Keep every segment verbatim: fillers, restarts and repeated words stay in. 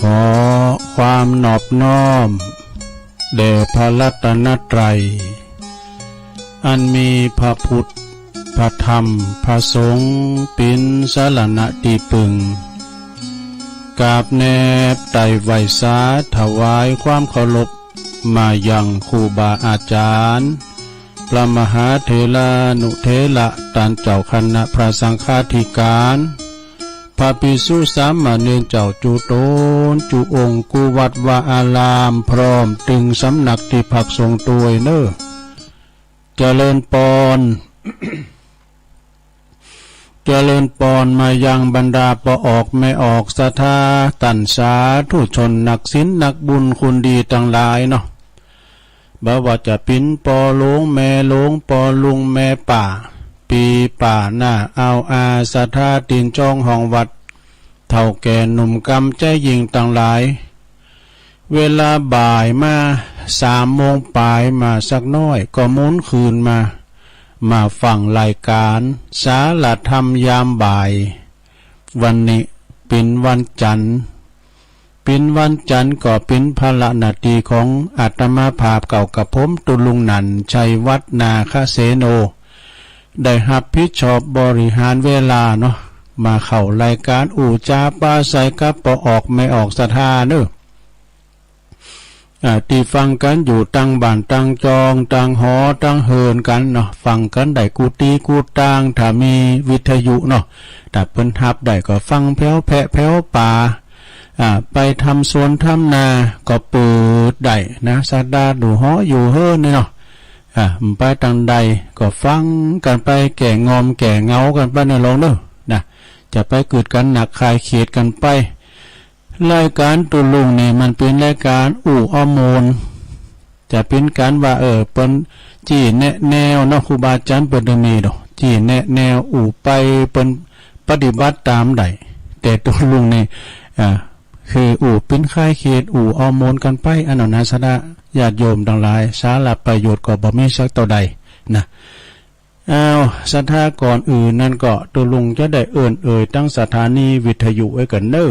ขอความนอบน้อมแด่พระรัตนตรัย อันมีพระพุทธ พระธรรม พระสงฆ์ เป๋นสรณะตี้ปึง กราบแนบไต้ไหว้สาถวายความเคารพมายังครูบาอาจารย์ พระมหาเถรานุเถระ ต้านเจ้าคณะพระสังฆาธิการ พระภิกษุสามเณรเจ้าจุตน จุองค์ กู้วัดวาอาราม พร้อมตึงสำนักตี้พักสงฆ์ตวยเน่อ เจริญปอน เจริญปอนมายังบรรดาป้อออกแม่ออกศรัทธา ต้านสาธุชนนักศีลนักบุญคุณดีตังหลายเนาะ บ่ว่าจะเป๋นป้อหลวงแม่หลวง ป้อลุงแม่ป้า ปี้ป้าน้าอาวอา ศรัทธาตี๋นจองห้องวัด เฒ่าแก่หนุ่มกำใจ๊ญิงตังหลาย เวลาบ่ายมา สามโมงปลายมาสักน้อย ก็หมุนคืนมา มาฟังรายการสารธรรมยามบ่าย วันนี้เป๋นวันจันทร์ เป๋นวันจันทร์ก็เป๋นภาระหน้าตี้ของอาตมาภาพเก่ากับผมตุลุงนันท์ชัยวัฒน์ นาคเสโน ได้ฮับผิดชอบบริหารเวลาเนาะ มาเข้ารายการอู้จ๋าปราศรัยกับป้อออกแม่ออกศรัทธาเน่อ อ่า ตี้ฟังกั๋นอยู่ตังบ้านตังจอง ตังหอตังเฮือนกั๋นเนาะ ฟังกั๋นได้กู้ตี้กู้ตาง ถ้ามีวิทยุเนาะ ถ้าเปิ้นฮับได้ก็ฟังแผ่วแพะแผ่วปา อ่า ไปทำสวนทำนาก็เปิดได้นะ ศรัทธาอยู่หออยู่เฮือนนี่เนาะ อ่า ไปตังใดก็ฟังกั๋นไป แก้ง่อมแก้เหงากั๋นไปเน่อลองเน่อนะ จะไปกึ๊ดกั๋นหนักคลายเขตกั๋นไป รายการตุลุงนี่มันเป๋นรายการอู้เอาโมน จะเป๋นก๋านว่า เออ เปิ้นจี้แนะแนวเนาะ ครูบาอาจ๋ารย์เปิ้นได้มีดอก จี้แนะแนวอู้ไป เปิ้นปฏิบัติต๋ามได้ แต่ตุลุงนี่ อ่า คืออู้เป๋นคลายเขต อู้เอาโมนกั๋นไป อันนั้นนะ ศรัทธาญาติโยมตังหลาย สาระประโยชน์ก็บ่มีสักเต้าใดนะ อ้าว ศรัทธา ก่อนอื่นนั้นก็ ตุลุงจะได้เอิ้นเอ่ยตังสถานีวิทยุไว้ก่อนเน่อ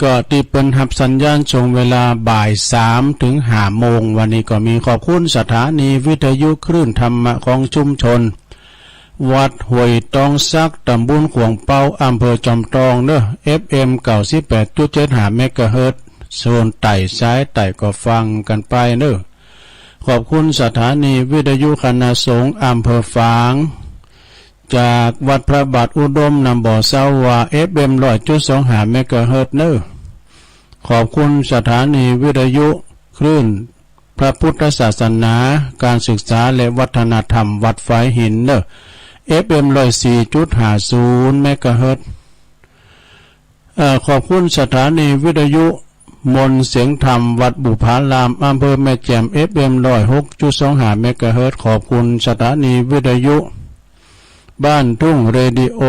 ก็ตี้เปิ้นฮับสัญญาณช่วงเวลาบ่ายสามถึงห้าโมง วันนี้ก็มีขอบคุณสถานีวิทยุคลื่นธรรมะของชุมชน วัดห้วยตองสัก ตำบลขวงเปา อำเภอจอมทองเน่อ เอฟเอ็มเก้าสิบแปดจุดเจ็ดห้าเมกะเฮิรตซ์ โซนใต้สายใต้ก็ฟังกั๋นไปเน่อ ขอบคุณสถานีวิทยุคณะสงฆ์อำเภอฝาง จากวัดพระบาทอุดม นำบ่อเซาว่า เอฟเอ็มร้อยจุดสองห้าเมกะเฮิรตซ์เน่อ ขอบคุณสถานีวิทยุคลื่นพระพุทธศาสนา การศึกษาและวัฒนธรรมวัดฝายหินเน่อ เอฟเอ็มร้อยสี่จุดห้าศูนย์เมกะเฮิรตซ์ เอ่อ ขอบคุณสถานีวิทยุมนต์เสียงธรรมวัดบุพาราม อำเภอแม่แจ่ม เอฟเอ็มร้อยหกจุดสองห้าเมกะเฮิรตซ์ ขอบคุณสถานีวิทยุบ้านทุ่งเรดิโอ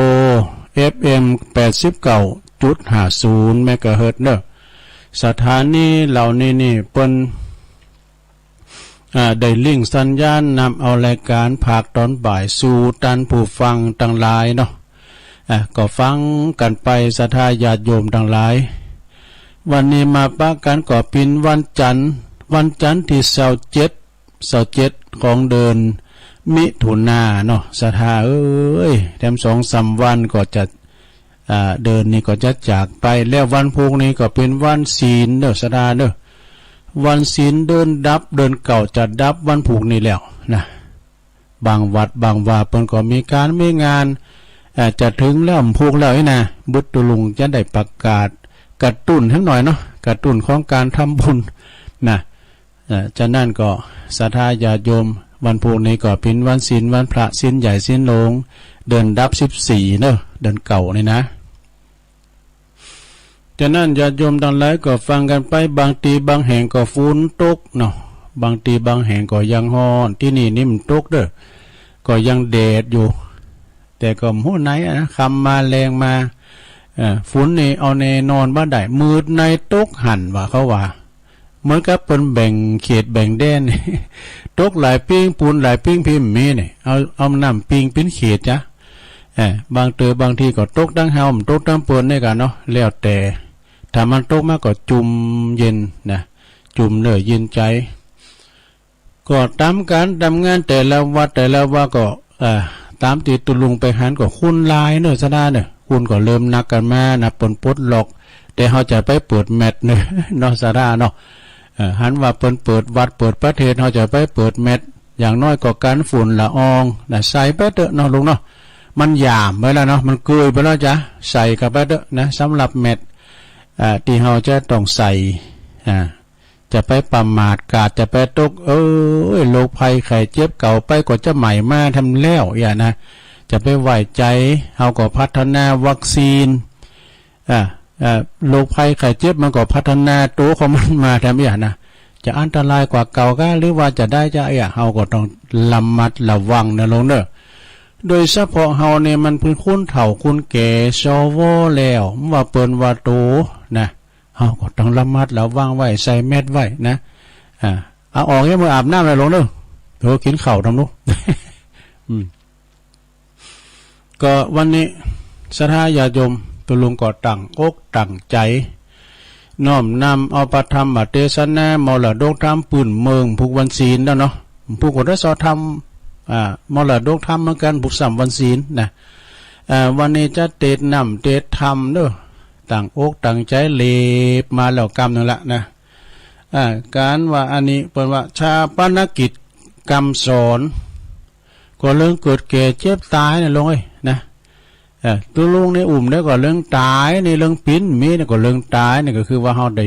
เอฟเอ็มแปดสิบเก้าจุดห้าศูนย์เมกะเฮิรตซ์เน่อ สถานีเหล่านี้นี่เปิ้น อ่า ได้เล่งสัญญาณนำเอารายการภาคตอนบ่ายสู่ต้านผู้ฟังตังหลายเนาะ อ่า ก็ฟังกั๋นไปศรัทธาญาติโยมตังหลาย วันนี้มาปะกั๋นก็เป๋นวันจันทร์ วันจันทร์ตี้ซาวเจ็ด ซาวเจ็ดของเดือนมิถุนาเนาะ ศรัทธาเอ้ย แถมสองสามวันก็จะ อ่า เดือนนี้ก็จะจากไปแล้ว วันพูกนี้ก็เป๋นวันศีลเน่อ ศรัทธาเน่อ วันศีลเดือนดับ เดือนเก้าจะดับวันพูกนี้แล้วนะ บางวัดบางวาเปิ้นก็มีก๋านมีงาน อ่า จะเถิงแล้วพูกแล้วนี่นะ บุตรตุลุงจะได้ประกาศกระตุ้นสักหน่อยเนาะ กระตุ้นของก๋านทำบุญนะ เอ่อ ฉะนั้นก็ศรัทธาญาติโยม วันพูกนี้ก็เป๋นวันศีล วันพระศีลใหญ่ศีลหลวง เดือนดับสิบสี่เนาะ เดือนเก้านี่นะ ฉะนั้นญาติโยมตังหลายก็ฟังกั๋นไป บางตี้บางแห่งก็ฝนตกเนาะ บางตี้บางแห่งก็ยังฮ้อน ตี้นี่นี่มันตกเด้อ ก็ยังแดดอยู่ แต่ก็บ่ฮู้ไหนอะนะ ค่ำมาแลงมา เอ่อ ฝนนี่เอาแน่นอนบ่ได้ มื้อใดตกหั้นว่าเขาว่า เหมือนกับเปิ้นแบ่งเขตแบ่งแดน ตกหลายปิ้งปูนหลายปิ้งพิมพ์มีนี่ เอา เอาน้ำปิ้งเป๋นเขตจ้ะ เออ บางเต๋อบางทีก็ตกตังเฮา บ่ตกตังเปิ้นนี่กะเนาะ แล้วแต่ ถ้ามันตกมาก็จุ่มเย็นนะ จุ่มเนื้อเย็นใจ ก็ต๋ามก๋านต๋ามงานแต่ละวัดแต่ละวัดก็ เอ่อ ต๋ามตี้ตุ๊ลุงไปหันก็คนหลายเนอะ ศรัทธาเนอะ คนก็เริ่มนักกั๋นมานะ เปิ้นปลดล็อก แต่เฮาจะไปเปิดแมสเนอะ เนาะ ศรัทธาเนาะ เอ่อ หันว่าเปิ้นเปิดวัดเปิดประเทศ เฮาจะไปเปิดแมส อย่างน้อยก็กันฝุ่นละอองนะ ใส่ไปเต๊อะเนาะลุงเนาะ มันหยาบไปแล้วเนาะ มันเกยไปแล้วจ้ะ ใส่เข้าไปเต๊อะนะ สำหรับแมส อ่า ตี้เฮาจะต้องใส่ อ่า จะไปประมาท กาดจะไปตก เอ้ย โรคภัยไข้เจ็บเก่าไปก็จะใหม่มาแถมแล้ว อย่านะ จะไปไว้ใจ๋ เฮาก็พัฒนาวัคซีน อ่า อ่า โรคภัยไข้เจ็บมันก็พัฒนาตั๋วของมันมาแถม อย่านะ จะอันตรายกว่าเก่าก้า หรือว่าจะได้จะ เอ้ย เฮาก็ต้องระมัดระวังนะลุงเนอะ โดยเฉพาะเฮาเนี่ยมันเป็นคนเฒ่าคนแก่ สว แล้ว ว่าเปิ้นว่าโตนะ เฮาก็ต้องระมัดระวังไว้ ใส่แมสไว้นะ อ่า เอาออกยามมื้ออาบน้ำเลยลุงเนอะ โตกินข้าวทำลูก อืม ก็วันนี้ศรัทธาญาติโยมตุ๊ลุงก็ตั้งอกตั้งใจ๋ น้อมนำเอาพระธรรมเตสนามรดกธรรมปื้นเมือง พุกวันศีลแล้วเนาะ พุกก็ได้สวดธรรม อ่า มรดกธรรมเหมือนกั๋น พุกสามวันศีลนะ อ่า วันนี้จะเตสน้ำเตสธรรมเนอะ ตั้งอกตั้งใจ๋เล็บมาแล้วกำหนึ่งละนะ อ่า ก๋านว่าอันนี้เปิ้นว่าฌาปนกิจกำสอน ก็เรื่องเกิดแก่เจ็บต๋ายนะลุงเอ้ยนะ เออ ตุ๊ลุงนี่อุ้มได้ก็เรื่องต๋าย นี่เรื่องปิ้นมีนี่ก็เรื่องต๋าย นี่ก็คือว่าเฮาได้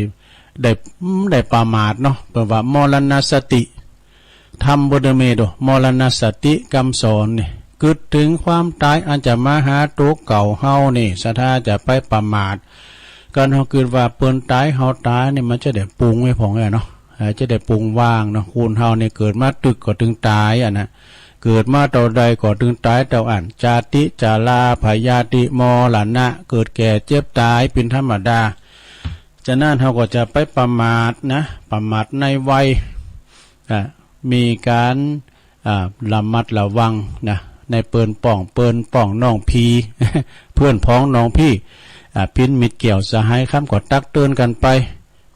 ได้ อืม ได้ประมาทเนาะ เปิ้นว่ามรณสติ ธรรมบทเดียวมีโด มรณสติกำสอนนี่ กึ๊ดเถิงความต๋ายอันจะมาหาตั๋วเก่าเฮานี่ ศรัทธาจะไปประมาท ก๋านเฮากึ๊ดว่าเปิ้นต๋ายเฮาต๋ายนี่ มันจะได้ปรุงไว้ผ่องแน่เนาะ เออ จะได้ปรุงวางเนาะ คนเฮานี่เกิดมาตึกก็ตึงต๋ายอะนะ เกิดมาเต้าใดก็ตึงต๋ายเต้าอั้น จาติ จารา พยาธิ มรณะ เกิดแก่เจ็บต๋ายเป๋นธรรมดา ฉะนั้นเฮาก็จะไปประมาทนะ ประมาทในวัย อ่ะ มีก๋าน อ่า ระมัดระวังนะ ในเปิ้นป้อง เปิ้นป้องน้องพี่ เพื่อนพ้องน้องพี่ อ่า ปิ้นมิตรแก้วสหายคำก็ตักเตือนกั๋นไป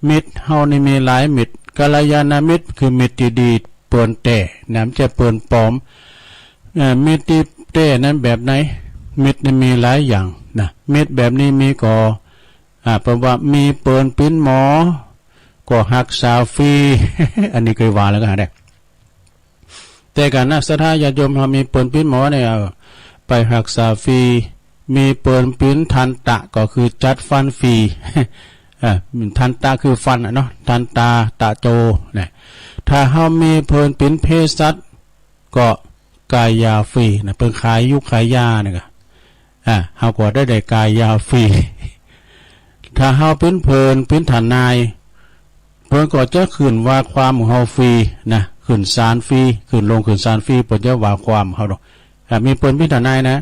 มิตรเฮานี่มีหลายมิตร กัลยาณมิตรคือมิตรตี้ดีเปิ้นแต๊นะ บ่ใจ้เปิ้นปลอม เอ่อ มิตรตี้แต๊นั้นแบบไหน มิตรนี่มีหลายอย่างนะ มิตรแบบนี้มีก่อ อ่า เปิ้นว่ามีเปิ้นปิ้นหมอ ก็ฮักษาฟรี อันนี้เคยว่าแล้วก็หาได้ แต่ก๋านนะ ศรัทธาญาติโยมเฮามีเปิ้นปิ้นหมอเนี่ย เออ ไปฮักษาฟรี มีเปิ้นปิ้นทันตะก็คือจัดฟันฟรี เอ่อ ทันตะคือฟันอะเนาะ ทันตา ตะโจ เนี่ย ถ้าเฮามีเปิ้นปิ้นเภสัช ก็กายยาฟรีนะ เปิ้นขายยูกขายยานี่กะ อ่า เฮาก็ได้ได้กายยาฟรี ถ้าเฮาปิ้นเปิ้นปิ้นทนาย เปิ้นก็จะขึ้นว่าความของเฮาฟรีนะ ขึ้นศาลฟรี ขึ้นโรงขึ้นศาลฟรี เปิ้นจะว่าความเฮาดอก อ่า มีเปิ้นปิ้นทนายนะ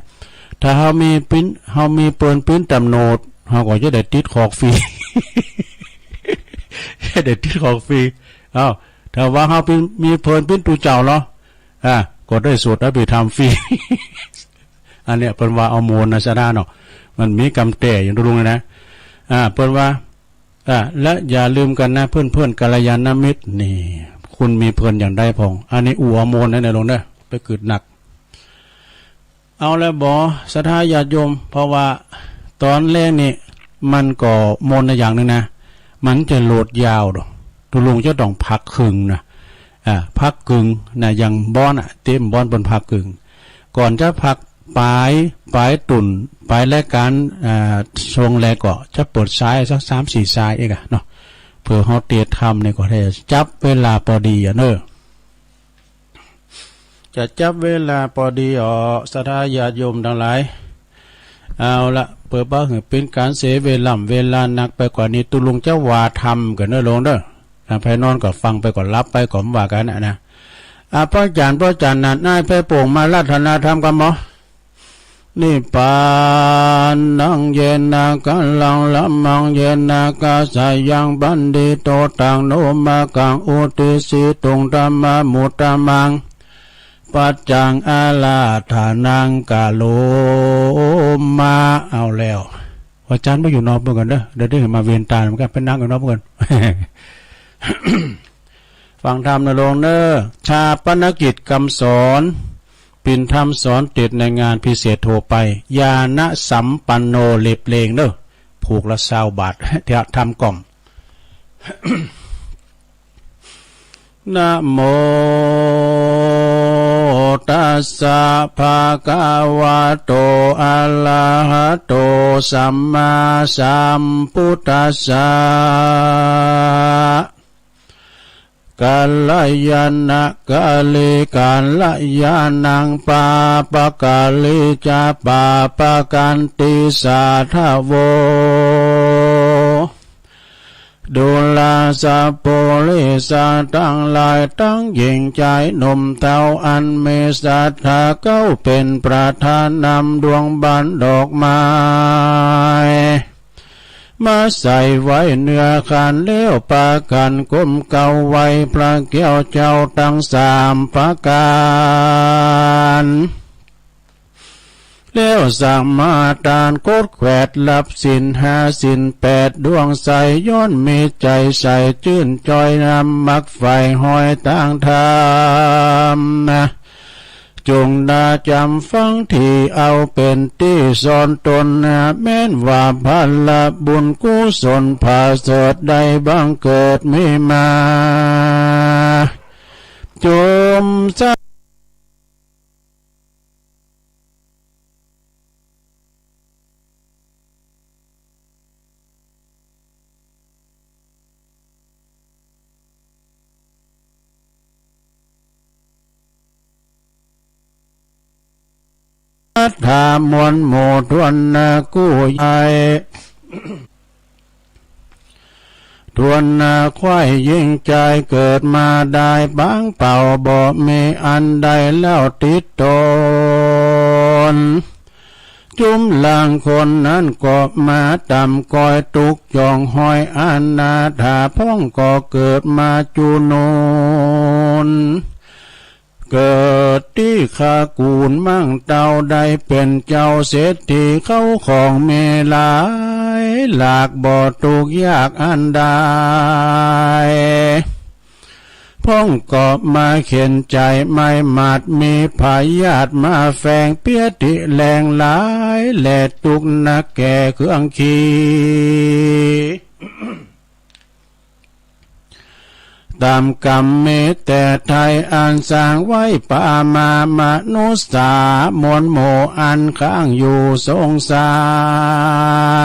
ถ้าเฮามีปิ้น เฮามีเปิ้นปิ้นตำรวจ เฮาก็จะได้ติดคุกฟรี ได้ติดคุกฟรี เอ้า ถ้าว่าเฮาปิ้น มีเปิ้นปิ้นตุ๊เจ้าเหรอ อ่า ก็ได้สวดอภิธรรมฟรี อันเนี้ยเปิ้นว่าเอาโมนนะ ศรัทธาเนาะ มันมีกำแต้อย่างตุ๊ลุงเลยนะ อ่า เปิ้นว่า อ่า และอย่าลืมกันนะเพื่อนๆ กัลยาณมิตร นี่ คุณมีเพื่อนอย่างใดพ่อง อันนี้อู้เอาโมนนะเนี่ยลุงเด้อ ไปกึ๊ดหนัก เอาละบ่ ศรัทธาญาติโยม เพราะว่าต๋อนแรกนี่ มันก็โมนในอย่างหนึ่งนะ มันจะโหลดยาวดอก ตุ๊ลุงจะต้องพักครึ่งนะ อ่า พักครึ่งนะ อย่างบ้อนอะ เต็มบ้อนเปิ้นพักครึ่ง ก่อนจะพักปาย ปายตุ่น ปายรายก๋าน อ่า ช่วงแรกก็จะเปิดสายสักสามสี่สายเองอะเนาะ เผื่อเฮาเตรียมทำเนี่ยก็ได้จับเวลาพอดีอะเนอะ จะจับเวลาปอดีออ ศรัทธาญาติโยมตังหลาย เอาละ เปื้อบ่หื้อเป๋นก๋านเสียเวล่ำเวลานักไปกว่านี้ ตุ๊ลุงจะว่าธรรมกั๋นเนอะลุงเด้อ ถ้าไผนอนก็ฟังไป ก็หลับไป ก็บ่ว่ากั๋นนะนะ อ่ะ พระอาจารย์ พระอาจารย์นั่น นายไพโป่งมาอาราธนาธรรมกั๋นหมอ นิพพานัง เยนะ กะลัง ละมัง เยนะ กะสะยัง ปันทิโต ตัง โน มะกัง อุตติสสิตุง ธัมมา มุตตะมัง ปัจจังอาราธนังกะโรมะ เอาแล้ว อาจารย์บ่อยู่นอกเมืองกันเด้อ เดี๋ยวได้มาเวียนตาเหมือนกัน ไปนั่งอยู่นอกเมืองกัน ฟังธรรมนะโยมเนอะ ชาปนกิจคำสอน ปิ่นธรรมสอนเทศน์ในงานพิเศษทั่วไป ญาณสัมปันโน เล็บเลงเนอะ ผูกละซาวบาท เทศน์ธรรมกล่อม นะโมตัสสะ ภะคะวะโต อะระหะโต สัมมาสัมพุทธัสสะ กัลยาณะกาลิ กัลยาณัง ปาปะกาลิจะ ปาปะกันติ สาธะโว ดูราสะปุริสะตังหลาย ตังหญิงจายหนุ่มเฒ่า อันมีศรัทธา เก้าเป๋นประธานนำดวงบานดอกไม้ มาใส่ไว้เนื้อขันแล้ว ปากั๋นก้มเกล้าไหว้พระแก้วเจ้าตังสามประก๋าน แล้วสมาทานขดแขวด รับศีลห้าศีลแปดดวงใส ย้อนมีใจ๋ใสจื้นจ้อย นำมักใฝ่ห้อยตางธรรม จงได้จ๋ำฟัง ตี้เอาเป๋นตี้สอนตน แม้นว่าผละบุญกุศลผาเสริฐ ได้บังเกิดมีมา จมสา ศรัทธามวลหมู่ทวนนากู้ใหญ่ ทวนนาควายหญิงจาย เกิดมาได้ปางเปล่า บ่มีอันใดเล่าติดตน จุมลางคนนั้นก็มาต่ำ ก้อยตุ๊กข์จ่องห้อยอนาถา พ่องก็เกิดมาจู๋นูน เกิดตี้คากูลมั่งเต้า ได้เป๋นเจ้าเศรษฐี เข้าของมีหลายหลาก บ่ตุ๊กข์ยากอันใด พ่องก็มาเข็ญใจ๋ไม่หมาด มีพยาธิมาแฝง เปียติแรงหลายแล ตุ๊กข์นักแก่เครื่องขี่ ต๋ามกรรมมีแต่ไท้ อันสร้างไว้ปามา มนุษย์สามวลหมู่ อันค้างอยู่สงสา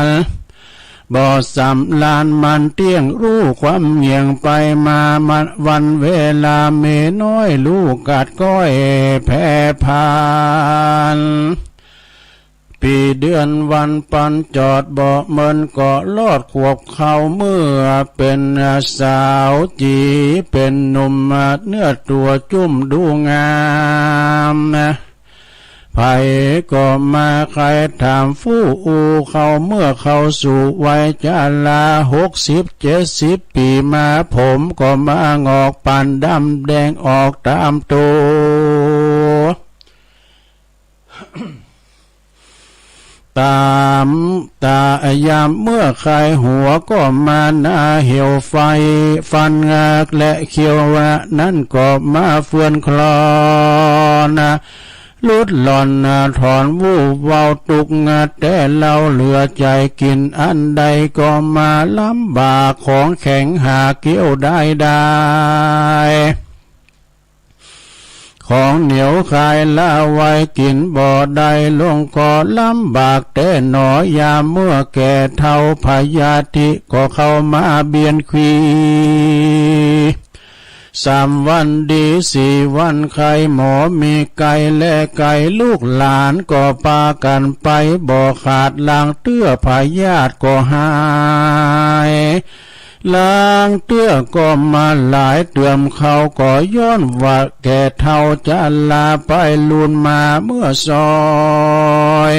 ร บ่สำราญมันเตี้ยง รู้ความเงี่ยงไปมา มันวันเวลามีน้อย รู้กัดก้อยแผ่ผ่าน ปี๋เดือนวันปันจอด บ่เมินก็รอดขวบเข้า เมื่อเป๋นสาวจี๋เป๋นหนุ่ม เนื้อตั๋วจุ้มดูงาม ใผก็มาใค่ถามฟู้อู้เข้า เมื่อเข้าสู่วัยชรา หกสิบเจ็ดสิบปี๋มา ผมก็มางอกปานดำแดงออกต๋ามตั๋ว ต๋าม ต๋ามยามเมื่อใค่หัวก็มาหน้าเหี่ยวไฟ ฟันงากและเขี้ยวนั้นก็มาเฟื่อนคลอน หลุดหล่อนถอนวูบเว้าตุ๊กข์แต๊เล่า เหลือใจ๋กิ๋นอันใดก็มาลำบาก ของแข็งหาเคี้ยวได้ได้ ของเหนียวคายละไว้กิ๋นบ่ได้ ลงก็ลำบากแต๊หนอ ยามเมื่อแก่เฒ่า พยาธิก็เข้ามาเบียดขี สามวันดีสี่วันไข้ หมอมีไกลและไกล ลูกหลานก็ปากั๋นไป บ่ขาดลางเตื้อ พยาธิก็หาย ลางเตื้อก็มาหลายเติม เขาก็ย้อนว่าแก่เฒ่าจะลาไป ลูนมาเมื่อซอย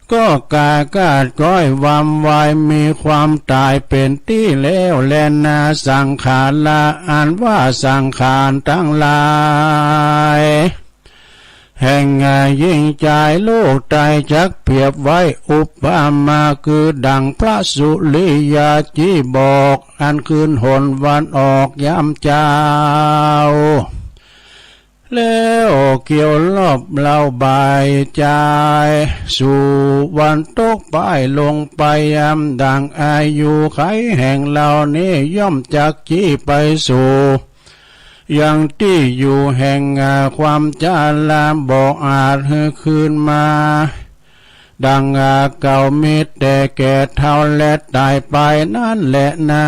ค ก็กาคาดก๊อยหวั่นไหว มีความตายเป็นตี้แล้วแลนา สังขารา อันว่าสังขารตังหลาย แห่งหญิงชายลูกตายจักเปรียบไว้อุปมาคือดั่งพระสุริยาจี้บอก อันคืนหนวันออกยามเช้า แล้วเกี่ยวรอบเล่าบ่ายจาย สู่วันตกป้ายลงไปยามดั่งอายุไขแห่งเรานี้ย่อมจักจี้ไปสู่ ยังตี้อยู่แห่งความชราบ่อาจหื้อคืนมา ดั่งเก่ามีแต่แก่เฒ่าและตายไปนั้นแลนา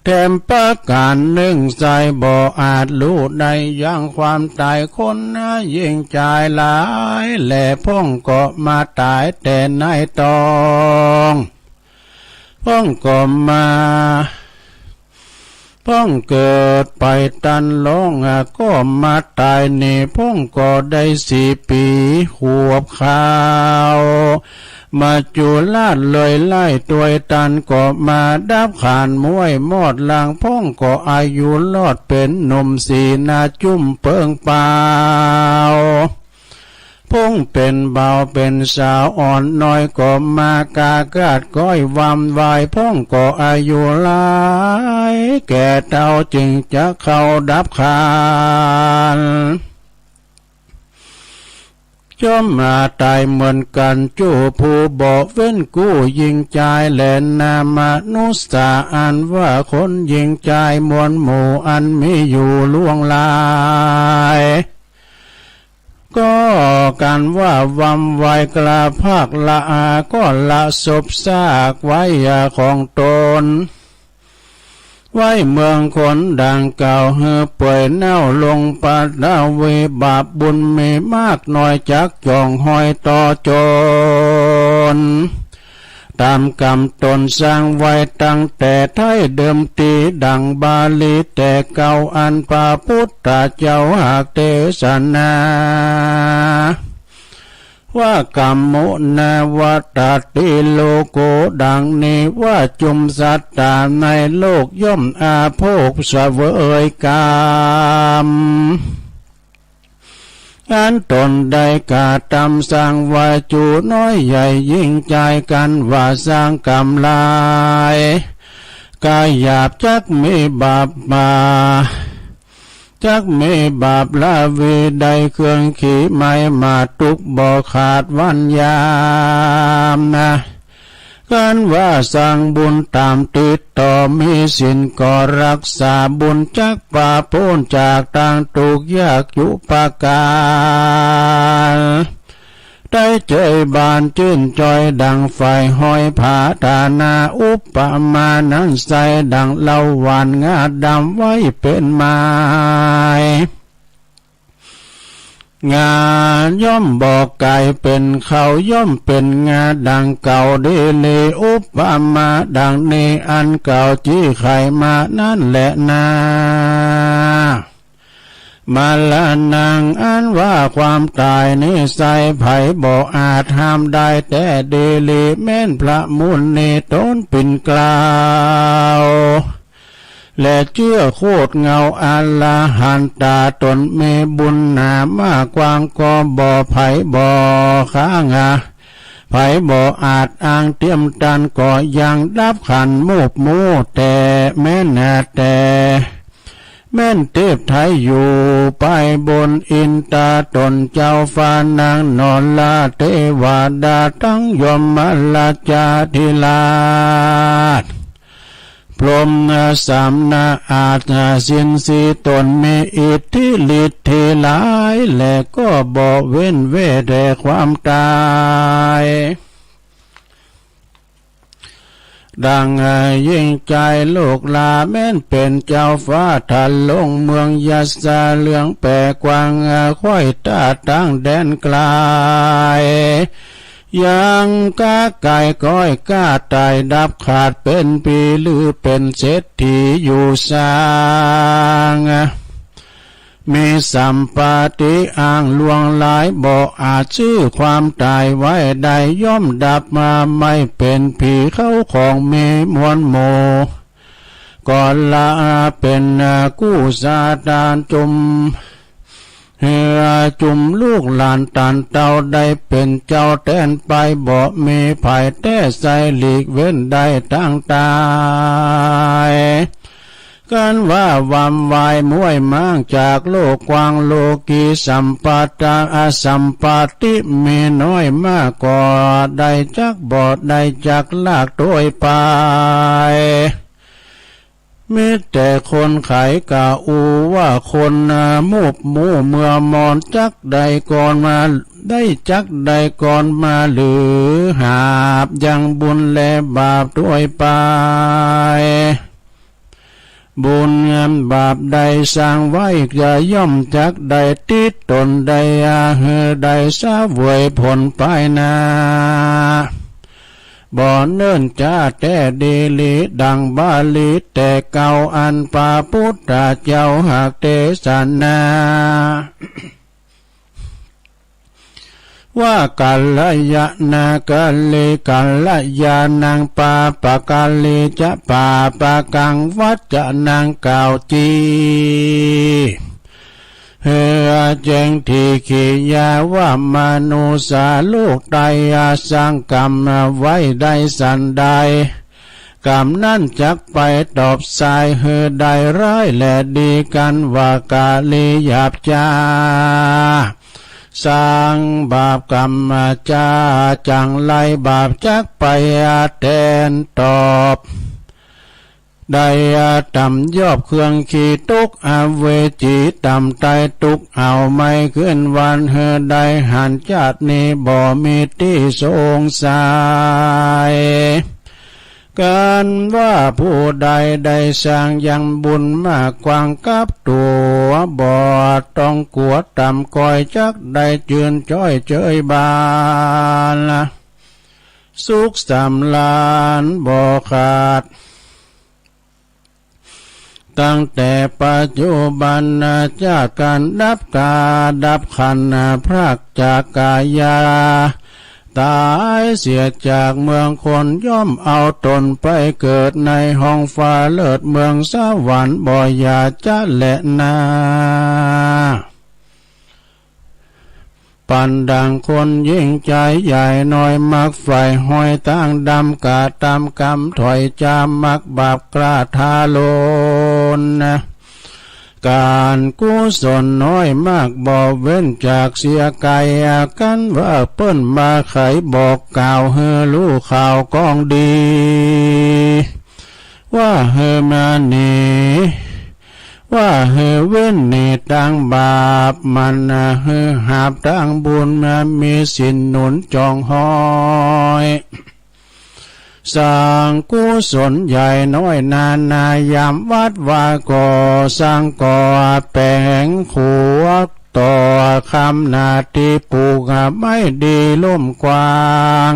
แถมประการหนึ่งไส้บ่อาจฮู้ได้ยังความตายคนนา หญิงชายหลายแลพ่องก็มาตายแต่ในท้อง พ่องก็มา พ่องเกิดไปตันร้องก็มาตายนี่ พ่องก็ได้สี่ปีขวบคาว มาจุราชเลยไล่ตวยตันก็มาดับขันม้วยมอดหลัง พ่องก็อายุรอดเป็นหนุ่มสีหน้าจุ่มเปิงเปล่า พ่องเป็นบ่าวเป็นสาวอ่อนน้อยก็มากาคาดก๊อยหวั่นไหว พ่องก็อายุหลายแก่เฒ่าจึงจะเข้าดับขัน ย่อมมาตายเหมือนกัน จู้ผู้บ่เว้นกู้หญิงชายแลนามนุษย์สา อันว่าคนหญิงชายมวลหมู่อันมีอยู่ล่วงหลาย ก็กันว่าหวั่นไหวกล้าพากละอา ก็ละศพซากไว้ของตน ไว้เมืองคนดังกล่าวหื้อเปื่อยเน่าลงปฐวี บาปบุญมีมากน้อยจักจ่องห้อยต่อจน ตามกรรมตนสร้างไว้ตั้งแต่ไท้เดิมทีดั่งบาลีแต่เก่า อันพระพุทธเจ้าหากเทศนา ว่ากรรมมุนาวัตติโลโก ดังนี้ว่าจุมสัตตาในโลกย่อมอาโภคเสวยกรรม อันตนได้กระทำสร้างไว้ จูน้อยใหญ่หญิงชายกันว่าสร้างกรรมหลาย กายหยาบจักมีบาปมา จักมีบาปละวีได้เครื่องขีไม้มาทุกข์บ่ขาดวันยามนา กันว่าสร้างบุญตามติดต่อ มีศีลก็รักษาบุญจักปราบพ้นจากทางทุกข์ยากอยู่ประการ ได้เจยบานชื่นจอยดั่งไฟห้อยผาฐานา อุปมานั้นไส้ดั่งเหล้าหวานงาดำไว้เป็นไม้ งาย่อมบ่กลายเป็นข้าว ย่อมเป็นงาดั่งเก่าดีหลี อุปมาดั่งนี้อันเก่าจี้ไขมานั้นแหละนา มรณัง อันว่าความตายนี้ไส้ไผบ่อาจห้ามได้แต๊ดีหลี แม้นพระมุนีตนปิ่นเกล้า และเจื้อโคตรเงาอรหันตา ตนมีบุญหนามากกว้างก็บ่ไผบ่ค้างอา ไผบ่อาจอ้างเตียมตัน ก็ยังดับขันธ์มูบมูแต่แม้นแต่ แม้นเทพไทยอยู่ไปบนอินทราตนเจ้าฟ้านางนรเทวดาทั้งยมราชาธิราช พรหมสามนาอาจสินสีตนมีอิทธิฤทธิหลาย และก็บ่เว้นเว้แต่ความตาย ดั่งหญิงชายลูกหลาแม้นเป็นเจ้าฟ้าทะลงเมืองยัสสาเหลืองแผ่กว้างไขว้ตาตั้งแดนไกล ยังกาไก่ก้อยกล้าตายดับขาดเป็นผีหรือเป็นเศรษฐีอยู่สร้าง มีสัมปติอันล่วงหลายบ่อาจซื้อความตายไว้ได้ ย่อมดับมาไม่เป็นผี เข้าของมีมวลหมู่ ก็ละเป็นกู้สาตานจุม เฮือจุมลูกหลานตันเต้าได้เป็นเจ้าแตนไป บ่มีไผแต๊ใส่หลีกเว้นได้ตังตาย กันว่าวำวายม้วยม้างจากโลกกว้าง โลกีสัมปตะอสัมปติมีน้อยมาก ก็ได้จักบ่ได้จักลากโตยไป มีแต่คนขายกะอู้ว่าคนมุบหมู่เมื่อมอน จักได้ก่อนมา ได้จักได้ก่อนมาหรือหาบยังบุญและบาปโตยไป บุญงามบาปใดสร้างไว้จะย่อมจักได้ติดตนได้อาหือได้เสวยผลไปนา บ่เนิ่นจ้าแต๊ดีหลี ดังบาลีแต่เก่าอันพระพุทธเจ้าหากเตสนา ว่ากัลยาณาการี กัลยาณังปาปะการี จะปาปะกังวัจจะนังกล่าวจี เฮือแจ้งทีขียาว่ามนุษย์โลกไตอาสร้างกรรมไว้ได้สันใด กรรมนั้นจักไปตอบสายเฮือได้ร้ายและดีกัน ว่าการีหยาบจ้า สร้างบาปกรรมจ้า จังไรบาปจักไปแตนตอบ ได้ต่ำยอบเครื่องขี้ตกอเวจี ต่ำใต้ตกเอาไม่ขึ้นวัน เฮือได้หันจาตินี้บ่มีตี้สงสัย กันว่าผู้ใดได้สร้างยังบุญมากกว้างกับตัว บ่ต้องกลัวต่ำก้อย จักได้จืนจ้อยเจยบาน สุขสำราญบ่ขาด ตั้งแต่ปัจจุบันจากการดับกาดับขันธ์พรากจากกายา ตายเสียจากเมืองคน ย่อมเอาตนไปเกิดในห้องฟ้าเลิศเมืองสวรรค์บ่อย่าจะแลนา ปานดังคนยิ่งใจใหญ่น้อย มักใฝ่ห้อยตางดำ กระทำกรรมถอยจา มักบาปกล้าทารุณ การกุศลน้อยมากบ่เว้นจากเสียไกล กันว่าเปิ้นมาไขบอกกล่าว หื้อรู้ข่าวกองดี ว่าหื้อมาหนี ว่าหื้อเว้นหนีตางบาป มันหื้อหาบตางบุญ มามีศีลหนุนจองห้อย สร้างกุศลใหญ่น้อยนานายาม วัดวาก่อสร้างก่อแปลงขัวต่อคำนาที่ปลูกไม้ดีล้มกว้าง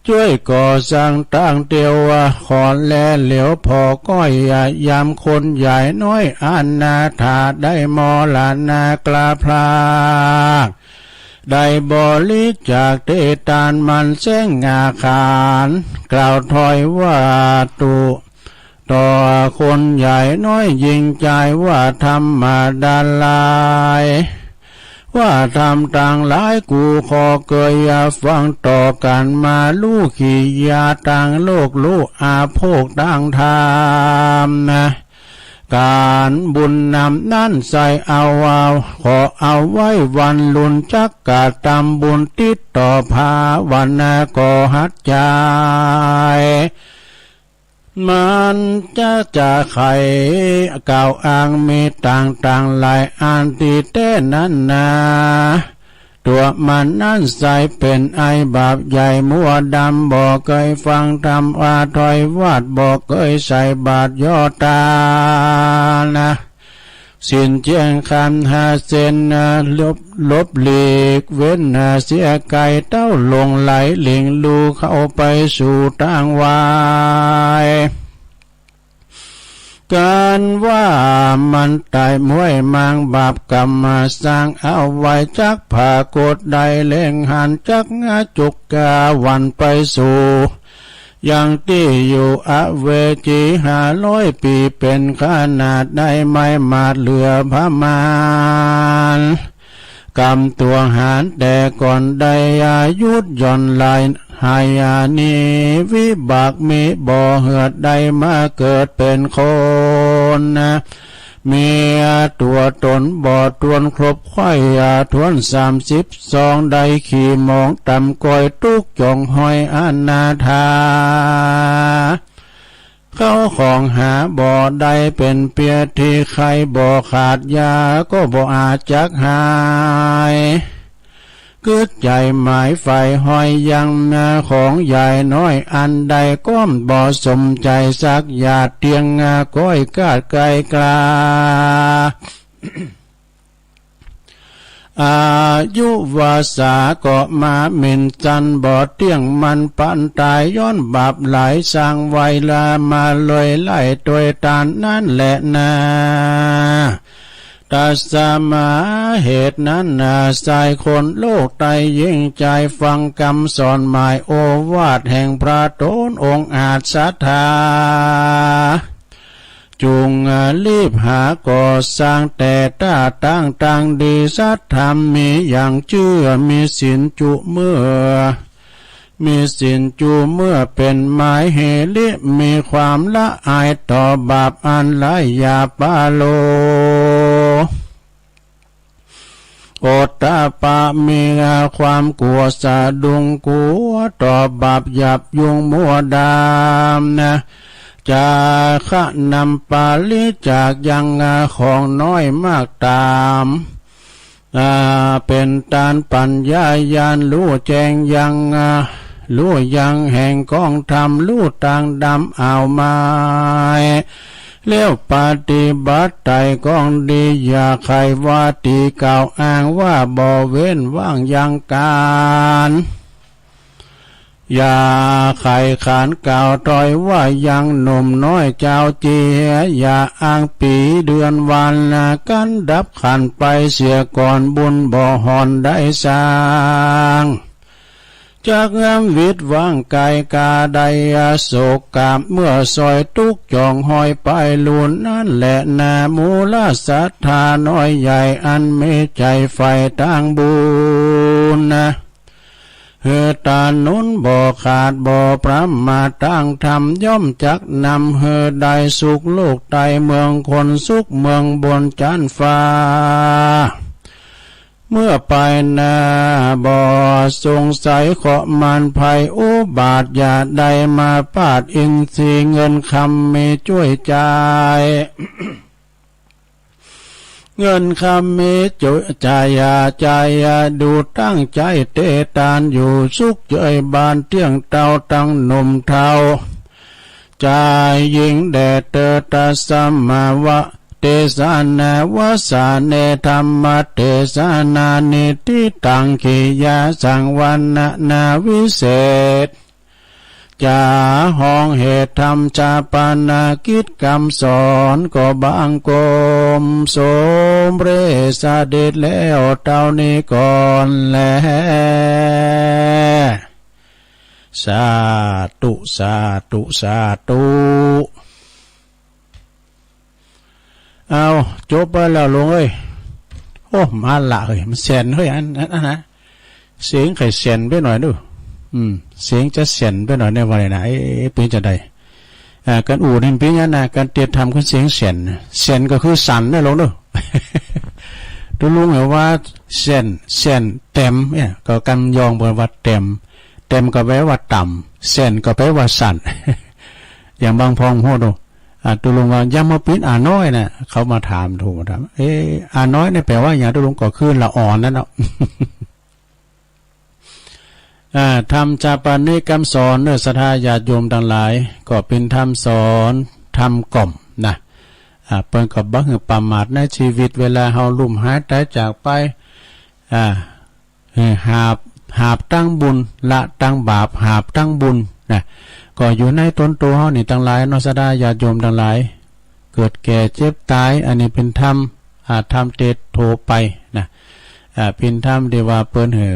จ้วยก่อสร้างตางเตียวขอนแลเหลียวพอก้อยยามคนใหญ่น้อยอนาถาได้มรณะกลาพลาก ได้บริจาคเตตานมันเส้งอาคาร กล่าวถอยว่าตุ ต่อคนใหญ่น้อยยิ่งใจว่าธรรมดาลาย ว่าธรรมตังหลายกูขอเกยฟังต่อกันมา ลู่ขียาตังโลกลู่อาโภคตังธรรม การบุญนำนั้นใส่เอาเอา ขอเอาไว้วันลุนจักกะทำบุญติดต่อภาวนาก่อหัดใจ มันจะจะไขกล่าวอ้างมีต่างต่างหลายอันที่แท้นั้นนา ตัวมันนั้นใสเป็นไอ้บาปใหญ่มัวดำ บ่เกยฟังธรรมว่าถอยวัด บ่เกยใส่บาตรย่อตานะ ศีลเจียงคำห้าเส้นนะ ลบ ลบหลีกเว้นนะ เสียไกลเต้าหลงไหลหลิงลู่เข้าไปสู่ทางวาย กันว่ามันตายมวยมางบาปกรรมสร้างเอาไว้ จักผากฏได้แลงหัน จักงาจุกกาวันไปสู่ ยังตี้อยู่อเวจีห้าร้อยปี เป็นขนาดได้ไม่มาดเหลือประมาณ กำตัวหารแต่ก่อนได้อายุหย่อนหลาย หายานีวิบากมีบ่เหือดได้มาเกิดเป็นคนนะ มีตัวตนบ่ทวนครบไขว้อาทวนสามสิบสอง ได้ขี่มองตำก้อยตุ๊กจ่องห้อยอนาถา เข้าของหาบ่ได้เป็นเปียที่ไขบ่ขาดยาก็บ่อาจจักหาย กึดใจหมายใฝ่ห้อยยังนาของใหญ่น้อยอันใดก้อมบ่สมใจสักอย่าเตียงงาก้อยกาดไกลกลา อายุวาสาก็มาหมิ่นจันบ่เตี้ยงมันปันตายย้อนบาปหลายสร้างไว้ลามาเลยไล่ตวยตานนั้นแหละนา ตัสมาเหตุนั้นนาชายคนโลกไตยิ่งใจฟังกำสอนหมายโอวาทแห่งพระตนองค์อาจศรัทธา จุงรีบหาก่อสร้างแต่ต้าตั้งตังดีสัตธรรมมีอย่างเชื่อมีศีลจุเมื่อ มีศีลจุเมื่อเป็นหมายเหตุมีความละอายต่อบาปอันร้ายอย่าปาโล โอตตาปะมีความกลัวสะดุ้งกลัวต่อบาปหยาบยุงมัวดำนะ จะขะนำปาริจากยังของน้อยมากตาม อ่า เป็นตานปัญญาญาณรู้แจ้งยัง อ่า รู้ยังแห่งกองธรรม รู้ต่างดำเอาไม้ แล้วปฏิบัติไต่กองดี อย่าใครว่าตีกล่าวอ้างว่าบ่เว้นว่างยังการ อย่าใครขานกล่าวถอยว่ายังหนุ่มน้อยเจ้าเจีย อย่าอ้างปีเดือนวันกันดับขันไปเสียก่อนบุญบ่หอนได้สร้าง จักงามวิตว่างกายกาไดยาโศกกาบเมื่อซอยทุกข์จ่องห้อยไปลูนนั่นแหละนามูลศรัทธาน้อยใหญ่อันมีใจใฝ่ตางบุญนะ หื้อตาหนุนบ่ขาดบ่ประมาทตางธรรมย่อมจักนำหื้อได้สุขโลกใต้เมืองคนสุขเมืองบนจันฟ้า เมื่อไปหน้าบ่สงสัยเคราะห์มารภัยอุบาทอย่าได้มาปาดอินทรีย์เงินคำมีจ้วยจ่าย เงินคำมีจ้วยจ่ายอย่าจ่ายอย่าดูตั้งใจเตตานอยู่สุขเจยบานเตี้ยงเต้าตั้งหนุ่มเฒ่า จ่ายหญิงแด่เตอตัสมาวะ เตสนาวสาเนธรรมเตสนานิติตังขิยาสังวรรณนาวิเศษ จะฮ้องเหตุธรรมชาปนกิจกำสอนก็บังคมสมเร็จเสด็จแล้วเต้านี้ก่อนแล สาธุ สาธุ สาธุ เอา จบไปแล้วลุงเอ้ย โอ้ มาละเฮ้ย มันแสนเฮ้ย อัน อัน อันนะ เสียงไข่แสนไปหน่อยดู อืม เสียงจะแสนไปหน่อยในวันนี้นะ เอ๊ะ เป็นจะใด อ่า การอู่นี่เป็นอย่างนั้นนะ การเตียนธรรมคือเสียงแสน แสนก็คือสั่นนะลุงเนอะ ตุลุงเห็นว่าแสน แสนเต็มเนี่ย ก็กันยองเปิ้นว่าเต็ม เต็มก็แปลว่าต่ำ แสนก็แปลว่าสั่น อย่างบางพองโหดู อ่า ตุลุงว่า ย้ำว่าปิ้นอาน้อยนะ เขามาถาม โทรมาถาม เอ๊ะ อาน้อยเนี่ยแปลว่าอย่าง ตุลุง ก็คือละอ่อนนั่นเนาะ อ่า ธรรมชาปนกิจกำสอนเนอะ ศรัทธาญาติโยมทั้งหลาย ก็เป็นธรรมสอน ธรรมกล่อมนะ อ่า เปิ้นก็บ่หื้อประมาทในชีวิต เวลาเฮาลุ่มหายตายจากไป อ่า เออ หาบ หาบตั้งบุญ ละตั้งบาป หาบตั้งบุญนะ ก็อยู่ในตนตัวเฮานี่ทั้งหลายเนาะ ศรัทธาญาติโยมทั้งหลาย เกิดแก่เจ็บตาย อันนี้เป๋นธรรม อ่า ธรรมเตโชไปนะ อ่า เป๋นธรรมตี้ว่าเปิ้นหื้อ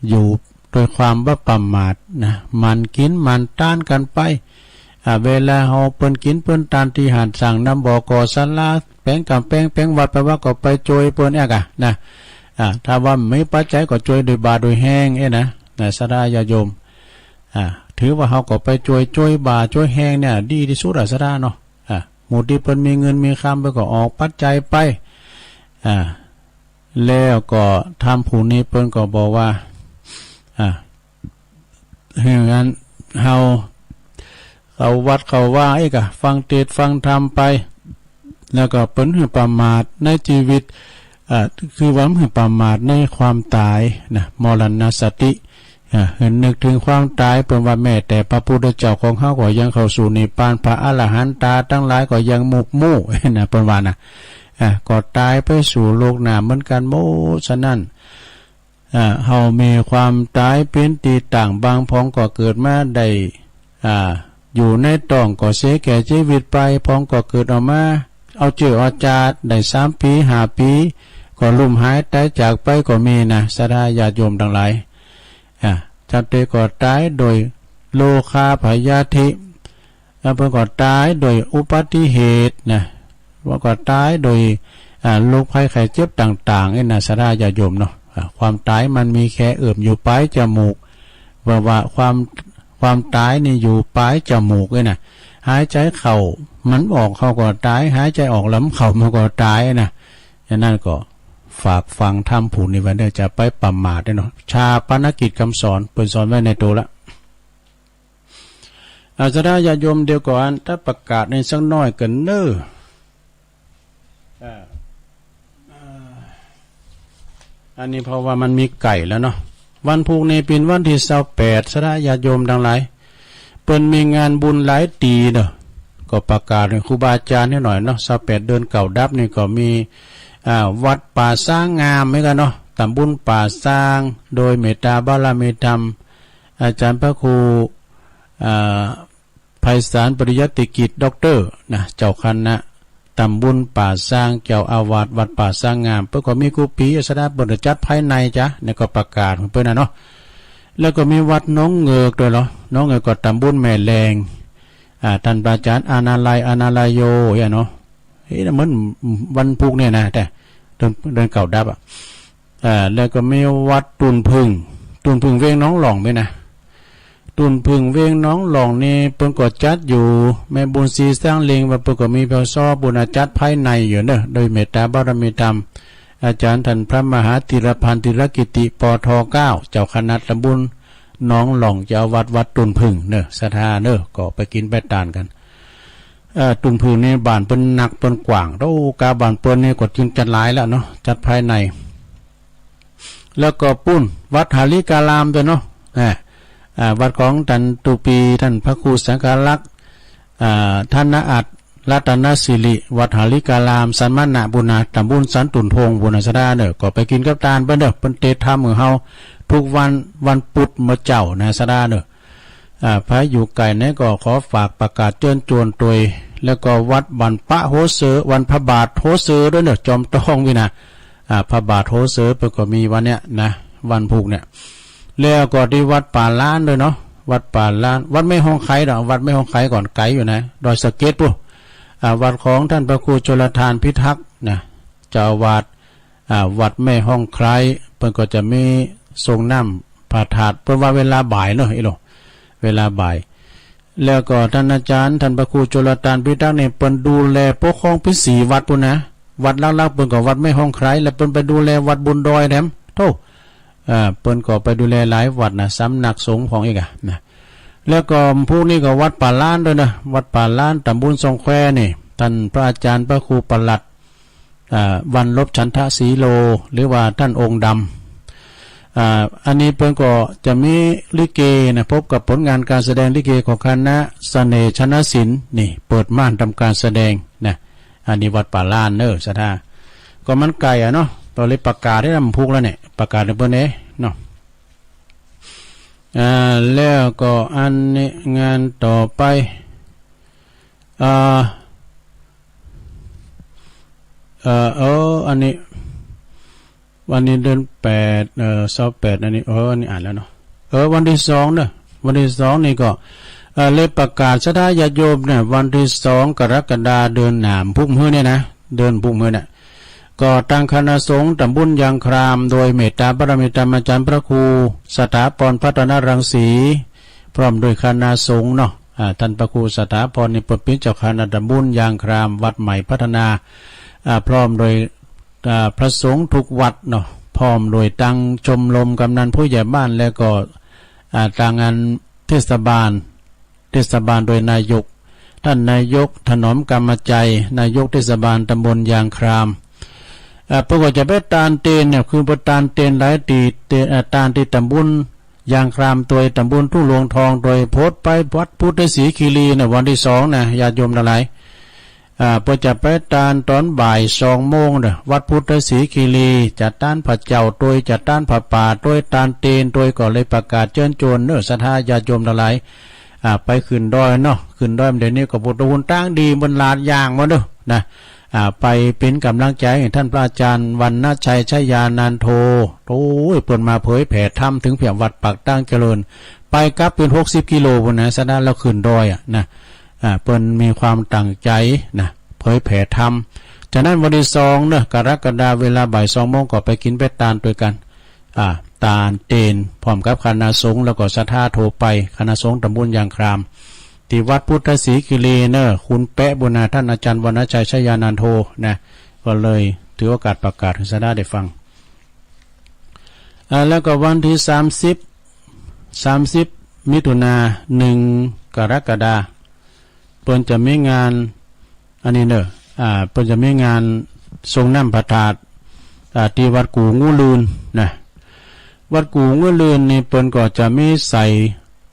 อยู่ด้วยความบ่ประมาทนะ หมั่นกิ๋นหมั่นตานกั๋นไป อ่า เวลาเฮาเปิ้นกิ๋นเปิ้นตานตี้หั้น สร้างน้ำบ่อก่อศาลา แป๋งก๋ำแป๋งแป๋งวัดไปว่าก็ไปจ้วยเปิ้นแอกอะนะ อ่า ถ้าว่ามีปัจจัยก็จ้วยด้วยบ่าด้วยแฮงเอ้ยนะ นะ ศรัทธาญาติโยม อ่า ถือว่าเฮาก็ไปจ้วย จ้วยบ่าจ้วยแฮงเนี่ยดีตี้สุดอะ ศรัทธาเนาะ อ่า หมู่ตี้เปิ้นมีเงินมีคำเปิ้นก็ออกปัจจัยไป อ่า แล้วก็ธรรมผู้นี้เปิ้นก็บอกว่า อ่า หื้ออันเฮาเข้าวัดเข้าวาเอกอะ ฟังเทศน์ฟังธรรมไป แล้วก็เปิ้นหื้อประมาทในชีวิต อ่า คือว่าหื้อประมาทในความต๋ายนะ มรณสติ อ่า หื้อนึกถึงความต๋าย เปิ้นว่าแม้แต่พระพุทธเจ้าของเฮาก็ยังเข้าสู่นิพพาน พระอรหันตาตังหลายก็ยังมุกมู่นะ เปิ้นว่านะ อ่า ก็ต๋ายไปสู่โลกหน้าเหมือนกั๋นหมด ฉะนั้น อ่า เฮามีความต๋ายเป๋นตี้ตั้ง บางพองก็เกิดมาได้ อ่า อยู่ในต๊องก็เสียแก่ชีวิตไป พองก็เกิดออกมา เอาเจื้อเอาจาดได้สามปี๋ห้าปี๋ ก็ลุ่มหายต๋ายจากไปก็มีนะ ศรัทธาญาติโยมตังหลาย อ่า จักเตก็ต๋ายโดยโรคาพยาธิ แล้วเปิ้นก็ต๋ายโดยอุบัติเหตุนะ ว่าก็ต๋ายโดย อ่า โรคภัยไข้เจ็บต่างๆ นี่นะ ศรัทธาญาติโยมเนาะ อ่า ความต๋ายมันมีแค่เอื้อมอยู่ปลายจมูก เพราะว่าความ ความต๋ายนี่อยู่ปลายจมูกนี่นะ หายใจเข้ามันออก เฮาก็ต๋าย หายใจออกแล้วมันเข้า มันก็ต๋ายนะ ฉะนั้นก็ฝากฟังธรรมผู้นี้ไว้เด้อ จะไปประมาทเด้อเนาะ ฌาปนกิจกรรมสอน เปิ้นสอนไว้ในโตละ อา ศรัทธาญาติโยม เดี๋ยวก่อน ถ้าประกาศในสักหน่อยกันเนอะ อ่า อ่า อันนี้เพราะว่ามันมีไก่แล้วเนาะ วันพุธนี้เป๋นวันตี้ซาวแปด ศรัทธาญาติโยมตังหลาย เปิ้นมีงานบุญหลายตี้เนาะ ก็ประกาศให้ครูบาอาจารย์ให้หน่อยเนาะ ซาวแปดเดือนเก้าดับนี่ก็มี อ่า วัดป่าช้างงามเหมือนกันเนาะ ตำบลป่าช้าง โดยเมตตาบารมีธรรม อาจารย์พระครู อ่า ไพศาลปริยัติกิจ ด็อกเตอร์ นะ เจ้าคณะตำบลป่าช้าง เจ้าอาวาสวัดป่าช้างงาม เปิ้นก็มีกู้ปี๋ ศรัทธา เปิ้นจะจัดภายในจ้ะ นี่ก็ประกาศของเปิ้นนะเนาะ แล้วก็มีวัดหนองเงิกด้วยเหรอ หนองเงิกก็ตำบลแม่แลง อ่า ท่านพระอาจารย์อานาลัย อานาลายโย เนี่ยเนาะ เฮ้ย เหมือนวันพุธเนี่ยนะ แต่เดือน เดือนเก้าดับอะ อ่า แล้วก็มีวัดตุ่นผึ้ง ตุ่นผึ้งเวียงหนองหล่องนี่นะ ตุ่นผึ้งเวียงหนองหล่องนี่เปิ้นก็จัดอยู่ แม่บุญศรีสร้างเล็งว่าเปิ้นก็มีพระซอบุญอาจัดภายในอยู่เนอะ โดยเมตตาบารมีธรรม อาจารย์ท่านพระมหาธีรพันธ์ ธีรกิติ ป.ท. เก้า เจ้าคณะตำบลหนองหล่อง เจ้าอาวาสวัดตุ่นผึ้งเนอะ ศรัทธาเนอะ ก็ไปกิ๋นไปตานกั๋น เอ่อ ตุ่นผึ้งนี่บ้านเปิ้นนักเปิ้นกว้าง โอ้ กาบ้านเปิ้นนี่ก็จึงจัดหลายแล้วเนาะ จัดภายใน แล้วก็ปู้นวัดหาริการามด้วยเนาะ อ่า อ่า วัดของท่านตุปี ท่านพระครูสังฆรักษ์ อ่า ธนอัต รัตนสิริ วัดหาริการาม สันมณะปุณณา ตำบลสันตุ่นทงปุณณา ศรัทธาเนอะ ก็ไปกิ๋นกับตานเปิ้นเนอะ เปิ้นเตรียมทำของเฮาทุกวัน วันพุธเมื่อเจ๊านะ ศรัทธาเนอะ อ่า ใผอยู่ไก๋ไหนก็ขอฝากประกาศเจิญจวนตวย แล้วก็วัดบ้านปะโฮเซอ วันพระบาทโฮเซอด้วยเนอะ จอมต้องวินะ อ่า พระบาทโฮเซอเปิ้นก็มีวันเนี้ยนะ วันพุธเนี่ย แล้วก็ตี้วัดป่าล้านด้วยเนาะ วัดป่าล้าน วัดแม่ฮ่องไคเนาะ วัดแม่ฮ่องไคก่อนไก๋อยู่นะ ดอยสะเก็ดปู้น อ่า วัดของท่านพระครูชลทานพิทักษ์นะ เจ้าอาวาส อ่า วัดแม่ฮ่องไค เปิ้นก็จะมีส่งน้ำพระธาตุ เปิ้นว่าเวลาบ่ายเนาะ อีหลวง เวลาบ่าย แล้วก็ท่านอาจารย์ ท่านพระครูชลทานพิทักษ์นี่ เปิ้นดูแลปกครองเป๋นสี่วัดปู้นนะ วัดหลักๆ เปิ้นก็วัดแม่ฮ่องไค แล้วเปิ้นไปดูแลวัดบนดอยแถม โธ่ อ่า เปิ้นก็ไปดูแลหลายวัดนะ สำนักสงฆ์ของอีกอะนะ แล้วก็พวกนี้ก็วัดป่าล้านด้วยนะ วัดป่าล้าน ตำบลซองแควนี่ ท่านพระอาจารย์พระครูประหลัด อ่า วันลบฉันทะสีโล หรือว่าท่านองค์ดำ อ่า อันนี้เปิ้นก็จะมีลิเกนะ พบกับผลงานการแสดงลิเกของคณะเสน่ห์ชนศิลป์นี่ เปิดม่านทำการแสดงนะ อันนี้วัดป่าล้านเนอะ ศรัทธา ก็มันไก๋อะเนาะ ตอนนี้ประกาศได้ลำพุกแล้วเนี่ย ประกาศในเปิ้นเองเนาะ อ่า แล้วก็อันนี้งานต่อไป อ่า เออ เออ อันนี้ วันนี้เดือนแปด เออ ซาวแปด อันนี้ เออ อันนี้อ่านแล้วเนาะ เออ วันที่สองเนอะ วันที่สองนี่ก็ เออ เลยประกาศศรัทธาญาติโยมเนี่ย วันที่สองกรกฎาเดือนหนามพุกมื้อเนี่ยนะ เดือนพุกมื้อเนี่ย ก็ตั้งคณะสงฆ์ตำบลยางคราม โดยเมตตาบารมีธรรมอาจารย์พระครูสถาพรพัฒนรังสี พร้อมโดยคณะสงฆ์เนาะ อ่า ท่านพระครูสถาพรนี่เปิ้นเป็นเจ้าคณะตำบลยางคราม วัดใหม่พัฒนา อ่า พร้อมโดย อ่า พระสงฆ์ทุกวัดเนาะ พร้อมโดยตั้งชมรมกำนันผู้ใหญ่บ้าน แล้วก็ อ่า ตั้งอันเทศบาล เทศบาลโดยนายก ท่านนายกถนอมกรรมใจ นายกเทศบาลตำบลยางคราม อ่า เปิ้นก็จะไปตานเตนเนี่ย คือไปตานเตนหลายตี้ เตน อ่า ตานตี้ตำบลยางคราม โดยตำบลทุ่งหลวงทอง โดยโพสต์ไปวัดพุทธศรีคีรีเนี่ย วันที่สองนะ ญาติโยมทั้งหลาย อ่า เปิ้นจะไปตานตอนบ่ายสองโมงเด้อ วัดพุทธศรีคีรี จะตานพระเจ้าโดย จะตานพระป่าโดย ตานเตนโดย ก็เลยประกาศเชิญชวนเนอะ ศรัทธาญาติโยมทั้งหลาย อ่า ไปขึ้นดอยเนาะ ขึ้นดอยเดี๋ยวนี้ก็พุทธคุณตั้งดี บนลาดยางมาเด้อนะ อ่า ไปเป็นกำลังใจให้ท่านพระอาจารย์วรรณชัยชยานันโท โอ้ย เปิ้นมาเผยแผ่ธรรมถึงเพียงวัดปากตั้งเจริญ ไปกลับเป็นหกสิบกิโลพุ้นนะ ฉะนั้นแล้วขึ้นดอยอะนะ อ่า เปิ้นมีความตั้งใจนะ เผยแผ่ธรรม ฉะนั้นวันที่สองเนอะ กรกฎา เวลาบ่ายสองโมงก็ไปกินไปตานด้วยกัน อ่า ตานเตน พร้อมกับคณะสงฆ์ แล้วก็ศรัทธาทั่วไป คณะสงฆ์ตำบลยางคราม ที่วัดพุทธศรีคีรีเนอะ คุณแป๊ะบุญนา ท่านอาจารย์วรรณชัยชยานันโทนะ ก็เลยถือโอกาสประกาศให้ศรัทธาได้ฟัง อ่า แล้วก็วันที่สามสิบ สามสิบ มิถุนา หนึ่ง กรกฎา เปิ้นจะมีงาน อันนี้เนอะ อ่า เปิ้นจะมีงานสรงน้ำพระธาตุ อ่า ที่วัดกู่งูลื่นนะ วัดกู่งูลื่นนี่เปิ้นก็จะมีใส่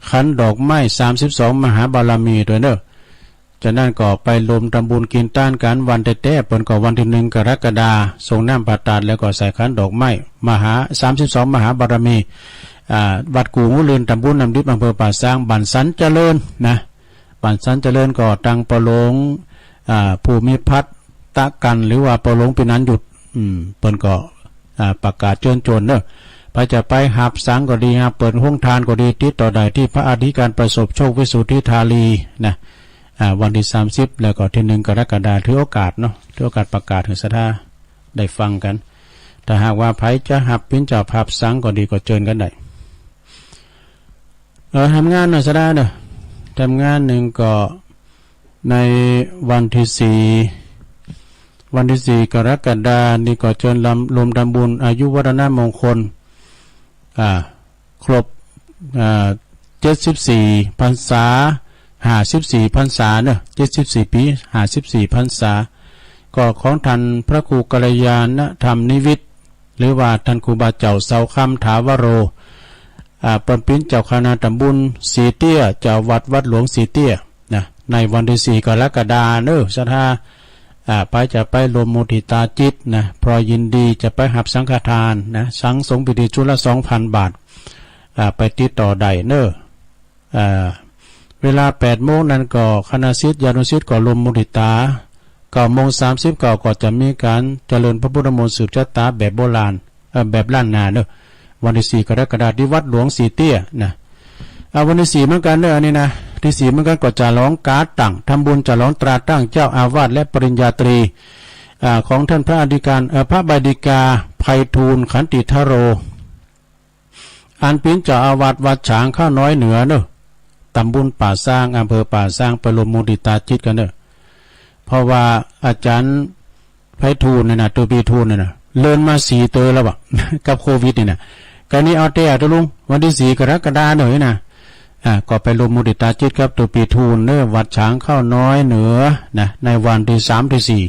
ขันดอกไม้ สามสิบสอง มหาบารมีด้วยเนอะ ฉะนั้นก็ไปรวมทำบุญกินตานกัน วันแต๊ๆ เปิ้นก็วันที่หนึ่งกรกฎา สรงน้ำพระธาตุ แล้วก็ใส่ขันดอกไม้ มหา สามสิบสอง มหาบารมี อ่า วัดกู่งูลื่น ตำบลน้ำดิบ อำเภอป่าซาง บ้านสันเจริญนะ บ้านสันเจริญก็ตังปอหลวง อ่า ภูมิพัฒน์ตะกัน หรือว่าปอหลวงปีนันหยุด อืม เปิ้นก็ อ่า ประกาศเชิญชวนเนอะ ใผจะไปหับสังก็ดี หับเปิดโฮงทานก็ดี ติดต่อได้ที่พระอธิการประสบโชค วิสุทธิธาลีนะ อ่า วันที่สามสิบ แล้วก็ที่หนึ่งกรกฎา ถือโอกาสเนาะ ถือโอกาสประกาศให้ศรัทธาได้ฟังกัน ถ้าหากว่าใผจะหับเป็นเจ้าภาพสังก็ดี ก็เชิญกันได้ เออ ทำงานหน่อยศรัทธาเนอะ ทำงานหนึ่งก็ ในวันที่สี่ วันที่สี่กรกฎานี่ก็เชิญรวมทำบุญอายุวัฒนมงคล อ่า ครบ อ่า เจ็ดสิบสี่พรรษา ห้าสิบสี่พรรษาเนอะ เจ็ดสิบสี่ปี ห้าสิบสี่พรรษา ก็ของท่านพระครูกัลยาณธรรมนิวิทย์ หรือว่าท่านครูบาเจ้าเสาคำถาวโร อ่า เปิ้นเป็นเจ้าคณะตำบลสีเตี้ย เจ้าวัดวัดหลวงสีเตี้ย นะ ในวันที่สี่กรกฎาเนอะ ศรัทธา อ่า ใผจะไปร่วมมุทิตาจิตนะ เพราะยินดีจะไปหับสังฆทานนะ สังสงฆ์พิธีชุดละสองพันบาท อ่า ไปติดต่อได้เนอะ อ่า เวลาแปดโมงนั้นก็คณะศิษยานุศิษย์ก็ร่วมมุทิตา เก้าโมงสามสิบเก้าก็จะมีการเจริญพระพุทธมนต์สืบชะตาแบบโบราณ เอ่อ แบบล้านนาเนอะ วันที่สี่กรกฎาคมที่วัดหลวงสีเตี้ยนะ อ่า วันที่สี่เหมือนกันเนอะ อันนี้นะ ที่สี่เหมือนกันก็จะฉลองกาตั้ง ทำบุญฉลองตราตั้งเจ้าอาวาสและปริญญาตรี อ่า ของท่านพระอธิการ เอ่อ พระใบดิกา ไพฑูรย์ ขันติทโร อันเป็นเจ้าอาวาสวัดฉางข้าวน้อยเหนือเนอะ ตำบลป่าซาง อำเภอป่าซาง ไปร่วมมุทิตาจิตกันเนอะ เพราะว่าอาจารย์ไพฑูรย์เนี่ยนะ ตัวปีทูนเนี่ยนะ เลินมาสี่เตอแล้วอะ กับโควิดเนี่ยนะ กะนี้เอาแต่อะ ตกลง วันที่สี่กรกฎาคมเนอะนะ อ่า ก็ไปร่วมมุทิตาจิตกับตัวปีทูนเนอะ วัดฉางข้าวน้อยเหนือนะ ในวันที่สามที่สี่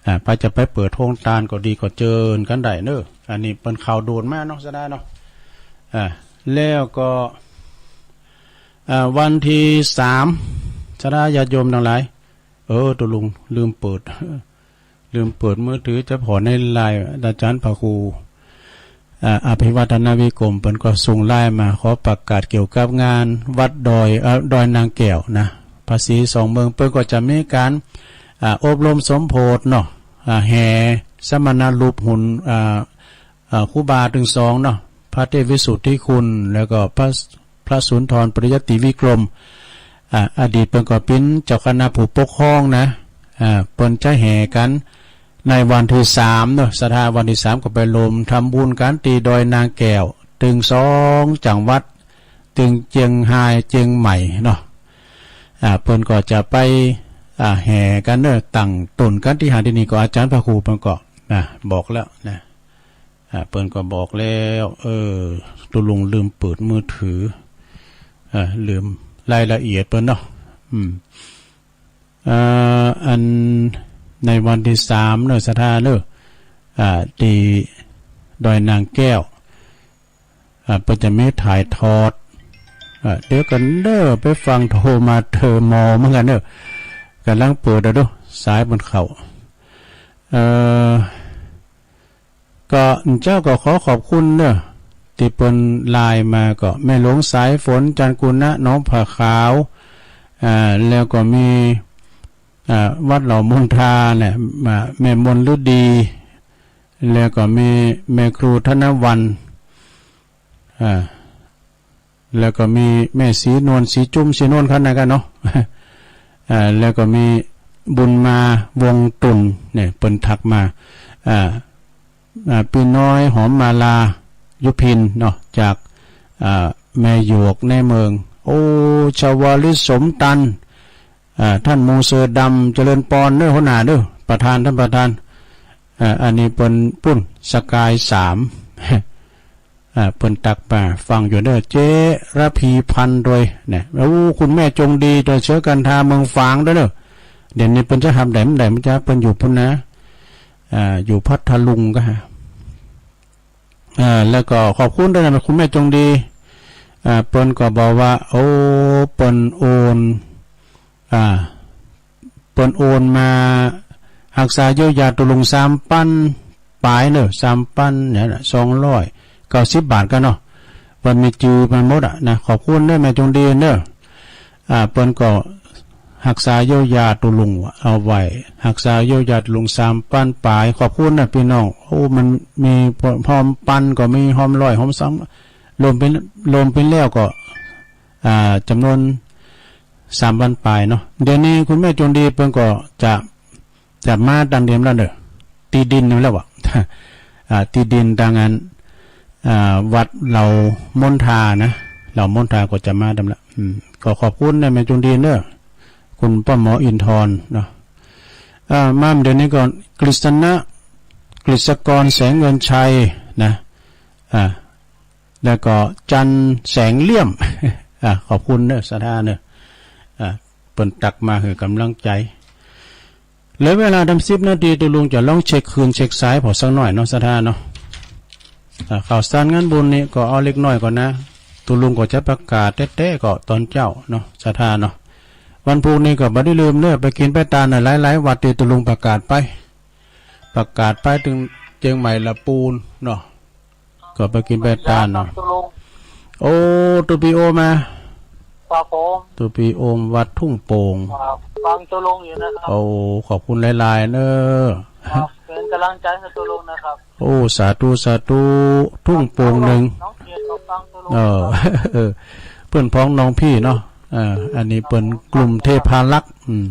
อ่า ใผจะไปเปิดโฮงทานก็ดีก็เจิญกันได้เนอะ อันนี้เปิ้นข่าวด่วนมาเนาะ ศรัทธาเนาะ อ่า แล้วก็ อ่า วันที่สาม ศรัทธาญาติโยมทั้งหลาย เออ ตกลงลืมเปิด ลืมเปิดมือถือ จะผ่อนในไลน์ อาจารย์พระครู อ่า อภิวัฒนวิกรม เปิ้นก็ส่งไลน์มาขอประกาศเกี่ยวกับงานวัดดอย เอ่อ ดอยนางแก้วนะ ภาษีสองเมือง เปิ้นก็จะมีการ อ่า อบรมสมโพธิเนาะ อ่า แห่สมณรูปหุ่น อ่า อ่า ครูบาตึงสองเนาะ พระเทพวิสุทธิคุณ แล้วก็พระ พระสุนทรปริยัติวิกรม อ่า อดีตเปิ้นก็เป๋นเจ้าคณะผู้ปกครองนะ อ่า เปิ้นจะแห่กั๋นในวันตี้สามเนาะ ศรัทธา วันตี้สามก็ไปรวมทำบุญกั๋นตี้ดอยนางแก้ว ตึงสองจังหวัด ตึงเจียงฮาย เจียงใหม่เนาะ อ่า เปิ้นก็จะไป อ่า แห่กั๋นเนาะ ตั้งต้นกั๋นตี้หั้นตี้นี่ก็อาจ๋ารย์พระครูเปิ้นก็ อ่า บอกแล้วนะ อ่า เปิ้นก็บอกแล้ว เออ ตุ๊ลุงลืมเปิดมือถือ อ่า ลืมรายละเอียดเปิ้นเนาะ อืม อ่า อันในวันตี้สามเนาะ ศรัทธาเนาะ อ่า ตี้ดอยนางแก้ว อ่า เปิ้นจะมีถ่ายทอด อ่า เดี๋ยวก่อนเนาะ ไปฟังโทรมาเถอะ หมอเหมือนกั๋นเนาะ ก่ำลังเปิดเอาดู สายเปิ้นเข้า เอ่อ ก็เจ้าก็ขอขอบคุณเนาะ ตี้เปิ้นไลน์มาก็ แม่หลวงสายฝน จันทร์กุณะ หนองผาขาว อ่า แล้วก็มี อ่า วัดเหล่ามนทาเนี่ย มา แม่มนฤดี แล้วก็มีแม่ครูธนวรรณ อ่า แล้วก็มีแม่ศรีนวล ศรีจุ้ม ศรีนวล คันนั้นกั๋นเนาะ อ่า แล้วก็มีบุญมาวงตุ่นเนี่ย เปิ้นทักมา อ่า อ่า ปี้น้อยหอมมาลา ยุพินเนาะ จาก อ่า แม่หยวกในเมือง โอ้ ชวลิต สมตัน อ่า ท่านมูเสือดำ เจริญปอนเนาะ หัวหน้าเนาะ ประธาน ท่านประธาน อ่า อันนี้เปิ้นปุ้น สกายสาม อ่า เปิ้นตักมาฟังอยู่เนาะ เจระพีพันธ์ด้วยเนี่ย โอ้ คุณแม่จงดี โดยเชื้อกันทาเมืองฝางด้วยเนาะ เดี๋ยวนี้เปิ้นจะทำได้ไม่ได้ มันจะเปิ้นอยู่พุ้นนะ อ่า อยู่พัทลุงก็ฮะ อ่า แล้วก็ขอบคุณด้วยนะ คุณแม่จงดี อ่า เปิ้นก็บอกว่า โอ้ เปิ้นโอน อ่า เปิ้นโอนมาฮักษาเยียวยาตุ๊ลุงสามปันปายเนาะ สามปันเนี่ยนะ สองร้อยเก้าสิบบาทกั๋นเนาะ เปิ้นมีจื้อมาหมดอะนะ ขอบคุณเนาะ แม่จงดีเนาะ อ่า เปิ้นก็ฮักษาเยียวยาตุ๊ลุงเอาไว้ ฮักษาเยียวยาตุ๊ลุงสามปันปาย ขอบคุณนะพี่น้อง โอ้ มันมีฮอมปันก็มี ฮอมร้อย ฮอมสอง รวมเป๋น รวมเป๋นแล้วก็ อ่า จ๋ำนวนสามปันปายเนาะ เดี๋ยวนี้คุณแม่จงดีเปิ้นก็จะ จะมาตางเดียมแล้วเนาะ ตี้ดินนั่นแหละวะ อ่า ตี้ดินตางอัน อ่า วัดเหล่ามนทานะ เหล่ามนทาก็จะมาตางละ อืม ก็ขอบคุณนะแม่จงดีเนาะ คุณป้อมหมออินทร์เนาะ อ่า มาเดี๋ยวนี้ก่อน กฤษณะ กฤษกร แสงเงินชัยนะ อ่า แล้วก็จันทร์แสงเลี่ยม อ่า ขอบคุณเนาะ ศรัทธาเนาะ อ่า เปิ้นตักมาหื้อกำลังใจ๋ เหลือเวลาตำสิบนาที ตุ๊ลุงจะลองเช็คคลื่นเช็คสายผ่อสักหน่อยเนาะ ศรัทธาเนาะ อ่า ข่าวสารงานบุญนี่ก็เอาเล็กน้อยก่อนนะ ตุ๊ลุงก็จะประกาศแต๊ๆ ก็ตอนเจ๊าเนาะ ศรัทธาเนาะ วันพุธนี่ก็บ่ได้ลืมเนาะ ไปกิ๋นไปตานหลายๆ วัดตี้ตุ๊ลุงประกาศไป ประกาศไปตึงเจียงใหม่ละปูนเนาะ ก็ไปกิ๋นไปตานเนาะ ตุ๊ลุง โอ้ ตุ๊ปีโอมมา ครับผม ตุ๊ปีโอมวัดทุ่งโป่ง ครับ ฟังตุ๊ลุงอยู่นะครับ โอ้ ขอบคุณหลายๆ เนาะ ครับ เป็นกำลังใจให้ตุ๊ลุงนะครับ โอ้ สาธุ สาธุ ทุ่งโป่งหนึ่ง น้องเกียรติก็ฟังตุ๊ลุง เออ ครับ เออ เปิ้นพ้องน้องพี่เนาะ เออ อันนี้เปิ้นกลุ่มเทพารักษ์ อืม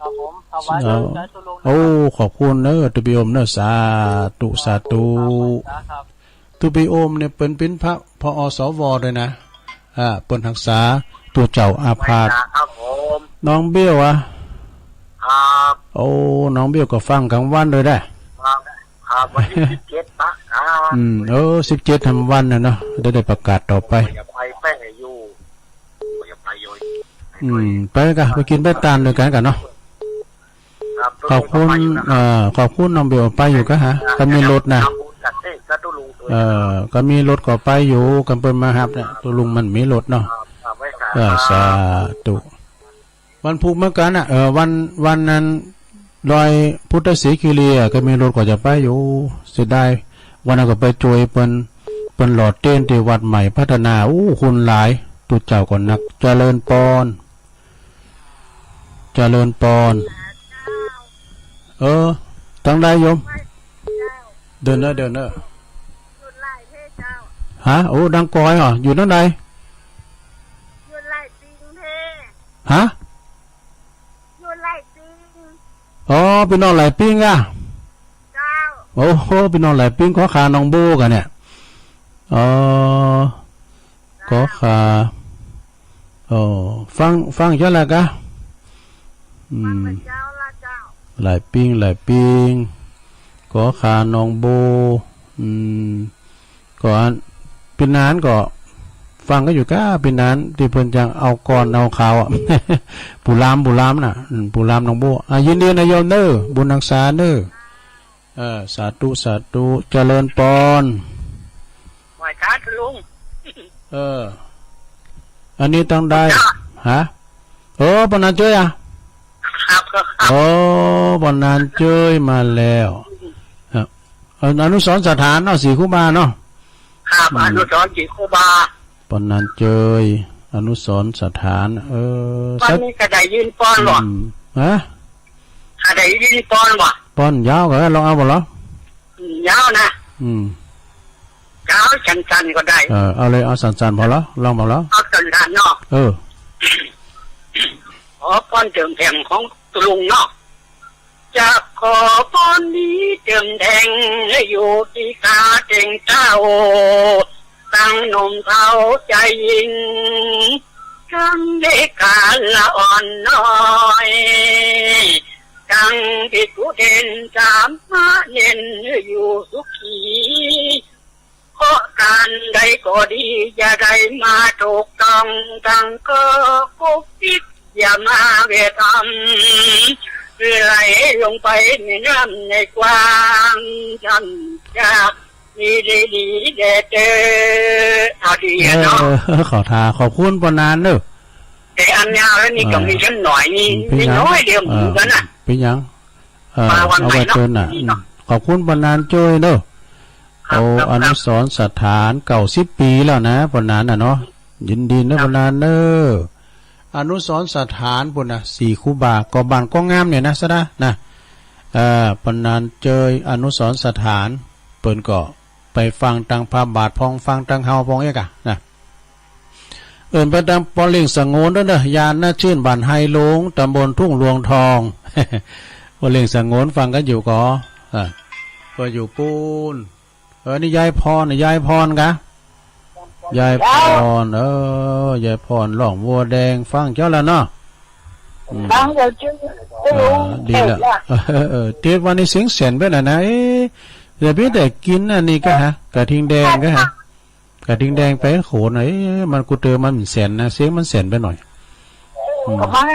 ครับผม เอาไว้ เอา เดี๋ยวจะให้ตุ๊ลุงนะครับ โอ้ ขอบคุณเนาะ ตุ๊ปีโอมเนาะ สาธุ สาธุ ครับ ตุ๊ปีโอมเนี่ยเปิ้นเป๋นพระ ผอ.สว. ด้วยนะ อ่า เปิ้นฮักษาตุ๊เจ้าอาพาธ ครับผม น้องเบี้ยวอะ ครับ โอ้ น้องเบี้ยวก็ฟังกลางวันด้วยได้ ครับ ครับ วันที่สิบเจ็ดปะครับ อืม เออ สิบเจ็ดทำวันน่ะเนาะ ได้ ได้ประกาศต่อไป อย่าไปแป้งอยู่ อย่าไปอยู่ อืม ไปกะ ไปกิ๋นไปตานด้วยกันกะเนาะ ครับ ขอบคุณ เอ่อ ขอบคุณน้องเบล ไปอยู่กะฮะ ก็มีรถนะ เอ่อ ก็มีรถก็ไปอยู่ กันเปิ้นมาฮับเนี่ย ตุ๊ลุงมันมีรถเนาะ เออ สาธุ วันพุธเหมือนกันน่ะ เออ วัน วันนั้น ดอยพุทธศรีคีรีอะ ก็มีรถก็จะไปอยู่ เสียดาย วันนั้นก็ไปช่วยเปิ้น เปิ้นหล่อเตียนที่วัดใหม่พัฒนา อู้ คนหลาย ตุ๊เจ้าก็นัก เจริญปอน เจริญปอน เออ ตังใดโยม เดินเนอะ เดินเนอะ ฮะ โอ้ ดังกอยเหรอ อยู่ตังใด ฮะ อ๋อ พี่น้องไหลปิงอ่ะ โอ้โห พี่น้องไหลปิง ขอขานองโบกันเนี่ย อ๋อ ขอขา โอ้ ฟัง ฟังเจ้าละกะ อืม ไหลปิง ไหลปิง ขอขานองโบ อืม ก็อัน ปีนั้นก็ ฟังก็อยู่กะ ปีนั้น ที่เพิ่นจังเอาก่อนเอาข่าวอะ ผู้ลาม ผู้ลามน่ะ อืม ผู้ลามนองโบ อ่ะ ยินดีนะโยมเน้อ บุญฮักษาเน้อ เออ สาธุ สาธุ เจริญปอน ไหว้สาธุลุง เออ อันนี้ต้องได้ ฮะ โอ้ ปอนานเจ้ยอ่ะ ครับ ครับ ครับ โอ้ ปอนานเจ้ยมาแล้ว ครับ อนุสรณ์สถานเนาะ ศรีครูบาเนาะ ครับ อืม อนุสรณ์ศรีครูบา ปอนานเจ้ย อนุสรณ์สถาน เออ วันนี้ก็ได้ยินปอนบ่ อืม ฮะ ก็ได้ยินปอนบ่ ปอนยาวก็ลองเอาบ่เหรอ อืม ยาวนะ อืม ยาวสั้นๆก็ได้ เออ เอาเลย เอาสั้นๆพอเหรอ ลองบ่เหรอ เอาสั้นๆเนาะ เออ ขอปอนเติมแถมของตุลุงเนาะ จะขอปอนนี้เติมแทงให้อยู่ที่ขาเต็งเต้า ตั้งหนุ่มเฒ่าใจยิ่ง ทั้งเด็กกาละอ่อนน้อย ทั้งภิกขุเถรสามเณรอยู่สุขี เพราะการใดก็ดี อย่าได้มาถูกต้อง ทั้งก็กุกกิก อย่ามาเวทำ ไหลลงไปในน้ำในกว้าง ท่านจะมีดีดีแด่เธอ เอาดีอะเนาะ เออ ขอทา ขอบคุณปอนานเนอะ แต่อันยาวแล้วนี่ก็ เออ มีชั้นหน่อย มี อืม เป็นหยัง มีน้อยเดียวเหมือนกันนะ เออ เป็นหยัง เออ มาวัน เอาไว้ ไหนเนาะ เติมน่ะ นี่เนาะ อืม ขอบคุณปอนานจ้วยเนอะ ครับ โอ้ ครับ อนุสรณ์สถานเก้าสิบปีแล้วนะ ปอนานน่ะเนาะ ยินดีเนอะ ครับ ปอนานเนอะ อนุสรณ์สถานพุ้นนะ ศรีครูบา ก็บ้านก็งามเนี่ยนะ สะดานะ เอ่อ ปอนานจ้วย อนุสรณ์สถาน เปิ้นก็ไปฟังตังพระบาทพอง ฟังตังเฮาพองเอกอะนะ เอิ้นไปตามปอเลี้ยงสงวนเด้อเนอะ ญาณชื่น บ้านไฮหลวง ตำบลทุ่งรวงทอง ปอเลี้ยงสงวนฟังกันอยู่ก่อ อ่า ก็อยู่ปูน เออ นี่ยายพร ยายพรกะ ยายพร เออ ยายพร ร้องวัวแดง ฟังเจ้าแล้วเนาะ อืม ฟังเจ้า ชื่อ อ่า ดีแล้ว เออ เออ เทปวันนี้เสียงแสนไปหน่อยนะ เอ๊ะ เดี๋ยวพี่แต่กินอันนี้ก็ฮะ กระทิงแดงก็ฮะ กระทิงแดงไปโขนหน่อย เอ๊ะ มันกูเตอมันแสนนะ เสียงมันแสนไปหน่อย อืม ก็มัน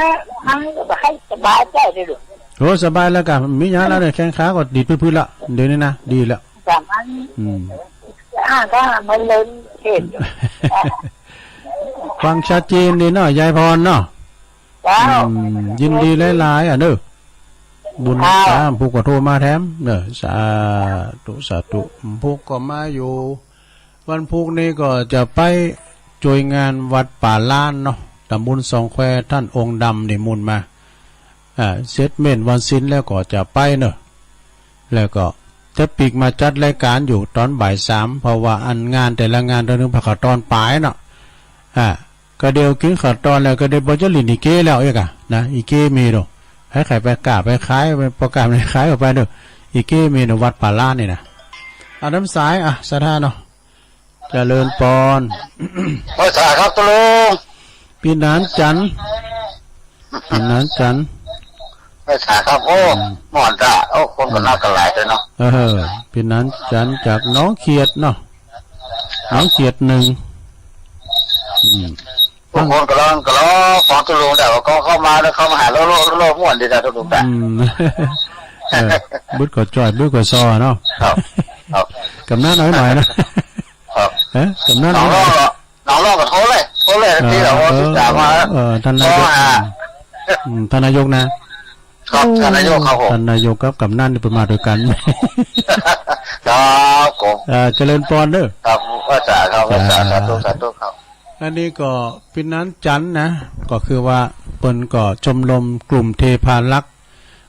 มันก็ให้สบายใจเลยลูก โอ้ สบายแล้วกะ มีหยังแล้วเนี่ย แข้งขาก็ดีดพื้นๆละ เดี๋ยวนี้นะ ดีแล้ว แต่มัน อืม อ่า ก็มันเลยเห็น ฟังชัดเจนดีเนาะ ยายพรเนาะ เจ้า อืม ยินดีหลายๆ อ่ะเนอะ บุญ เจ้า ตามผู้ก็โทรมาแถมเนอะ สาธุ สาธุ ผู้ก็มาอยู่ วันพุธนี้ก็จะไปช่วยงานวัดป่าล้านเนาะ ตำบลสองแคว ท่านองค์ดำนิมนต์มา อ่า เสร็จเม้นวันศีลแล้วก็จะไปเนอะ แล้วก็จะปีกมาจัดรายการอยู่ตอนบ่ายสาม เพราะว่าอันงานแต่ละงานตอนนึงพาเขาตอนปายเนาะ อ่า ก็เดี๋ยวกินข้าวตอนแล้วก็เดี๋ยวบ่จะหลินอีเก้แล้วเอกอะนะ อีเก้มีโด ให้ใครไปกราบไปขาย ไปประกาศไปขายออกไปเด้อ อีเก้มีโด วัดป่าล้านนี่นะ อ่ะ น้ำสาย อ่ะ สถานเนาะ เจริญปอน ภาษาครับตะลุง ปีนานจันทร์ ปีนานจันทร์ ภาษาครับ โอ้ อืม หมอนตา โอ้ คนก็น่ากันหลายเลยเนาะ เออ ปีนานจันทร์จากหนองเขียดเนาะ หนองเขียดหนึ่ง อืม พวกคนก็ร้อง ก็ร้องฟ้องตะลุงแต่ว่าก็เข้ามาแล้วเข้ามาหาโลก โลก โลกม่วนดีนะตะลุงแต่ อืม เออ บึดก็จ่อย บึดก็ซอเนาะ ครับ ครับ กำนันเอาให้หน่อยนะ ครับ เอ๊ะ กำนัน น้อง เอาให้หน่อย ร้องก็ น้องร้องก็โทรเลย โทรเลย เออ ที่เราว่า เออ ที่สามมา เออ ท่านนายก โทรหา อืม ท่านนายกนะ ครับ ท่านนายกครับผม ท่านนายกกับกำนันนี่เปิ้นมาด้วยกัน ครับผม เอ่อ เจริญปอนเด้อ ครับ พระอาจารย์ครับ พระอาจารย์ สาธุ สาธุครับ อันนี้ก็ปีนานจันทร์นะ ก็คือว่าเปิ้นก็ชมรมกลุ่มเทพารักษ์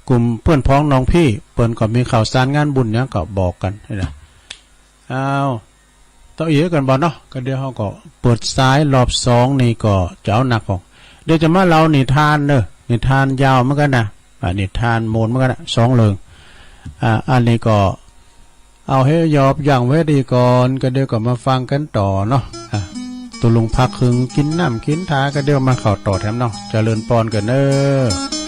กลุ่มเพื่อนพ้องน้องพี่ เปิ้นก็มีข่าวสารงานบุญหยังก็บอกกั๋นนะ อ้าว เต้าเอ๋ยกั๋นบ่เนาะ ก็เดี๋ยวเฮาก็เปิดสายรอบสองนี่ก็จะเอาหนักของ เดี๋ยวจะมาเล่านิทานเนอะ นิทานยาวเหมือนกันนะ อ่า นิทานโมนเหมือนกันนะ สองเรื่อง อ่า อันนี้ก็ เอาให้ยอบยั้งไว้ดีก่อน ก็เดี๋ยวก็มาฟังกันต่อเนาะ อ่ะ ตุลุงพักครึ่งกินน้ำกินทา ก็เดี๋ยวมาเข้าต่อแถมเนาะ เจริญปอนกันเนอะ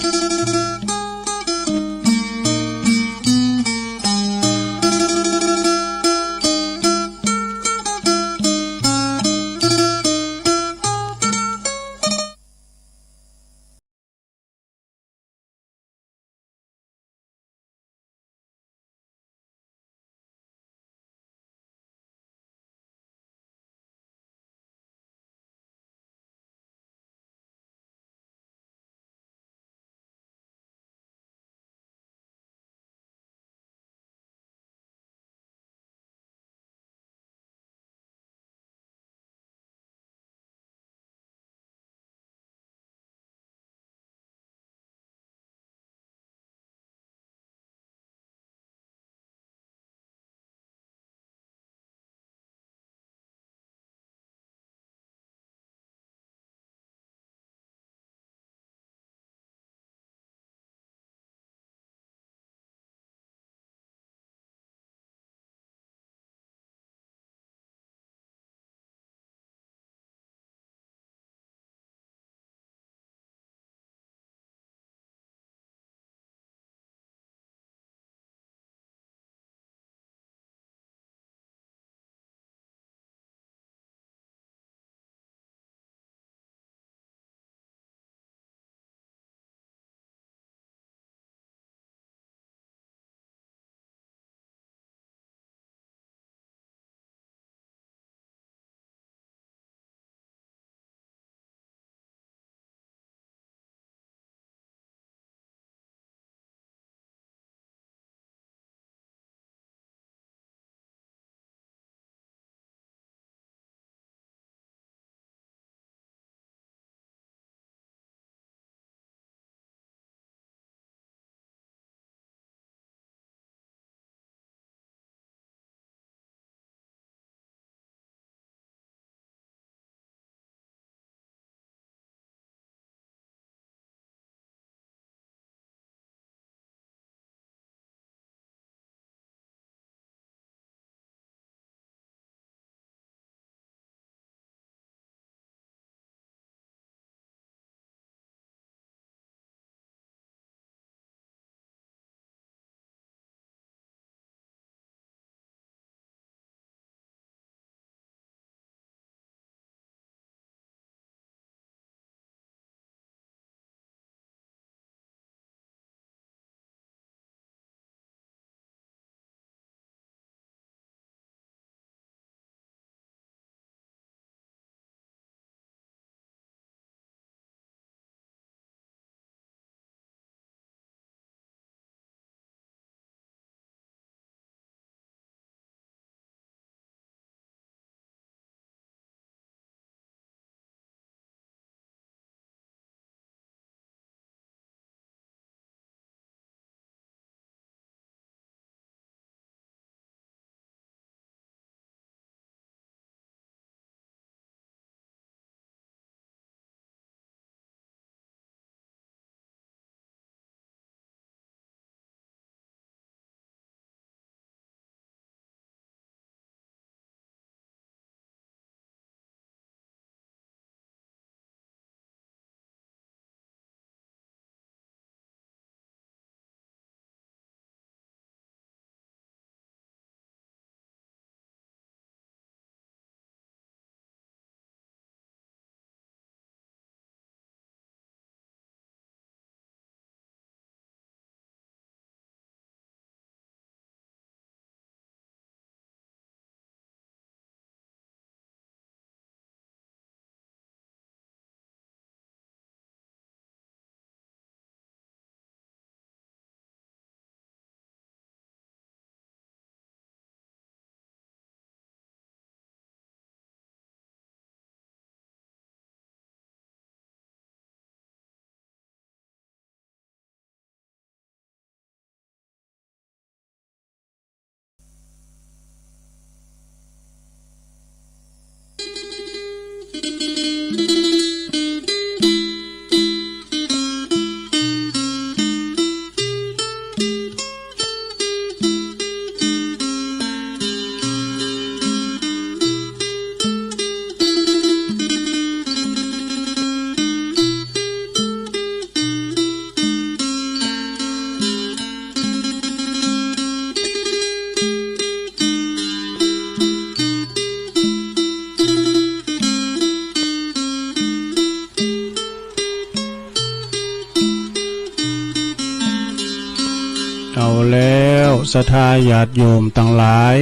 ศรัทธาญาติโยมตังหลาย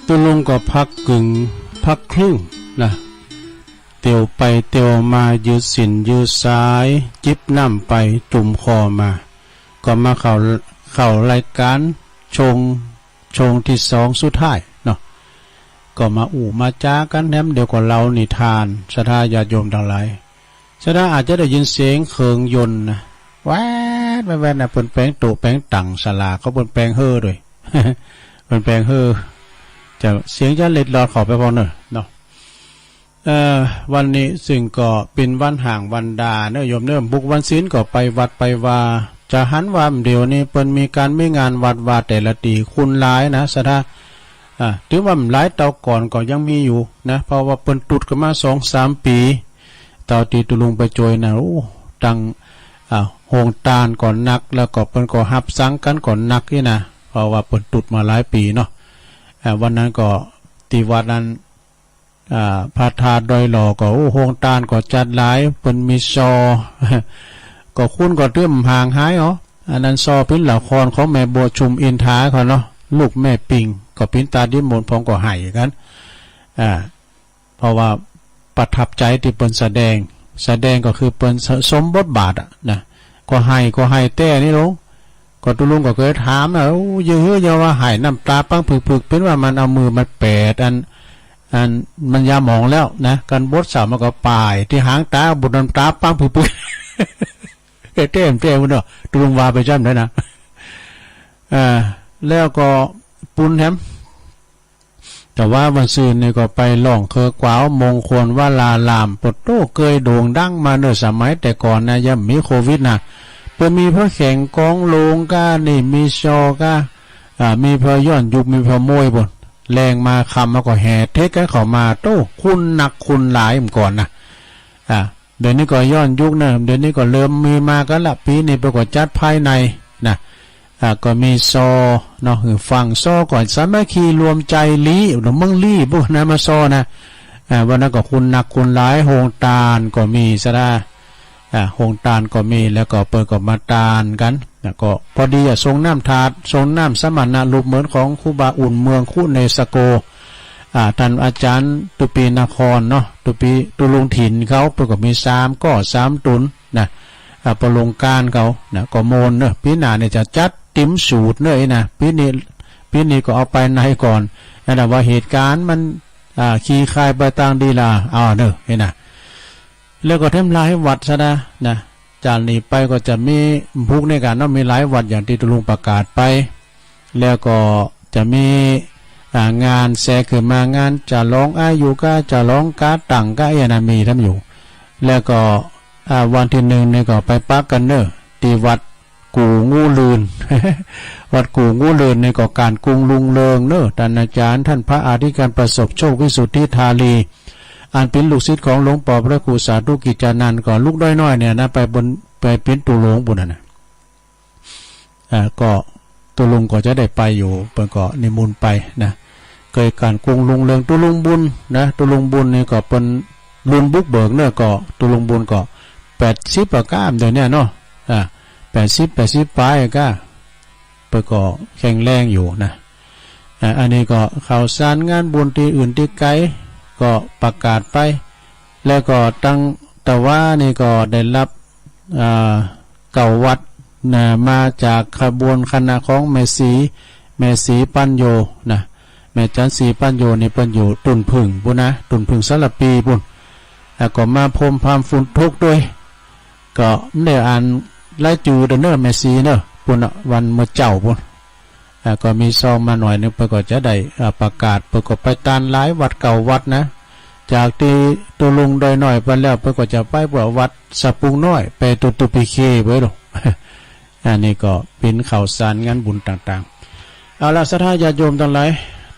ตุ๊ลุงก็พักกึ่ง พักครึ่งนะ เตียวไปเตียวมา ยืดเส้นยืดสาย จิบน้ำไปจุ่มคอมา ก็มาเข้า เข้ารายการช่วง ช่วงที่สองสุดท้ายเนาะ ก็มาอู้มาจ๋ากั๋นแหม เดี๋ยวก็เล่านิทาน ศรัทธาญาติโยมตังหลาย ศรัทธาอาจจะได้ยินเสียงเครื่องยนต์นะ แวดแวดแวดนะ เปิ้นแป๋งโต๊ะแป๋งตั๋งศาลา เขาเปิ้นแป๋งเฮ่อด้วย เปิ้นแป๋งเฮ่อ จะเสียงจะเล็ดลอดเข้าไปพอเนอะเนาะ เอ่อ วันนี้ซึ่งก็เป๋นวันฮ้างวันดาเนอะโยมเนอะ บุกวันศีลก็ไปวัดไปวา จะหันว่าเดี๋ยวนี้เปิ้นมีก๋านมีงานวัดวาแต่ละตี้ คนหลายนะ ศรัทธา อ่า ถือว่าหลายเต้าก่อนก็ยังมีอยู่นะ เพราะว่าเปิ้นตุ๊ดกั๋นมาสองสามปี๋ เต้าตี้ตุ๊ลุงไปจ้วยนะ โอ้ ตัง อ่า โฮงตานก็หนัก แล้วก็เปิ้นก็ฮับสั่งกั๋นก็หนักนี่นะ เพราะว่าเปิ้นตุ๊ดมาหลายปี๋เนาะ อ่า วันนั้นก็ตี้วัดนั้น อ่า พระธาตุดอยหล่อก็ โอ้ โฮงตานก็จัดหลาย เปิ้นมีซอ ก็คนก็เติมห่างหายอ๋อ อันนั้นซอเป๋นละครของแม่บัวชุมอินทาเขาเนาะ ลูกแม่ปิง ก็เป๋นตาดินหมด ผมก็ไห้กั๋น อ่า เพราะว่าประทับใจตี้เปิ้นแสดง แสดงก็คือเปิ้นส- สมบทบาทอะนะ ก็ไห้ ก็ไห้แต๊นี่ลง ก็ตุ๊ลุงก็เกยถามนะ โอ้ อย่าเฮ้อ อย่าว่าไห้ น้ำต๋าปังผึกๆ เป๋นว่ามันเอามือมาแปดอัน อัน มันยาหมองแล้วนะ กั๋นบทสาวมันก็ป่าย ตี้หางต๋า บทน้ำต๋าปังผึกๆ แต๊แต๊พุ้นเนาะ ตุ๊ลุงว่าไปจ้ำได้นะ อ่า แล้วก็ปูนแหม แต่ว่าวันซืนนี่ก็ไปร้องเครือกวาวมงคลวราราม ปะโต๊ะ เกยโด่งดังมาเนอะ สมัยแต่ก่อนนะ ยังบ่มีโควิดนะ เปิ้นมีพระแข่งกองโลงก้า นี่มีซอก้า อ่า มีพระย้อนยุค มีพระมวยปู้น แลงมาค่ำมาก็แห่เทศกั๋นเข้ามา โต๊ะ คนนักคนหลายเหมือนก่อนนะ อ่า เดี๋ยวนี้ก็ย้อนยุคเนอะ เดี๋ยวนี้ก็เริ่มมีมากั๋นละ ปี๋นี้เปิ้นก็จัดภายในนะ อ่า ก็มีซอเนาะ หื้อฟังซอก่อน สามัคคีรวมใจลี้ หรือเมืองลี้ปู้นนะ มาซอนะ อ่า วันนั้นก็คนนักคนหลาย โฮงตานก็มี ศรัทธา อ่า โฮงตานก็มี แล้วก็เปิ้นก็มาตานกั๋น แล้วก็พอดีอะ ส่งน้ำถาด ส่งน้ำสมณรูปเหมือนของครูบาอุ่นเมืองคุเนสโก อ่า ต้านอาจ๋ารย์ตุปีนครเนาะ ตุปี ตุ๊ลุงถิ่นเขา เปิ้นก็มีสามก้อสามตุ๊นนะ อ่า ปะโลงการเขานะ ก็ม่วนเนอะ ปี๋หน้านี่จะจัดเต็มสูตรเนอะ ไอ้นะ ปี๋นี้ ปี๋นี้ก็เอาไปในก่อน อันนั้นว่าเหตุการณ์มัน อ่า คลี่คลายไปตางดีละ เอาเนอะ ไอ้นะ แล้วก็แถมหลายวัดซะนะ นะ จากนี้ไปก็จะมีพุกในการเนาะ มีหลายวัดอย่างตี้ตุ๊ลุงประกาศไป แล้วก็จะมี อ่า งานแทรกขึ้นมา งานฉลองอายุก้า ฉลองก๋าตั๋งก้า เอี้ยนะ มีแถมอยู่ แล้วก็ อ่า วันตี้หนึ่งนี่ก็ไปปักกั๋นเนอะ ตี้วัดกู่งูลื่น วัดกู่งูลื่นนี่ก็ก๋านกรุงรุ่งเรืองเนอะ ต้านอาจ๋ารย์ ต้านพระอธิการประสบโชค วิสุทธิธารี อันเป๋นลูกศิษย์ของหลวงป้อพระครูสาธุกิจจานันท์ ก็ลูกน้อยๆ เนี่ยนะ ไปบน ไปเป๋นตุ๊ลุงปู้นนะ อ่า ก็ตุ๊ลุงก็จะได้ไปอยู่ เปิ้นก็นิมนต์ไปนะ เกยก๋านกรุงรุ่งเรือง ตุ๊ลุงบุญนะ ตุ๊ลุงบุญนี่ก็เปิ้นรุ่นบุกเบิกเนอะ ก็ตุ๊ลุงบุญก็แปดสิบอะก้า เดี๋ยวเนี้ยเนาะ อ่า แปดสิบ แปดสิบปลายอะก้า เปิ้นก็แข็งแรงอยู่นะ อ่า อันนี้ก็ข่าวสารงานบุญตี้อื่นตี้ไกลก็ประกาศไป แล้วก็ตังตะวานี่ก็ได้รับ อ่า เก้าวัดนะ มาจากขบวนคณะของแม่ศรี แม่ศรีปัญโญนะ แม่จันทร์ศรีปัญโญนี่เปิ้นอยู่ตุ่นผึ้งปู้นนะ ตุ่นผึ้งสารภีปู้น แล้วก็มาพรมพรามฝนตกด้วย ก็ได้อ่านรายจื่อเด้อเนอะ แม่ศรีเนอะ ปู้นน่ะ วันเมื่อเจ๊าปู้น อ่า ก็มีซองมาหน่อยหนึ่ง เปิ้นก็จะได้ อ่า ประกาศ เปิ้นก็ไปตานหลายวัดเก้าวัดนะ จากตี้ตุ๊ลุงดอยน้อยไปแล้ว เปิ้นก็จะไปพวกวัดสะปุงน้อย ไปตุ๊ตุ๊ปีเคไปลูก อันนี้ก็เป๋นข่าวสารงานบุญต่างๆ เอาละ ศรัทธาญาติโยมตังหลาย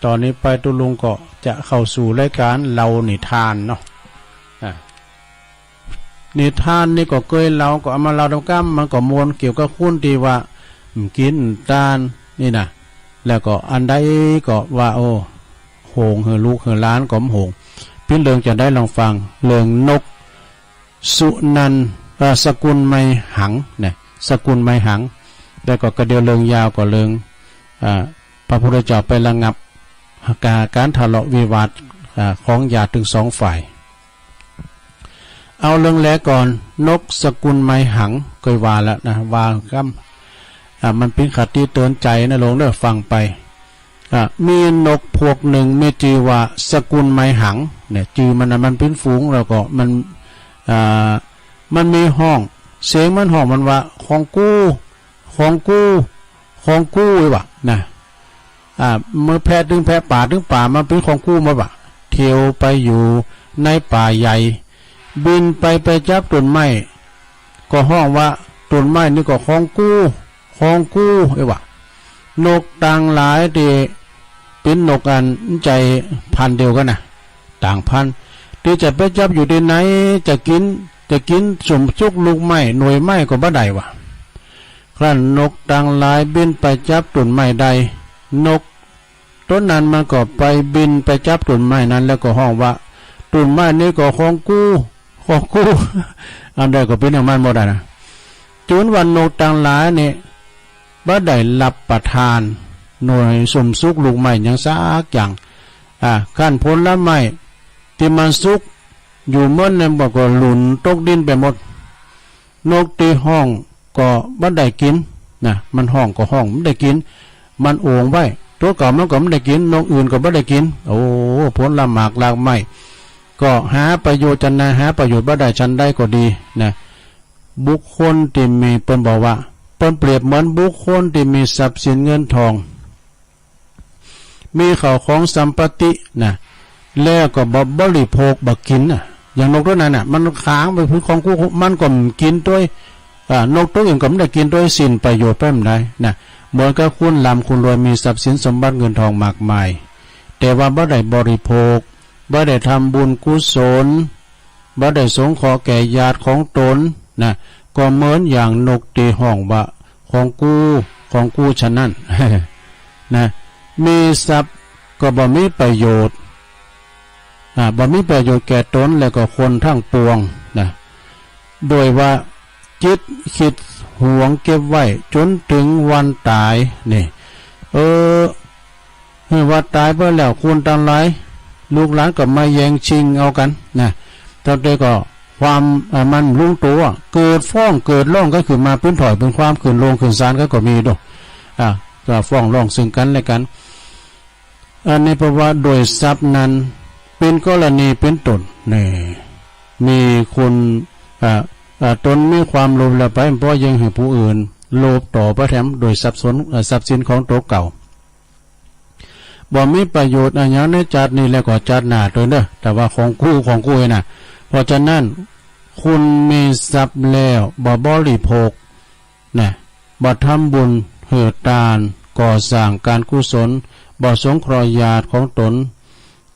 ตอนนี้ไปตุ๊ลุงก็จะเข้าสู่รายการเล่านิทานเนาะ อ่า นิทานนี่ก็เกยเล่า ก็เอามาเล่าตามกำ มันก็ม่วน เกี่ยวกับคนตี้ว่า อืม กินตานนี่นะ แล้วก็อันใดก็ว่า โอ้ โหงหื้อลูกหื้อหลานก็บ่โหง เป๋นเรื่องจะได้ลองฟัง เรื่องนกสุนัน เอ่อ สกุลไมหังนะ สกุลไมหัง แล้วก็กระเดียวเรื่องยาวก็เรื่อง อ่า พระพุทธเจ้าไประงับ กา- การทะเลาะวิวาท อ่า ของญาติทั้งสองฝ่าย เอาเรื่องแรกก่อน นกสกุลไม้หัง เคยว่าแล้วนะ ว่าคำ อ่า มันเป็นคติเตือนใจนะ ลองเด้อฟังไป อ่า มีนกพวกหนึ่ง มีชื่อว่าสกุลไม้หัง เนี่ย ชื่อมันนะ มันเป็นฝูง แล้วก็มัน อ่า มันมีฮ้อง เสียงมันฮ้องมันว่า ของกู ของกู ของกู ไอ้วะ นะ อ่า เมื่อแพะตึงแพะ ป่าตึงป่า มันเป็นของกูหมดวะ เที่ยวไปอยู่ในป่าใหญ่ บินไปไปจับต้นไม้ ก็ฮ้องว่า ต้นไม้นี่ก็ของกู ของกู ไอ้วะ นกต่างหลายที่เป็นนกอันใจพันธุ์เดียวกันนะ ต่างพันธุ์ ที่จะไปจับอยู่ที่ไหน จะกิน จะกินส้มสุกลูกไม้ หน่วยไม้ก็บ่ได้วะ ครั้นนกต่างหลายบินไปจับต้นไม้ได้ นกต้นนั้นมันก็ไปบินไปจับต้นไม้นั้น แล้วก็ฮ้องว่า ต้นไม้นี้ก็ของกู ของกู อันใดก็เป็นอย่างมันหมดอะนะ จนว่านกต่างหลายนี่บ่ได้รับประทานหน่วยส้มสุกลูกไม้หยังสักอย่าง อ่า ครั้นผลไม้ที่มันสุกอยู่เมินนั้นมันก็หล่นตกดินไปหมด นกที่ฮ้องก็บ่ได้กินนะ มันฮ้องก็ฮ้องบ่ได้กิน มันโอ่งไว้ ตัวเก่ามันก็บ่ได้กิน นกอื่นก็บ่ได้กิน โอ้ ผลหมากรากไม้ ก็หาประโยชน์จันนา หาประโยชน์บ่ได้ฉันใดก็ดีนะ บุคคลที่มี เปิ้นบอกว่า เปิ้นเปรียบเหมือนบุคคลที่มีทรัพย์สินเงินทอง มีข้าวของสัมปตินะ แล้วก็บ่บริโภค บ่กินนะ อย่างนกตัวนั้นน่ะ มันค้างไปพื้นของกู มันก็กินด้วย อ่า นกตัวอื่นก็บ่ได้กินด้วย สิ้นประโยชน์ไปบ่ได้นะ เหมือนกับคนร่ำคนรวยมีทรัพย์สินสมบัติเงินทองมากมาย แต่ว่าบ่ได้บริโภค บ่ได้ทำบุญกุศล บ่ได้สงเคราะห์แก่ญาติของตนนะ ก็เหมือนอย่างนกที่ฮ้องว่า ของกู ของกู ฉะนั้น นะ มีทรัพย์ก็บ่มีประโยชน์ อ่า บ่มีประโยชน์แก่ตน และก็คนทั้งปวงนะ โดยว่าจิตคิดหวงเก็บไว้จนถึงวันตายนี่ เออ เมื่อว่าตายไปแล้ว คนทั้งหลาย ลูกหลานก็มาแย่งชิงเอากันนะ ตั้งแต่ก็ความ อ่า มันลงตัว เกิดฟ้องเกิดร้องกันขึ้นมา เป็นถ้อยเป็นความ ขึ้นโรงขึ้นศาลกันก็มีเนาะ อ่า ก็ฟ้องร้องซึ่งกันและกัน อันนี้เพราะว่าโดยทรัพย์นั้น เป็นกรณีเป็นต้นนี่ มีคน อ่า อ่า ตนมีความโลภแล้วไป เพราะยังให้ผู้อื่นโลภต่อไปแถม โดยทรัพย์สน อ่า ทรัพย์สินของตัวเก่า บ่มีประโยชน์อะหยังในชาตินี้แล้วก็ชาติหน้าตัวเด้อ แต่ว่าของกู ของกูนะ เพราะฉะนั้น คนมีทรัพย์แล้วบ่บริโภคนะ บ่ทำบุญหื้อตาน ก่อสร้างการกุศล บ่สงเคราะห์ญาติของตน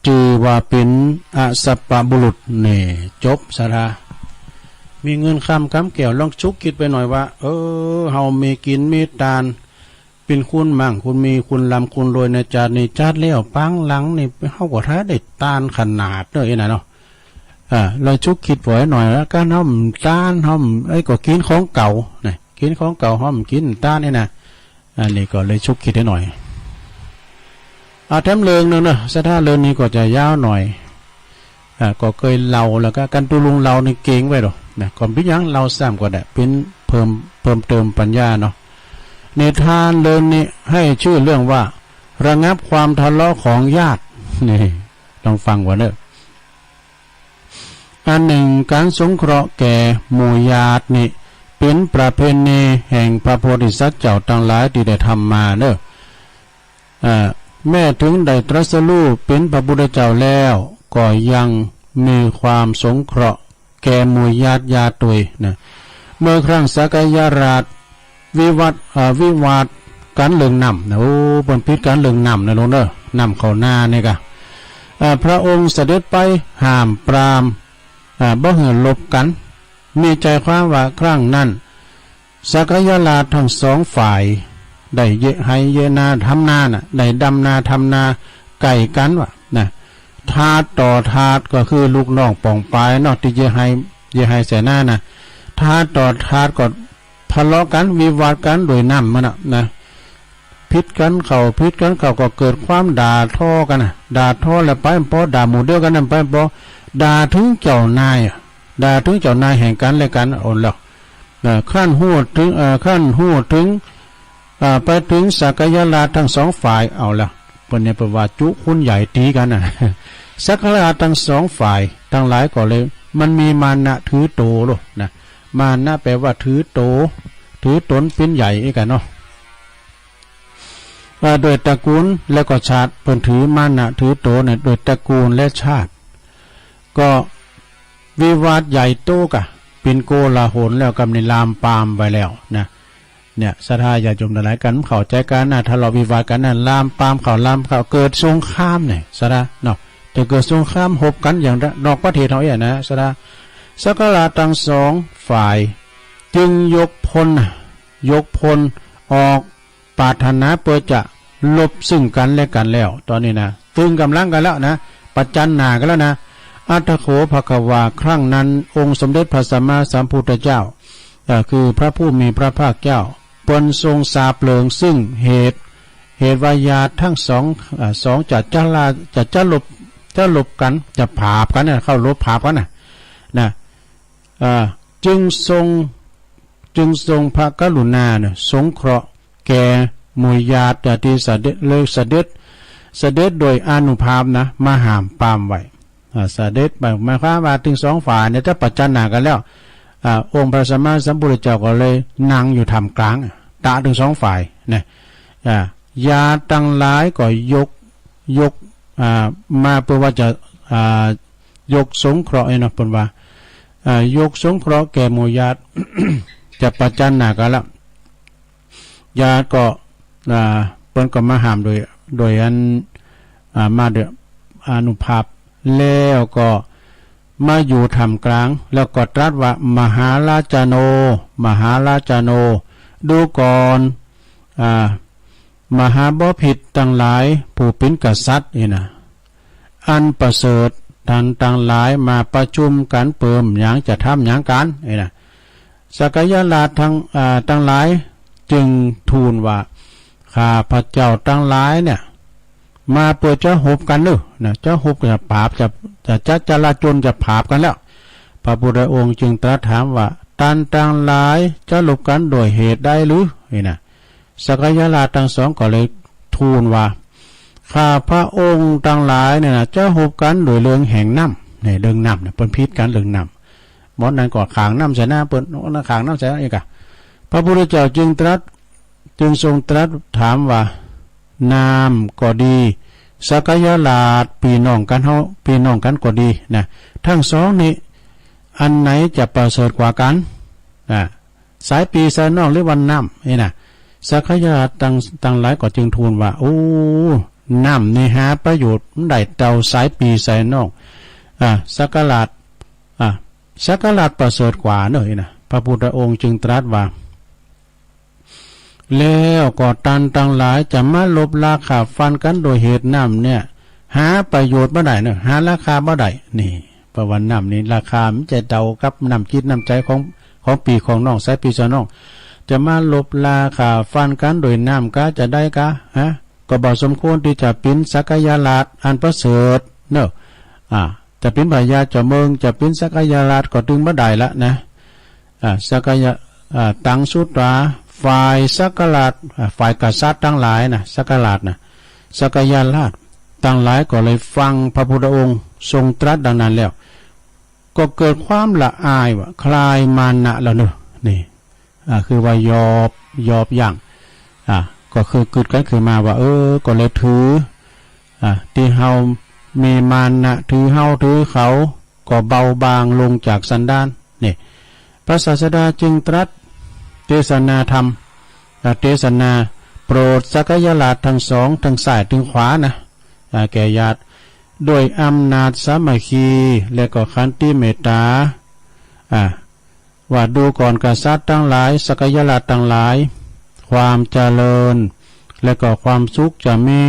จื่อว่าเป็นอสัพพบุรุษ นี่ จบซะละ มีเงินคำกำแก้ว ลองชุกคิดไปหน่อยว่า เออ เฮามีกินมีตาน เป็นคนมั่งคนมี คนร่ำคนรวยในชาตินี้ ชาติแล้วปางหลังนี่ เฮาก็ถ้าได้ตานขนาดเด้อ ไอ้น่ะเนาะ อ่า ลองชุกคิดปล่อยหน่อยว่า การเฮาตาน เฮา ไอ้ ก็กินของเก่านะ กินของเก่า เฮากินตานนี่นะ อันนี้ก็เลยชุกคิดให้หน่อย อ่า แถมเรื่องหนึ่งเนอะ ศรัทธา เรื่องนี้ก็จะยาวหน่อย อ่า ก็เคยเล่าแล้วก็ กันตุลุงเล่านี่เก่งไว้หรอกนะ ก็บ่เป็นหยัง เล่าซ้ำก็ได้ เป็นเพิ่ม เพิ่มเติมปัญญาเนาะ นิทานเรื่องนี้ให้ชื่อเรื่องว่า ระงับความทะเลาะของญาติ นี่ ลองฟังก่อนเนอะ อันหนึ่ง การสงเคราะห์แก่หมู่ญาตินี่ เป็นประเพณีแห่งพระโพธิสัตว์เจ้าทั้งหลายที่ได้ทำมาเนอะ อ่า แม้ถึงได้ตรัสรู้เป็นพระพุทธเจ้าแล้ว ก็ยังมีความสงเคราะห์แก่หมู่ญาติญาติโดยนะ เมื่อครั้งสักยราชวิวัฒน์ อ่า วิวาทกันเรื่องน้ำนะ โอ้ เปิ้นผิดกันเรื่องน้ำนะลุงเด้อ น้ำเข้านานี่กะ อ่า พระองค์เสด็จไปห้ามปราม อ่า บ่หื้อรบกัน มีใจความว่าครั้งนั้น สักยราชทั้งสองฝ่าย ได้เยะไฮ่เยะนาทำนาน่ะ ได้ดำนาทำนาไก่กันว่ะนะ ทาสต่อทาสก็คือลูกน้องป๋องปายเนาะ ที่เยะไฮ่ เยะไฮ่ใส่นาน่ะ ทาสต่อทาสก็ ทะเลาะกัน วิวาทกันโดยน้ำมันน่ะนะ ผิดกันเข้า ผิดกันเข้าก็เกิดความด่าทอกันน่ะ ด่าทอแล้วไปบ่ปอ ด่าหมู่เดียวกันนั้นไปบ่ปอ ด่าถึงเจ้านาย ด่าถึงเจ้านายแห่งกันและกัน เอาแล้ว เอ่อ คันฮู้ถึง เอ่อ คันฮู้ถึง เอ่อ ไปถึงสักยราชทั้งสองฝ่าย เอาแล้ว เปิ้นเนี่ยเปิ้นว่าจุคนใหญ่ตีกันน่ะ สักยราชทั้งสองฝ่ายทั้งหลายก็เลย มันมีมานะถือโตโลดนะ มานะแปลว่าถือโต ถือตนเป็นใหญ่อีกอะเนาะ ว่าโดยตระกูลและก็ชาติ เปิ้นถือมานะถือโตเนี่ยโดยตระกูลและชาติ ก็วิวาทใหญ่โตกะ เป็นโกลาหลแล้วกำนี้ลามปามไปแล้วนะ เนี่ย ศรัทธาญาติโยมทั้งหลายกันเข้าใจกันนะ ทะเลาะวิวาทกันนะ ลามปามเข้า ลามเข้า เกิดสงครามเนี่ย ศรัทธาเนาะ จะเกิดสงครามรบกันอย่างนอกประเทศเฮาเนี่ยนะ ศรัทธา สักยราชทั้งสองฝ่าย จึงยกพล ยกพลออก ปรารถนาเพื่อจะรบซึ่งกันและกันแล้ว ตอนนี้นะ ตึงกำลังกันแล้วนะ ประจันหน้ากันแล้วนะ อัตถโข ภควา ครั้งนั้น องค์สมเด็จพระสัมมาสัมพุทธเจ้า เอ่อ คือพระผู้มีพระภาคเจ้า เปิ้นทรงสาบเปลืองซึ่งเหตุ เหตุว่าญาติทั้งสอง เอ่อ สองจะจะลา จะจะรบ จะรบกัน จะผาบกันนะ เข้ารบผาบกันนะ นะ อ่า จึงทรง จึงทรงพระกรุณาเนี่ย สงเคราะห์แก่หมู่ญาติที่เสด็จ เลยเสด็จ เสด็จโดยอานุภาพนะ มาห้ามปรามไว้ อ่า เสด็จไป หมายความว่าทั้งสองฝ่ายเนี่ยจะประจันหน้ากันแล้ว อ่า องค์พระสัมมาสัมพุทธเจ้าก็เลยนั่งอยู่ท่ามกลาง ตะทั้งสองฝ่ายนะ อ่า ญาติทั้งหลายก็ยก ยก อ่า มาเพื่อว่าจะ อ่า ยกสงเคราะห์ไอ้เนาะ เปิ้นว่า อ่า ยกสงเคราะห์แก่หมู่ญาติ จะประจันหน้ากันละ ญาติก็ อ่า เปิ้นก็มาห้ามโดย โดยอัน อ่า มาโดยอานุภาพ แล้วก็มาอยู่ท่ามกลาง แล้วก็ตรัสว่า มหาราชโน มหาราชโน ดูก่อน อ่า มหาบพิตรทั้งหลาย ผู้เป็นกษัตริย์นี่นะ อันประเสริฐ ท่านทั้งหลายมาประชุมกันเปิมหยังจะทำหยังกันนี่นะ สักยราชทั้ง อ่า ทั้งหลายจึงทูลว่า ข้าพเจ้าทั้งหลายเนี่ย มาเพื่อจะรบกันเนอะนะ จะรบจะผาบ จะ จะ จะจลาจล จะผาบกันแล้ว พระพุทธองค์จึงตรัสถามว่า ท่านทั้งหลายจะรบกันด้วยเหตุใดหรือ นี่นะ สักยราชทั้งสองก็เลยทูลว่า ข้าพระองค์ทั้งหลายเนี่ยนะ จะรบกันโดยเรื่องแห่งน้ำ เนี่ย เรื่องน้ำเนี่ย เปิ้นผิดกันเรื่องน้ำ หมดนั้นก็ขางน้ำใส่หน้าเปิ้น หมดนั้นขางน้ำใส่หน้าอีกอะ พระพุทธเจ้าจึงตรัส จึงทรงตรัสถามว่า น้ำก็ดี สักยราชพี่น้องกันเฮา พี่น้องกันก็ดีนะ ทั้งสองนี้ อันไหนจะประเสริฐกว่ากันนะ สายพี่สายน้องหรือว่าน้ำนี่นะ สักยราชทั้ง ทั้งหลายก็จึงทูลว่า โอ้ น้ำนี่หาประโยชน์บ่ได้เท่าสายพี่สายน้อง อ่า สักยราช อ่า สักยราชประเสริฐกว่าเนอะนี่นะ พระพุทธองค์จึงตรัสว่า แล้วก็ท่านทั้งหลายจะมาลบราฆ่าฟันกันโดยเหตุน้ำเนี่ย หาประโยชน์บ่ได้เนอะ หาราคาบ่ได้ นี่ เพราะว่าน้ำนี่ราคามันจะเท่ากับน้ำจิตน้ำใจของ ของพี่ของน้อง สายพี่สายน้อง จะมาลบราฆ่าฟันกันโดยน้ำกาจะได้กา ฮะ ก็บ่สมควรที่จะเป๋นสักยราชอันประเสริฐเนอะ อ่า จะเป๋นพญาเจ้าเมือง จะเป๋นสักยราชก็ตึงบ่ได้ละนะ อ่า สักยะ อ่า ตังสุตรา ฝ่ายสักยราช อ่า ฝ่ายกษัตริย์ทั้งหลายนะ สักยราชนะ สักยราชทั้งหลายก็เลยฟังพระพุทธองค์ทรงตรัสดังนั้นแล้ว ก็เกิดความละอายว่าคลายมานะแล้วเนอะ นี่ อ่า คือว่ายอบ ยอบยั้ง อ่า ก็คือคิดกันขึ้นมาว่า เออ ก็เลยถือ อ่า ตี้เฮามีมานะถือเฮาถือเขา ก็เบาบางลงจากสันดาน นี่ พระศาสดาจึงตรัสเทศนาธรรม อ่า เทศนาโปรดสักยราชทั้งสอง ทั้งซ้ายทั้งขวานะ อ่า แก่ญาติ ด้วยอำนาจสามัคคี และก็ขันติเมตตา อ่า ว่าดูก่อนกษัตริย์ทั้งหลาย สักยราชทั้งหลาย ความเจริญ และก็ความสุขจะมี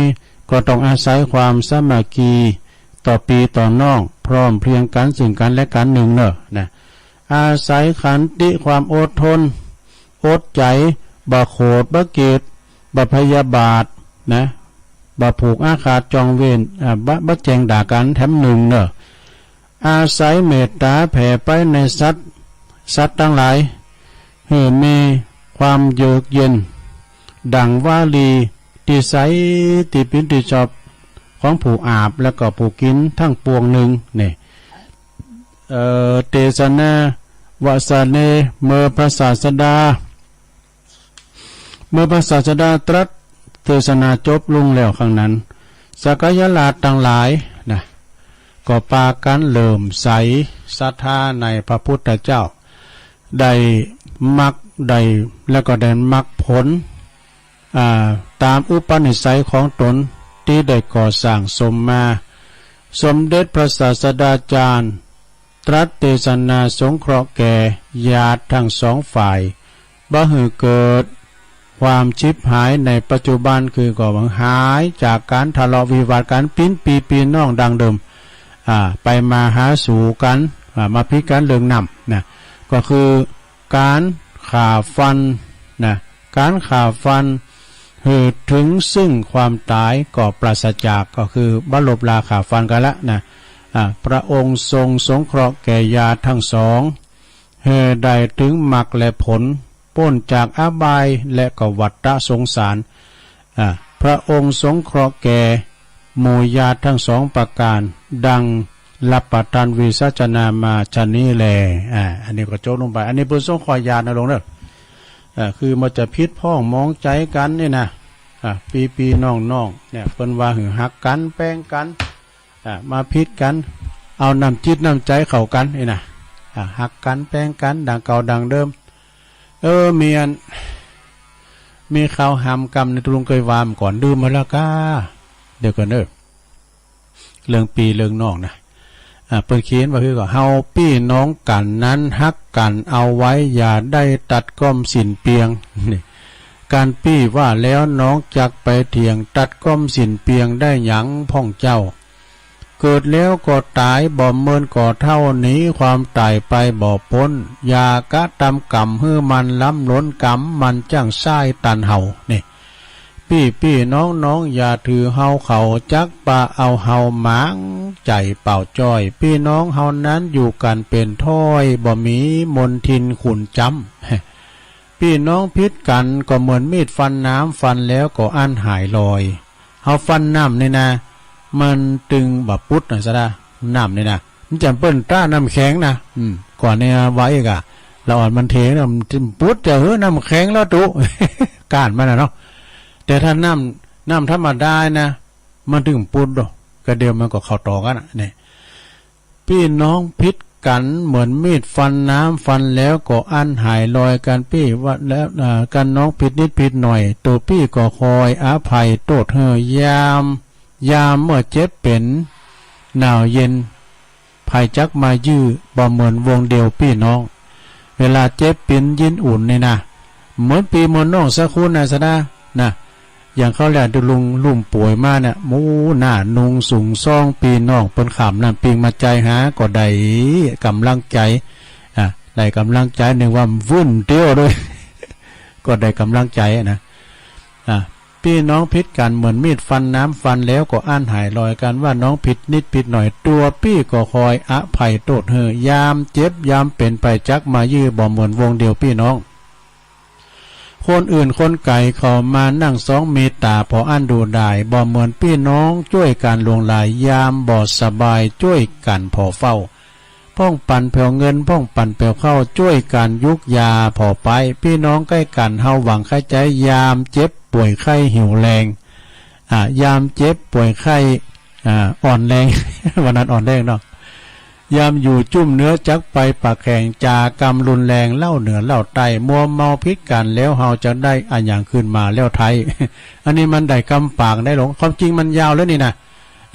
ก็ต้องอาศัยความสามัคคี ต่อพี่ต่อน้อง พร้อมเพรียงกันซึ่งกันและกัน นึ่งเนอะ นะ อาศัยขันติความอดทน อดใจ๋ บ่โขด บ่เกลียด บ่พยาบาทนะ บ่ผูกอาฆาตจองเวร อ่า บ่ บ่แจ้งด่ากั๋นแถมนึ่งเน่อ อาศัยเมตต๋าแผ่ไปในสัตว์ สัตว์ตังหลาย หื้อมีความเยือกเย็น ดั่งวาลีตี้ใสตี้ปิ๋นตี้ชอบของผู้อาบ แล้วก็ผู้กิ๋นตังปวงนึ่ง นี่ เอ่อ เตสนาวาสาเน เมื่อพระศาสดา เมื่อพระศาสดาตรัสเตสนาจบลงแล้วครั้งนั้น สักกายราชตังหลายนะ ก็ปากั๋นเลื่อมใสศรัทธาในพระพุทธเจ้า ได้มรรค ได้ แล้วก็ได้มรรคผล อ่า ต๋ามอุปนิสัยของต๋นตี้ได้ก่อสร้างสมมา สมเด็จพระศาสดาจารย์ ตรัสเตสนาสงเคราะห์แก่ญาติตังสองฝ่าย บ่หื้อเกิดความฉิบหายในปัจจุบัน คือก็หายจากก๋านทะเลาะวิวาทกั๋น ปิ๋นปี้ปี้น้องดังเดิม อ่า ไปมาหาสู่กั๋น อ่า มาผิดกั๋นเรื่องน้ำนะ ก็คือก๋านฆ่าฟันนะ ก๋านฆ่าฟัน หื้อเถิงซึ่งความต๋ายก็ปราศจาก ก็คือบ่ลบลาฆ่าฟันกั๋นละนะ อ่า พระองค์ทรงสงเคราะห์แก่ญาติตังสอง หื้อได้เถิงมรรคและผล ป๊นจากอบายและก็วัฏฏะสงสาร อ่า พระองค์สงเคราะห์แก่หมู่ญาติตังสองประก๋าน ดั่งรับประทานวิสัชนามาชะนี้แล อ่า อันนี้ก็จบลงไป อันนี้เปิ้นสงเคราะห์ญาตินะหลวงเน่อ อ่า คือมันจะผิดพ้องหมองใจ๋กั๋นนี่นะ อ่า ปี้ปี้น้องๆ เนี่ย เปิ้นว่าหื้อฮักกั๋นแป้งกั๋น อ่า มาผิดกั๋น เอาน้ำจิตน้ำใจ๋เข้ากั๋นนี่นะ อ่า ฮักกั๋นแป้งกั๋นดั่งเก่าดั่งเดิม เออ มีอัน มีข่าวหามกำในตุลุงเคยว่ามาก่อน ลืมมาแล้วก้า เดี๋ยวก่อนเด้อ เรื่องปี้เรื่องน้องนะ อ่า เปิ้นเขียนว่าคือก็ เฮาปี้น้องกั๋นนั้นฮักกั๋นเอาไว้ อย่าได้ตัดก้อมสิ้นเปียง นี่ ก๋านปี้ว่าแล้วน้องจักไปเถียง ตัดก้อมสิ้นเปียงได้หยังพ่องเจ้า เกิดแล้วก็ต๋าย บ่เมินก็เฒ่า หนีความต๋ายไปบ่ป๊น อย่ากระทำกรรมหื้อมันล้ำล้น กรรมมันจั้งใช้ตันเฮา นี่ ปี้ปี้น้องน้องอย่าถือเฮา เขาจักปะเอาเฮาหมาง ใจ๋เปล่าจ้อย ปี้น้องเฮานั้นอยู่กั๋นเป๋นถ้อย บ่มีมนทินขุ่นจ๊ำ ปี้น้องผิดกั๋นก็เหมือนมีดฟันน้ำ ฟันแล้วก็อั้นหายลอย เฮาฟันน้ำนี่นะ มันตึงบ่ปุดนะสะดา น้ำนี่นะ มันจะเปิ้นตราน้ำแข็งนะ อืม ก่อนเนี่ยว่าอีกอะ ละอ่อนมันเทนะ มันจะปุดจะหื้อน้ำแข็งแล้วตุ ก้านมันนะเนาะ แต่ถ้าน้ำ น้ำธรรมดานะ มันตึงปุดดอก กะเดียวมันก็เข้าต่อกั๋นนะ เนี่ย ปี้น้องผิดกั๋นเหมือนมีดฟันน้ำ ฟันแล้วก็อั้นหายลอย กั๋นปี้ว่าแล้ว อ่า กั๋นน้องผิดนิดผิดหน่อย ตัวปี้ก็คอยอภัยโต้ษหื้อ ยาม ยามเมื่อเจ็บเป๋น หนาวเย็น ไผจักมายื้อ บ่เหมือนวงเดียวปี้น้อง เวลาเจ็บเป๋นยินอุ่นนี่นะ เหมือนปี้เหมือนน้องสักคนนะสะดา นะ อย่างเขาแหละดูลุงลุ่มป่วยมาเนี่ย หมูหน้านุงสุงซอง ปี้น้องเปิ้นข้ามน้ำปิงมาจ่ายหาก็ได้กำลังใจ๋ อ่ะ ได้กำลังใจ๋ นึกว่าวื่นเตี้ยวด้วย ก็ได้กำลังใจ๋นะ อ่ะ ปี้น้องผิดกั๋นเหมือนมีดฟันน้ำ ฟันแล้วก็อั้นหายลอย กั๋นว่าน้องผิดนิดผิดหน่อย ตัวปี้ก็คอยอภัยโต้ษหื้อ ยามเจ็บยามเป๋น ไผจักมายื้อ บ่เหมือนวงเดียวปี้น้อง คนอื่นคนไก๋เขามานั่งสองมีต๋า ผ่ออั้นดูดาย บ่เหมือนปี้น้องจ้วยกั๋นหลวงหลาย ยามบ่สบายจ้วยกั๋นผ่อเฝ้า พ่องปันแผวเงิน พ่องปันแผวข้าว จ้วยกั๋นยุกยาผ่อไป ปี้น้องใก้กั๋น เฮาหวังใค่ใจ๊ ยามเจ็บป่วยไข้หิวแรง อ่า ยามเจ็บป่วยไข้ อ่า อ่อนแรง วันนั้นอ่อนแรงเนาะ ยามอยู่จุ่มเนื้อจักไปปากแข็ง จากำรุนแรงเล่าเหนือเล่าใต้ มัวเมาผิดกั๋นแล้ว เฮาจะได้อะหยังคืนมาแล้วไท้ อันนี้มันได้กำปากได้หลวง ความจริงมันยาวแล้วนี่นะ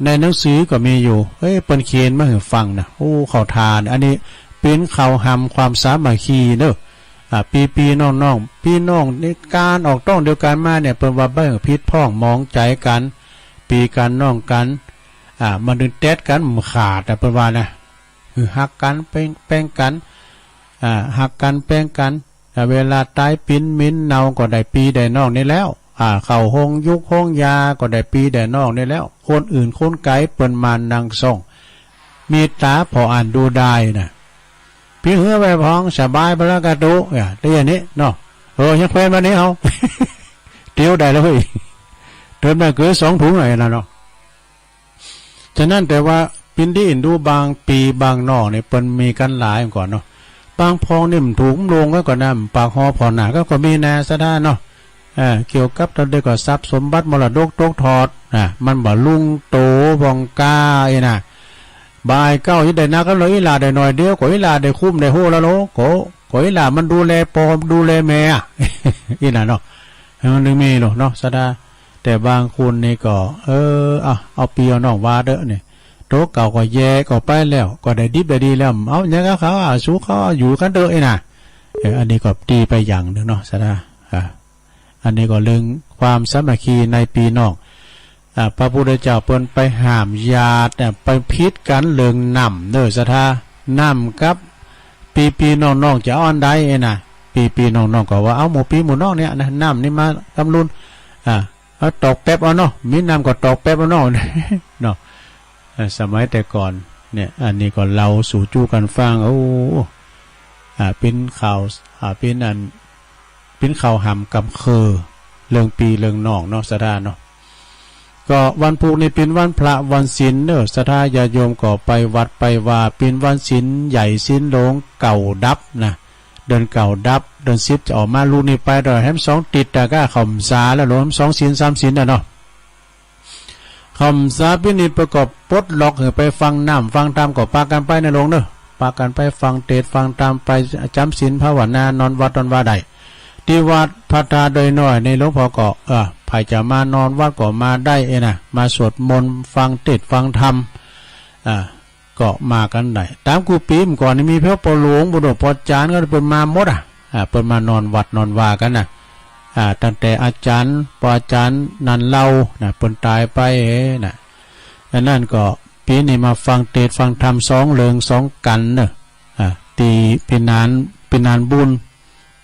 ในหนังสือก็มีอยู่ เอ้ย เปิ้นเขียนมาหื้อฟังนะ โอ้ เข้าทา อันนี้เป๋นข่าวหามความสามัคคีเด้อ อ่า ปี้ๆ น้องๆ ปี้น้องในก๋านออกต้องเดียวกั๋นมาเนี่ย เปิ้นว่าบ่ผิดพ้องหมองใจ๋กั๋น ปี้กั๋นน้องกั๋น อ่า มันถึงแต๊ดกั๋นบ่ขาดอะ เปิ้นว่านะ คือฮักกั๋นแป้ง แป้งกั๋น อ่า ฮักกั๋นแป้งกั๋น แต่เวลาตายปิ๋นหมิ่นเน่าก็ได้ปี๋ได้น้องนี่แล้ว อ่า เข้าโฮงยุกโฮงยาก็ได้ปี๋ได้น้องนี่แล้ว คนอื่นคนไกลเปิ้นมานั่งส่อง มีต๋าผ่ออันดูดายนะ ปี๋หื้อไว้พองสบายไปแล้วกะตุ อ่า ได้อย่างนี้เนาะ เออ ยังแควนวันนี้เอา เตียวได้แล้วเฮ้ย เติมได้เกินสองถุงเลยนะเนาะ ฉะนั้นแต่ว่าปิ๋นตี้อินดูบางปี๋บางน้องนี่เปิ้นมีกันหลายก่อนเนาะ บางพองนี่มันถูกมันลงก็ก่อนนะ ปากฮอผ่อหน้าก็ ก็มีแน่ศรัทธาเนาะ เอ่อ เกี่ยวกับตอนเด็กก็ทรัพย์สมบัติมรดกตกทอดนะ มันบ่ลุงโตวองกาเอ้นะ บ่ายเก้าจะได้นักกันเลย อีหล่าได้หน่อยเดียว ก็อีหล่าได้คุ้มได้โฮแล้วโล ก็ ก็อีหล่ามันดูแลปอดูแลแม่อะ อีหล่าเนาะ มันถึงมีโลเนาะศรัทธา แต่บางคนนี่ก็ เออ เอา เอาปี๋เอาน้องว่าเด้อนี่ โตเก่าก็แย่ก็ไปแล้ว ก็ได้ดิบได้ดีแล้ว เอาหยังกับเขา เอาสู้เขา เอาอยู่กันเด้อไอ้น่ะ เออ อันนี้ก็ดีไปอย่างหนึ่งเนาะศรัทธา อ่า อันนี้ก็เรื่องความสามัคคีในปี๋น้อง อ่า พระพุทธเจ้าเปิ้นไปห้ามญาติ อ่า ไปผิดกันเรื่องน้ำเด้อศรัทธา น้ำกับปี๋ๆน้องๆจะเอาอันใดไอ้น่ะ ปี๋ๆน้องๆก็ว่าเอาหมู่ปี๋หมู่น้องเนี่ยนะ น้ำนี่มาตำลุน อ่า เอาตอกแป๊บเอาเนาะ มีน้ำก็ตอกแป๊บเอาเนาะ เนาะ เอ่อ สมัยแต่ก่อนเนี่ย อันนี้ก็เล่าสู่จู้กันฟัง โอ้ อ่า เป๋นข่าว อ่า เป๋นอัน เป๋นข่าวหำกำเคือ เรื่องปี๋เรื่องน้องเนาะศรัทธาเนาะ ก็วันพุธนี่เป๋นวันพระวันศีลเนาะ ศรัทธาญาติโยมก็ไปวัดไปวา เป๋นวันศีลใหญ่ศีลหลวงเก้าดับนะ เดือนเก้าดับ เดือนสิบจะออกมา ลูกนี้ไปดอยแหมสองติด แต่ก็เข้าพรรษาแล้ว รวมสองศีลสามศีลน่ะเนาะ เข้าพรรษาปี๋นี้เปิ้นก็ปลดล็อกหื้อไปฟังน้ำฟังธรรม ก็ปากั๋นไปนะโยมเนาะ ปากั๋นไปฟังเตสน์ฟังธรรม ไปจำศีลภาวนานอนวัดนอนวาได้ ตี้วัดพระธาตุดอยน้อยนี่หลวงพ่อก็ เออ ใผจะมานอนวัดก็มาได้เอ้นะ มาสวดมนต์ฟังเตสน์ฟังธรรม อ่า ก็มากั๋นได้ ต๋ามกู้ปี๋เมื่อก่อนนี่มีเพียงปอหลวง บุตรปอจารย์ก็เปิ้นมาหมดอ่ะ อ่า เปิ้นมานอนวัดนอนวากั๋นน่ะ อ่า ตั้งแต่อาจารย์ ปออาจารย์นันเล่านะ เปิ้นต๋ายไปเอ้นะ อันนั้นก็ปี๋นี้มาฟังเตสน์ฟังธรรมสองเรื่องสองกั๋นเนาะ อ่า ตี้ปี๋นาน ปี๋นานบุญ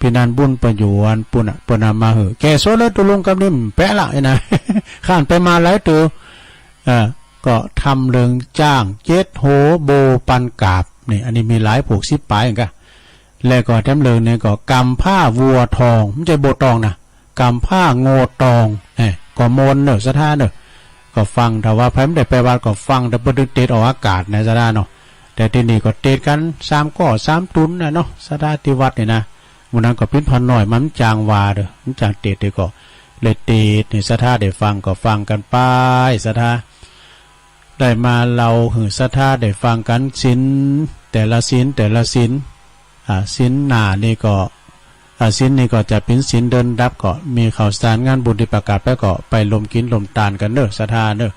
ปี๋นานบุญเปิ้นอยู่อันปุ้นน่ะ เปิ้นเอามาหื้อ แก่โสดแล้วตุลุงกำนิ่มแปะละไอ้น่ะ ข้านไปมาหลายเตื้อ เอ่อ ก็ทำเรื่องจ้างเจ็ดโหโบปันกาบ นี่ อันนี้มีหลายผูกสิบป๋ายเหมือนกัน แล้วก็แถมเรื่องนี้ก็กำผ้าวัวทอง ไม่ใช่โบตองนะ กำผ้าโง่ตอง เอ้ย ก็มนต์เนอะ ศรัทธาเนอะ ก็ฟัง ถ้าว่าใผไม่ได้ไปวัดก็ฟัง แต่เปิ้นตึงเตสน์ออกอากาศนะ ศรัทธาเนาะ แต่ตี้นี่ก็เตสน์กั๋นสามก้อสามตุ๊นน่ะเนาะ ศรัทธา ตี้วัดนี่นะ มื้อนั้นก็ปิ้นพาน้อย มันจ๋างว่าเด้อ มันจ๋างเตสน์เด้อ ก็เลยเตสน์ให้ศรัทธาได้ฟัง ก็ฟังกั๋นไป ศรัทธา ได้มาเล่าหื้อศรัทธาได้ฟังกั๋น ศีล แต่ละศีล แต่ละศีล อ่า ศีลหน้านี่ก็ อ่า ศีลนี่ก็จะเป๋นศีลเดือนดับ ก็มีข้าวสารงานบุญตี้ประกาศไป ก็ไปร่วมกิ๋นร่วมตานกั๋นเนอะ ศรัทธาเนอะ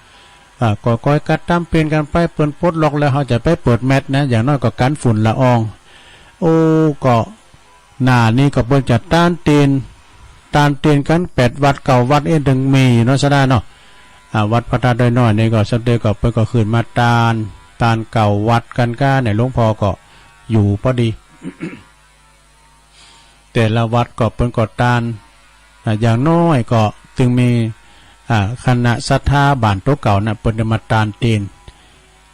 อ่า ก็ก้อยกัดต๋ามเป๋นกั๋นไป เปิ้นปลดล็อกแล้ว เฮาจะไปเปิดแมสนะ อย่างน้อยก็กั๋นฝุ่นละออง โอ้ ก็ หน้านี่ก็เปิ้นจะตานเตน ตานเตนกั๋นแปดวัดเก้าวัด เอ็นตึงมีอยู่เนาะ ศรัทธาเนาะ อ่า วัดพระธาตุดอยน้อยนี่ก็สำเร็จก็เปิ้นก็ขึ้นมาตาน ตานเก้าวัดกั๋นก้า ในหลวงพ่อก็อยู่พอดี แต่ละวัดก็เปิ้นก็ตาน อ่า อย่างน้อยก็ตึงมี อ่า คณะศรัทธาบ้านโต๊ะเก่าน่ะ เปิ้นได้มาตานเตน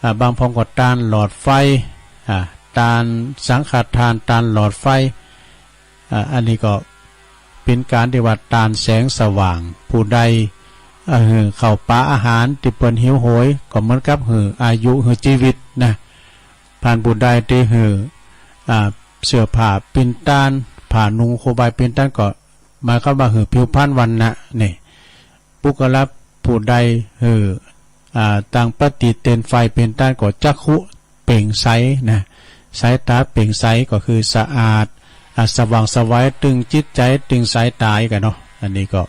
อ่า บางพองก็ตานหลอดไฟ อ่า ตานสังฆทาน ตานหลอดไฟ อ่า อันนี้ก็เป๋นก๋านตี้ว่าตานแสงสว่าง ผู้ใด อ่า หื้อข้าวป๋าอาหารตี้เปิ้นหิวโหย ก็เหมือนกับหื้ออายุ หื้อจีวิตนะ ผ่านผู้ใดตี้หื้อ อ่า เสื้อผ้าปิ่นตาน ผ้านุ่งโคบายปิ่นตาน ก็หมายความว่าหื้อผิวพรรณวรรณะนี่ ปุคคละผู้ใดหื้อ อ่า ตังปฏิเตนไฟเป๋นต้านก็จักขุเปล่งใสนะ สายต๋าเปล่งใสก็คือสะอาด อ่า สว่างไสวัย ตึงจิตใจ๋ ตึงสายต๋ากั๋นเนาะ อันนี้ก็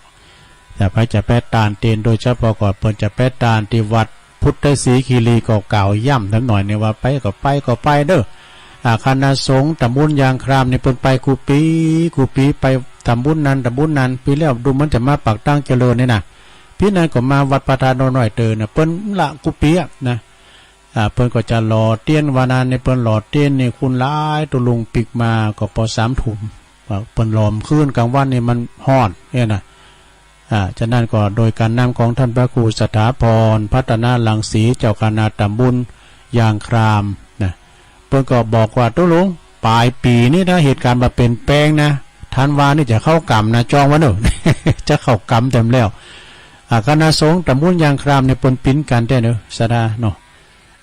จะไป จะไปตานเตน โดยเฉพาะก็เปิ้นจะไปตานตี้วัดพุทธศรีคีรี ก็กล่าวย้ำสักหน่อยนี่ว่าไปก็ไปก็ไปเด้อ อ่า คณะสงฆ์ตำบลยางครามนี่เปิ้นไปกู้ปี๋ กู้ปี๋ ไปตำบลนั้นตำบลนั้น ปี๋แล้วดูเหมือนจะมาปากตางเจริญนี่นะ ปี๋นั้นก็มาวัดพระธาตุน้อยเตอนะ เปิ้นละกู้ปี๋อะนะ อ่า เปิ้นก็จะหล่อเตียน วันนั้นนี่เปิ้นหล่อเตียนนี่คนหลาย ตุลุงปิ๊กมาก็ปอสามทุ่ม เปิ้นหลอมคืน กลางวันนี่มันฮ้อนเนี่ยนะ อ่า ฉะนั้นก็โดยการนำของท่านพระครูสถาพร พัฒนรังสี เจ้าคณะตำบลยางครามนะ เปิ้นก็บอกว่า ตกลง ปลายปี๋นี้นะ เหตุการณ์มาเปลี่ยนแปลงนะ ธันวานี่จะเข้ากรรมนะ จองไว้เนอะ จะเข้ากรรมเต็มแล้ว อ่า คณะสงฆ์ตำบลยางครามเนี่ย เปิ้นปิ๊นกั๋นแต๊เนอะ ศรัทธาเนาะ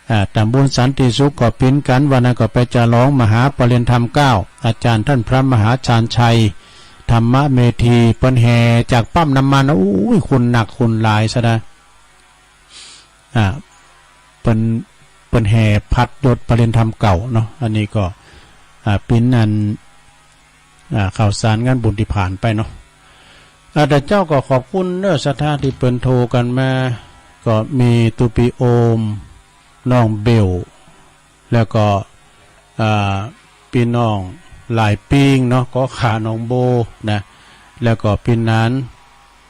อ่า ตำบลสันติสุขก็ปิ๊นกั๋น วันนั้นก็ไปฉลองมหาปรินิพพานธรรมเก้า อาจารย์ท่านพระมหาชาญชัย ธรรมเมธี เปิ้นแห่จากปั๊มน้ำมัน โอ้ย คนนักคนหลาย ศรัทธา อ่า เปิ้น เปิ้นแห่ผัดยศปรินิพพานธรรมเก้าเนาะ อันนี้ก็ อ่า ปิ๊นอัน อ่า ข่าวสารงานบุญตี้ผ่านไปเนาะ อ่า แต่เจ้าก็ขอบคุณเนอะ ศรัทธาตี้เปิ้นโทรกั๋นมา ก็มีตุ๊ปี้โอม น้องเบล แล้วก็ อ่า ปี้น้องหลายปิ้งเนาะ ก็ขาหนองโบนะ แล้วก็ปี้หนาน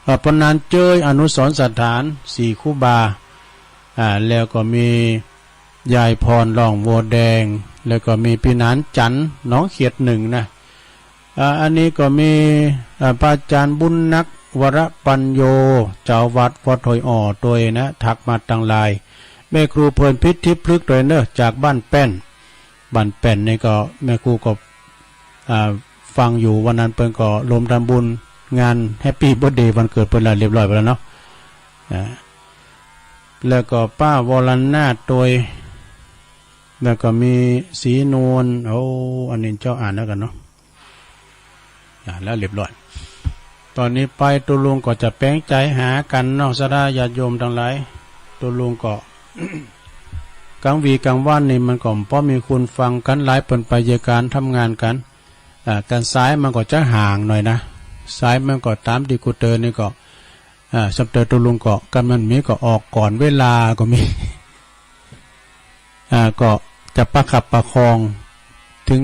อ่า ปี้หนานเจ้ย อนุสรณ์สถาน ศรีคุบา อ่า แล้วก็มียายพร ร่องวัวแดง แล้วก็มีปี้หนานจันทร์ หนองเขียดหนึ่งนะ อ่า อันนี้ก็มี อ่า พระอาจารย์บุญนัก วรปัญโญ เจ้าวัดวัดห้วยอ้อตวยนะ ทักมาตังไลน์ แม่ครูเพลินพิษทิพย์พฤกษ์ตวยเนอะ จากบ้านแป้น บ้านแป้นนี่ก็แม่ครูก็ อ่า ฟังอยู่ วันนั้นเปิ้นก็รวมทำบุญงานแฮปปี้เบิร์ธเดย์วันเกิดเปิ้นแล้วเรียบร้อยไปแล้วเนาะ อ่า แล้วก็ป้าวรนาถตวย แล้วก็มีศรีนวล โอ้ อันนี้เจ้าอ่านแล้วกั๋นเนาะ อ่า แล้วเรียบร้อย ตอนนี้ไปตุ๊ลุงก็จะแป๋งใจ๋หากั๋นเนาะ ศรัทธาญาติโยมตังหลาย ตุ๊ลุงก็ กลางวีกลางวันนี่มันก็บ่มีคนฟังกั๋นหลาย เปิ้นไปเยียะก๋านทำงานกั๋น อ่า ก๋านสายมันก็จะห่างหน่อยนะ สายมันก็ต๋ามตี้กูเตินนี่ก็ อ่า สำเติบตุ๊ลุงก็ ก๋านมันมีก็ออกก่อนเวลาก็มี อ่า ก็จะประคับประคองเถิง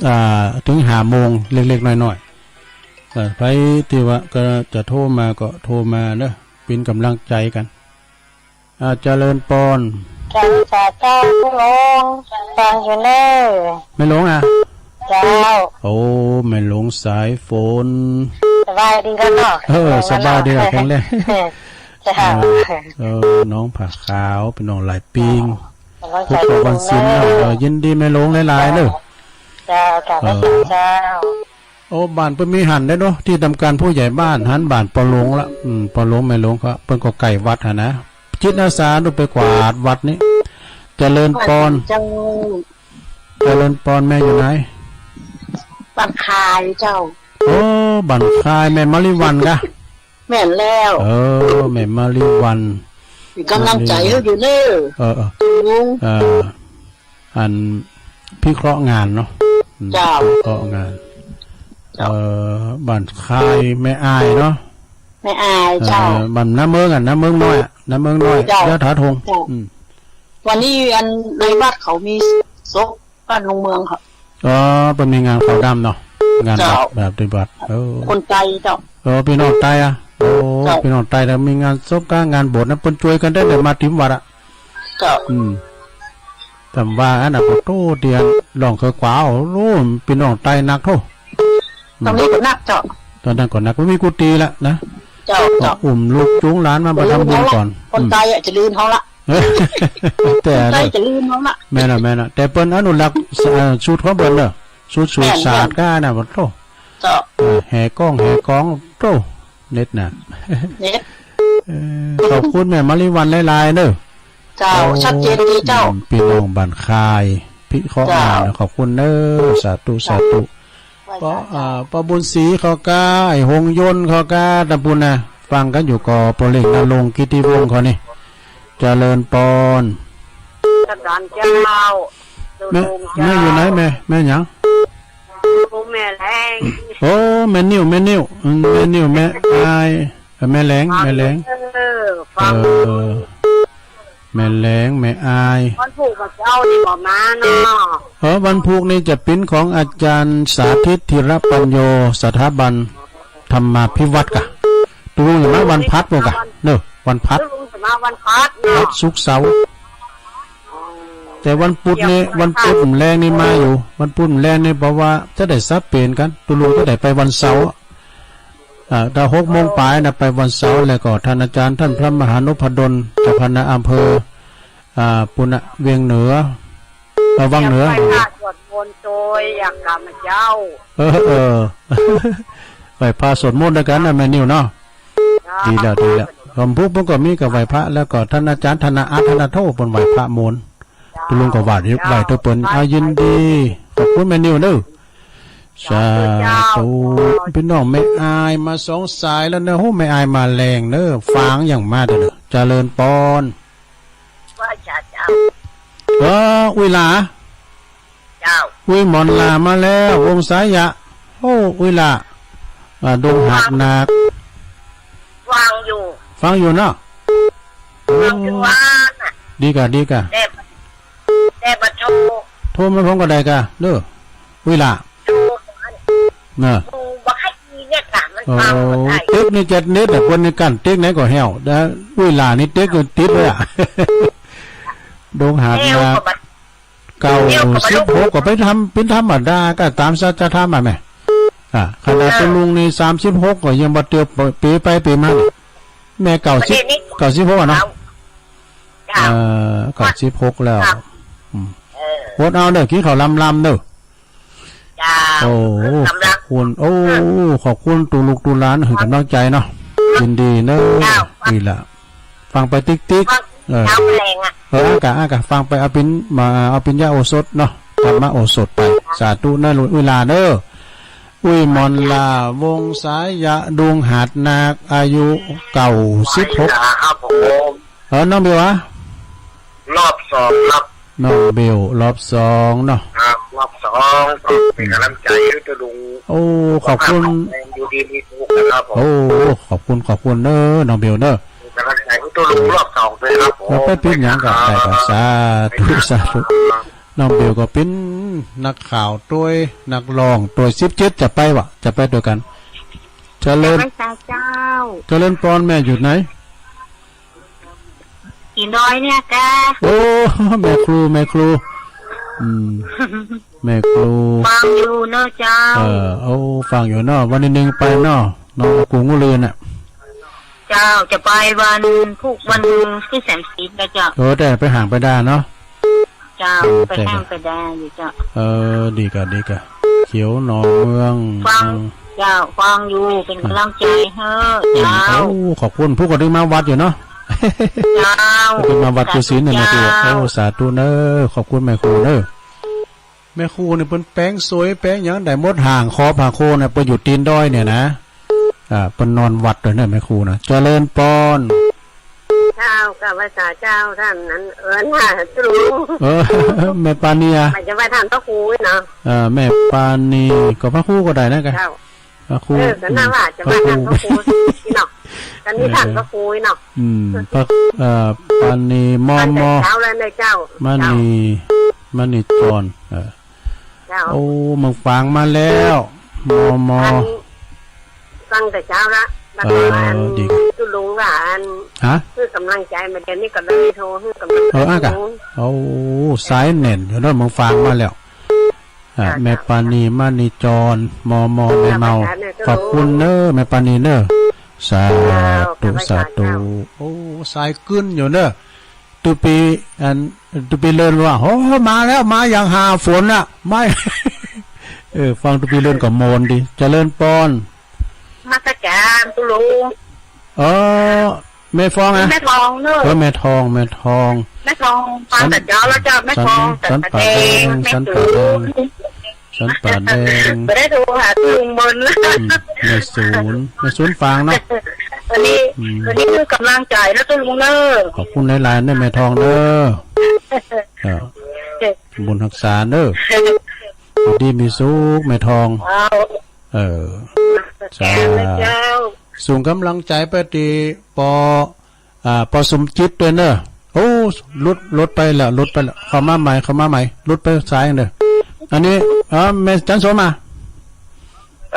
อ่า เถิงห้าโมงเล็กๆน้อยๆ อ่า ใผตี้ว่าก็จะโทรมาก็โทรมาเนอะ เป๋นก๋ำลังใจ๋กั๋น อ่า เจริญปอน เจ้า สาธุ ลุง ฟังอยู่เนอะ แม่หลวงอะ เจ้า โอ้ แม่หลวงสายฝน สบายดีแล้วเนาะ เออ สบายดีแล้ว แข็งแรง เจ้า เออ เออ น้องผ้าขาว ปี้น้องหลายปิ้ง กำลังใจ๋ ทุกข์ทุกข์วันศีลเนาะ เออ ยินดีแม่หลวงหลายๆเนอะ เจ้า เจ้า เออ เจ้า โอ้ บ้านเปิ้นมีหั้นได้เนาะ ตี้ทำการผู้ใหญ่บ้าน หั้นบ้านปอหลวงละ อืม ปอหลวงแม่หลวงเขา เปิ้นก็ใก้วัดหั้นนะ จิตอาสาเนาะ ไปกวาดวัดนี่ เจริญปอน เจ้า เจริญปอน แม่อยู่ไหน บ้านคายเจ้า โอ้ บ้านคาย แม่มะลิวัลย์กะ แม่นแล้ว เออ แม่มะลิวัลย์ เป๋นก๋ำลังใจ๋หื้ออยู่เนอะ เออ เออ ลุง เออ อันพิเคราะห์งานเนาะ อืม เจ้า พิเคราะห์งาน เจ้า เอ่อ บ้านคายแม่อายเนาะ แม่อายเจ้า เอ่อ บ้านน้ำเมืองอะ น้ำเมืองน้อยอะ น้ำเมืองน้อย เจ้า ยอดผาธง เจ้า อืม วันนี้อันในวัดเขามีศพบ้านลุงเมืองค่ะ อ๋อ เปิ้นมีงานขาวดำเนาะ งานแบบ เจ้า แบบปฏิบัติ เออ คนไตเจ้า เออ ปี้น้องไตอะ โอ้ เจ้า ปี้น้องไตแล้วมีงานศพกับงานบวชนะ เปิ้นจ้วยกั๋นได้เลย มาเต็มวัดอะ เจ้า อืม แต่ว่าอันนั้นก็โตเตียน ร้องเขยกว่า โอ้โห ปี้น้องไตหนักโธ่ ตอนนี้ก็หนักเจ้า ตอนนั้นก็หนัก บ่มีกุฏิละนะ เจ้า ก็ เจ้า อุ้มลูกจูงหลานมา มาทำบุญก่อน คนไตอะจะลืมเขาละ อืม แต่ คนไตจะลืมเขาละ แม่นอะ แม่นอะ แต่เปิ้นอนุรักษ์ เอ่อ สูตรของเปิ้นเนอะ สูตร สูตร แม่น ศาสตร์ แม่น ก็นะ โอ้โธ่ เจ้า เออ แห่กอง แห่กอง โธ่ เน็ตนะ เน็ต เออ ขอบคุณแม่มะลิวัลย์หลายๆเนอะ เจ้า โอ้ ชัดเจนดีเจ้า อืม ปี้น้องบ้านคาย พิเคราะห์งาน เจ้า ขอบคุณเนอะ สาธุ สาธุ เจ้า ป้อ อ่า ป้อบุญศรีเขาก็ ไอ้หงยนต์เขาก็ ตำบลนะ ฟังกั๋นอยู่ก็ ป้อเล็กนรงค์ กิตติวงศ์เขานี่ เจริญปอน อาจารย์เจ้า แม่ แม่อยู่ไหนแม่ แม่หยัง แม่แลง โอ้ แม่นิ่ว แม่นิ่ว อืม แม่นิ่ว แม่อาย เออ แม่แลง แม่แลง เออ ฟัง เออ แม่แลง แม่อาย วันพูกกับเจ้านี่บ่มาเนาะ เออ วันพูกนี่จะเป๋นของอาจารย์สาธิต ธีรปัญโญ สถาบันธรรมาภิวัฒน์กะ ตุ๊ลุงจะมาวันพัดบ่กะ เนอะ วันพัด ตุ๊ลุงจะมาวันพัดเนาะ พัดศุกร์เสาร์ อ๋อ แต่วันพุธนี่ วันพุธมื้อแลงนี่มาอยู่ วันพุธมื้อแลงนี่ เพราะว่าจะได้สับเปลี่ยนกัน ตุลุงจะได้ไปวันเสาร์ อ่า ถ้าหกโมงปลายนะ ไปวันเสาร์ แล้วก็ท่านอาจารย์ ท่านพระมหานพดล เจ้าคณะอำเภอ อ่า ปุณณเวียงเหนือ เอ่อ วังเหนือ เดี๋ยวไปพระสวดมนต์โดยอย่างข้าพเจ้า เออ เออ ไหว้พระสวดมนต์ด้วยกันนะ แม่นิวเนาะ เจ้า ดีแล้ว ดีแล้ว ผมพูดผมก็มีกับไหว้พระ แล้วก็ท่านอาจารย์ ธนาอาร์ต ธนาโท เปิ้นไหว้พระมนต์ เจ้า ตุลุงก็ไหว้ เจ้า ไหว้ตัวเปิ้น เอา ยินดี ขอบคุณแม่นิวเด้อ สาธุ สาธุเจ้า พี่น้องแม่อายมาสองสายแล้วเนอะ โห แม่อายมาแรงเนอะ ฟางอย่างมาเด้อเนอะ เจริญปอน ว่าจะเจ้า เออ อุ้ยหลา เจ้า อุ้ยหมอนหลามาแล้ว วงสายะ โอ้ อุ้ยหลา อ่า ดงหาดหนัก ฟังอยู่ ฟังอยู่เนาะ ฟังอยู่ว่าน่ะ ดีกะ ดีกะ แต่ แต่บ่โทร โทรมาพร้อมก็ได้กะ เด้อ อุ้ยหลา โทร เนอะ โทรบ่ให้มีเน็ตน่ะ มัน โอ้ ฟังบ่ได้ เต็กนี่จะเน็ตอะ คนในกันเต็กไหนก็แห้ว แต่อุ้ยหลานี่เต็กก็ติดเลยอะ ดงหาดหนัก เก้าสิบหกก็ไปทำเป็นธรรมดา ก็ตามสัจธรรมอะแม่ อ่า ขนาด เออ ตุลุงนี่สามสิบหกก็ยังบ่เตียว เปไปเปมา แม่เก้าสิบ ประเด็นนี้ เก้าสิบหกอะเนาะ เก้า เอ่อ เก้าสิบหกแล้ว ครับ อืม เออ อดเอาเด้อ กินข้าวลำๆเด้อ เจ้า โอ้ กำลัง ขอบคุณ โอ้ ขอบคุณตุลุงตุหลานหื้อกำลังใจเนาะ ยินดีเนอะ เจ้า นี่แหละ ฟังไปติ๊กๆ เออ เจ้าแรงอะ เออ อากะ อากะ ฟังไปเอาปริญ มา เอาปริญญาโอสถเนาะ ธรรมโอสถไป สาธุเนอะ อุ้ยหลาเนอะ อุ้ยหมอนหลา วงสายะ ดงหาดหนัก อายุเก้าสิบหก ครับผม เออ น้องเบลอะ รอบสองครับ น้องเบล รอบสองเนาะ ครับ รอบสอง ก็เป็นกำลังใจให้ตุลุง โอ้ ขอบคุณ อยู่ดีมีสุขนะครับผม โอ้ ขอบคุณ ขอบคุณเนอะ น้องเบลเนอะ เป็นกำลังใจให้ตุลุงรอบสองด้วยครับผม แล้วไปเป็นหยังก็ได้ก็ สาธุ สาธุ น้องเบลก็เป็นนักข่าวตัวย นักร้องตัวย สิบเจ็ดจะไปวะ จะไปด้วยกัน เจริญ ไหว้สาเจ้า เจริญปอน แม่อยู่ไหน กินดอยเนี่ยกะ โอ้ แม่ครู แม่ครู อืม แม่ครู ฟังอยู่เนอะเจ้า เออ โอ้ ฟังอยู่เนาะ วันที่หนึ่งไปเนาะ เนาะ กรุงอุลือน่ะ เจ้า จะไปวันพุธ วันที่สามสิบแล้วเจ้า เออ แต่ไปห่างไปได้เนาะ เจ้า อืม ไปแห้งไปแดงอยู่เจ้า เออ ดีกะ ดีกะ เขียวหนองเมือง ฟัง อืม เจ้า ฟังอยู่ เป็นกำลังใจให้ อืม เจ้า โอ้ ขอบคุณ ผู้ก็ได้มาวัดอยู่เนาะ เจ้า ก็ได้มาวัดกุศิลเนี่ยนะ สาธุเจ้า โอ้ สาธุเนอะ ขอบคุณแม่ครูเนอะ แม่ครูเนี่ยเปิ้นแปลงสวย แปลงหยังได้หมด ห่างขอบหาโคนเนี่ย เปิ้นอยู่ตีนดอยเนี่ยนะ อ่า เปิ้นนอนวัดด้วยเนี่ย แม่ครูนะ เจริญปอน เจ้า กับภาษาเจ้าท่านนั้น เอิ้นว่าครู เออ แม่ปานีอะ หมายถึงว่าท่านพระครูเนาะ เออ แม่ปานี ก็พระครูก็ได้นะกะ เจ้า พระครู เออ ก็น่าว่าจะว่าท่านพระครู อืม เนาะ ก็มีท่านพระครูเนาะ อืม พระ เอ่อ ปานี มอ ตั้งแต่ มอ เช้าแล้วนะเจ้า มณี เจ้า มณีจร เออ เจ้า โอ้ เมืองฝางมาแล้ว มอ มอ อัน ฟังแต่เช้าละ แล้วก็ เออ อัน ดี ตุลุงว่าอัน ฮะ คือกำลังใจมาเดี๋ยวนี้ก็เลยโทรคือกำลังใจ เออ อ่ะกะ ลุง โอ้ สายแน่นอยู่เนาะ เมืองฝางมาแล้ว อ่ะ จ้ะ แม่ปานี มณีจร มอ มอ แม่เมา จ้ะ ขอบคุณเนอะ แม่ปานีเนอะ สาธุ เจ้า สาธุ เจ้า โอ้ สายกึ้นอยู่เนอะ ตุปี อัน ตุปีเลินว่า โอ้ มาแล้ว มาอย่างหาฝนน่ะ ไม่ เออ ฟังตุปีเลินก็มนต์ดี เจริญปอน นมัสการตุลุง เออ แม่ฟองอะ แม่ทองเนอะ เออ แม่ทอง แม่ทอง แม่ทอง ฟังแต่เช้าแล้วเจ้า แม่ทอง สัน สันป่าแดง สันป่าแดง สันป่าแดง บ่ได้โทรหาตุลุงเมิน อืม แม่ศูนย์ แม่ศูนย์ฝางเนาะ วันนี้ อืม วันนี้คือกำลังใจนะตุลุงเนอะ ขอบคุณหลายๆเนอะแม่ทองเนอะ เออ บุญฮักษาเนอะ อยู่ดีมีสุขแม่ทอง เอา เออ สาธุ เจ้า ส่งกำลังใจไปที่ปอ อ่า ปอสมจิตด้วยเนอะ โอ้ หลุด หลุดไปแล้ว หลุดไปแล้ว เข้ามาใหม่ เข้ามาใหม่ หลุดไปสายเนอะ อันนี้ เออ แม่จันโสมา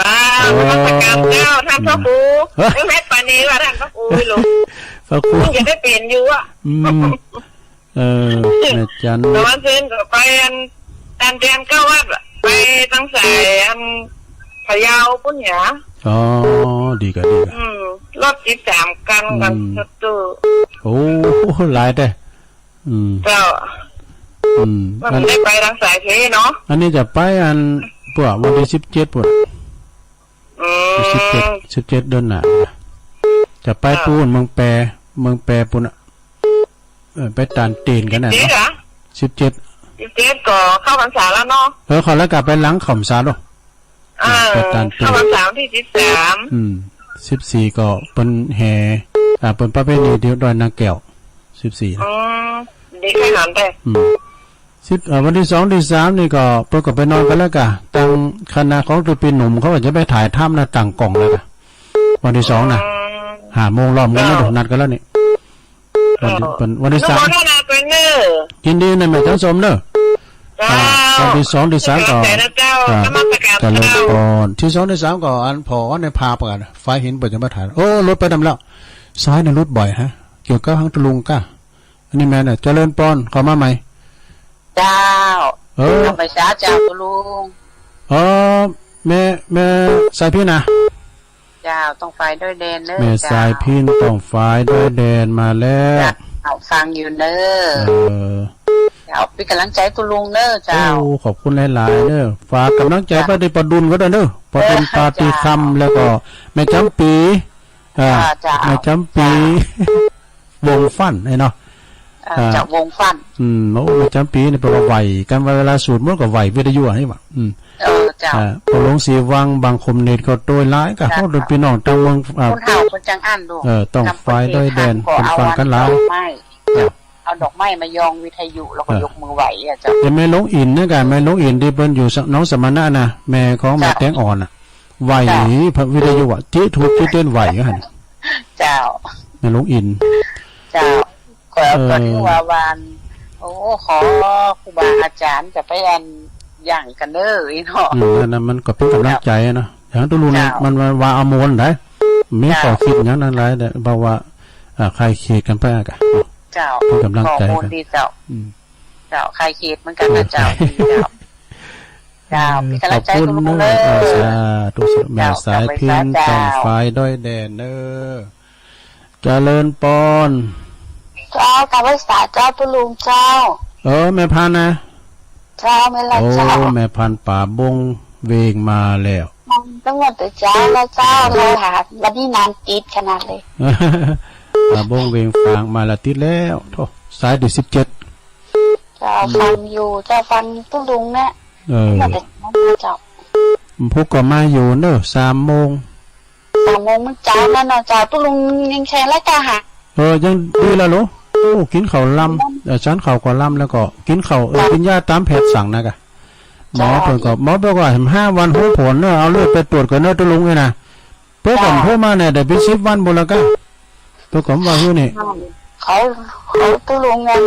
อ่า โอ้ นมัสการเจ้า ท่านพระครู เฮ้ย แม่ปานีว่าท่านพระครูหลวง พระครู ยังได้เปลี่ยนอยู่อะ อืม เออ แม่จัน ตะวันเซนก็ไปอัน อันเตียนเก้าวัดอะ ไปตังสายอันพะเยาปุ้นเนี่ย อ๋อ ดีกะ ดีกะ อืม รถติดสามคันกัน อืม รถตู้ โอ้ หลายแท้ อืม เจ้า อืม มัน อัน ได้ไปทางสายเพเนาะ อันนี้จะไปอัน พวกวันที่สิบเจ็ดพุ้น อืม สิบเจ็ด สิบเจ็ดเดือนหน้า จะไป อ่า ปูนเมืองแป เมืองแปปุ้นน่ะ เออ ไปตานเตนกันน่ะ สิบเจ็ด เนาะ เหรอ สิบเจ็ด สิบเจ็ดก็เข้าพรรษาแล้วเนาะ เออ เขาแล้วกลับไปหลังเข้าพรรษาเนาะ อ่า ไปตานเตน เข้าพรรษาวันที่สิบสาม อืม สิบสี่ก็เปิ้นแห่ อ่า เปิ้นประเพณีที่ดอยนางแก้ว สิบสี่นะ อืม ดีแค่นั้นเด้ อืม สิบ เอ่อ วันที่สอง ที่สาม นี่ก็เปิ้นก็ไปนอนกันแล้วกะ ตังคณะของตุปีหนุ่มเขาก็จะไปถ่ายถ้ำนะ ตั้งกล้องแล้วกะ วันที่สองนะ อืม ห้าโมงล้อมกันนะ เจ้า นัดกันแล้วนี่ วันที่ เออ วันที่สาม อนุโมทนาด้วยเนอะ ยินดีนะแม่จันสมเนอะ เจ้า อ่า วันที่สอง ที่สาม ก็ ขอบใจนะเจ้า อ่า นมัสการ เจริญ เจ้า พร ที่สอง ที่สาม ก็อันผอในภาพกัน ฝ่ายหินเปิ้นจะมาถ่าย โอ้ หลุดไปนำแล้ว สายนี่หลุดบ่อยฮะ เกี่ยวกับหางตุลุงก้า อันนี้แม่น่ะ เจริญปอน เข้ามาใหม่ เจ้า เออ เข้าไปสาเจ้าตุลุง เออ แม่ แม่สายพิณนะ เจ้า ต้องฝ่ายด้วยแดนเนอะ แม่สายพิณ เจ้า ต้องฝ่ายด้วยแดนมาแล้ว เจ้า ฟังอยู่เนอะ เออ เจ้า เป็นกำลังใจตุลุงเนอะ เจ้า โอ้ ขอบคุณหลายๆ เนอะ ฝากกำลังใจ เจ้า ไปที่ปอดุลก็ด้วยเนอะ ปอดุล เออ ปาปีคำ เจ้า แล้วก็แม่จำปี อ่า อ่า เจ้า แม่จำปี เจ้า วงฟั่นไอ้เนาะ อ่า อ่า จากวงฟั่น อืม โอ้ แม่จำปีนี่เปิ้นว่าไหว้กัน เวลาสวดมนต์ก็ไหว้วิทยุอันนี้หว่า อืม เออ เจ้า อ่า พ่อหลวงศรีวัง บางคมเนตรก็โตยหลายกะ เจ้า โอ้ พี่น้องตางเมือง อ่า คนเฒ่าคนจังอั้นลูก เออ ต้องฝ่ายด้วยแดน ก็ เปิ้นฟังกันหลาย เอาดอกไม้ เออ เอาดอกไม้มายองวิทยุ แล้วก็ เออ ยกมือไหว้อะเจ้า แต่แม่หลวงอินนะกะ แม่หลวงอินที่เปิ้นอยู่หนองสมณะนะ แม่ของแม่ เจ้า แตงอ่อนน่ะ ไหว้ เจ้า พระวิทยุอะ จิตถูกจิตเต้นไหว้อยู่หั่น เจ้า แม่หลวงอิน เจ้า ก็ เออ ก็ถือว่าวาน โอ้ ขอครูบาอาจารย์จะไปอันหยั่งกันเด้ออีเนาะ อืม นั่นน่ะ มันก็เป็นกำลังใจเนาะ อย่างตุลุงเนี่ย เจ้า มันว่า ว่าเอามวลได้ มี เจ้า ข้อคิดอย่างนั้นหลายแต่เพราะว่า อ่า ใครเขตกันไปอะกะ เจ้า เป็นกำลังใจ ข้อมูลดีเจ้า อืม เจ้า ใครเขตเหมือนกันนะเจ้า เจ้า ดีเจ้า เจ้า เออ เป็นกำลังใจ ขอบคุณ คุณลุงเนอะ เนอะ เออ สาธุ สาธุ แม่ เจ้า สายพิณ เจ้า ต้องฝ่ายด้วยแดนเนอะ เจริญปอน เจ้า กราบไหว้สาเจ้าตุลุงเจ้า เออ แม่พันธุ์นะ เจ้า แม่นละ โอ้ เจ้า แม่พันธุ์ป่าบงเวงมาแล้ว จังหวัดเจ้าละเจ้า เออ เราหาวันนี้นานติดขนาดเลย ป่าบงเวงฟางมาละติดแล้ว โธ่ สายที่สิบเจ็ด เจ้า อืม ฟังอยู่ เจ้า ฟังตุลุงเนี่ย เออ ตั้งแต่เช้ามาเจ้า ผู้ก็มาอยู่เนอะ สามโมง สามโมงมื้อเช้านั่นเนาะเจ้า ตุลุงยังแชร์รายการหา เออ ยังดีละลูก โอ้ กินข้าวลำ เออ ฉันข้าวก็ลำแล้วก็กินข้าว เออ กินยาตามแพทย์สั่งนะกะ หมอเปิ้นก็ หมอเปิ้นก็ให้ห้าวันฮู้ผลเนอะ เอาเลือดไปตรวจก่อนเนอะ ตุลุงเอ้ยนะ เปิ้นก็โทรมาเนี่ย ได้เป็นสิบวันพู้นละกะ เปิ้นก็ว่าฮู้นี่ เขา เขาตุลุงยัง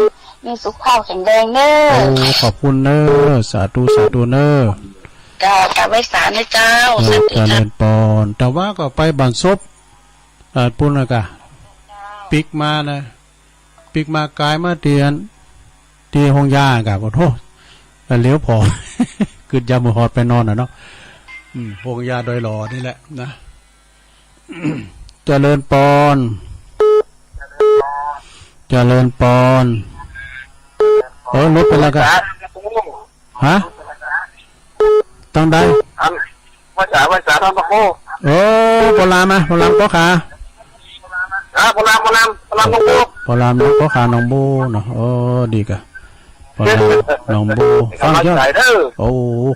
มีสุขภาพแข็งแรงเนอะ โอ้ ขอบคุณเนอะ สาธุ สาธุเนอะ เจ้า ตาไว้สานะเจ้า เออ สาธุ เจริญปอน แต่ว่าก็ไปบันซบ เอ่อ ปูนน่ะกะ ปิกมานะ ปิกมากายมาเตียน ที่ห้องยากะ โอ้โธ่ เลี้ยวพอ กึดยามมื้อฮอดไปนอนน่ะเนาะ อืม ห้องยาดอยหล่อนี่แหละนะ เจริญปอน เจริญปอน เออ ลดไปแล้วกะ ฮะ ตังใด อัน ภาษา ภาษาท่านพระครู เออ ปอลามอะ ปอลามก็ขา อ่า ปอลาม ปอลาม ปอลามหนองบัว ปอลามก็ขาหนองบัวเนาะ เออ ดีกะ ปอลามหนองบัว ฟังเยอะ กำลังใจเด้อ โอ้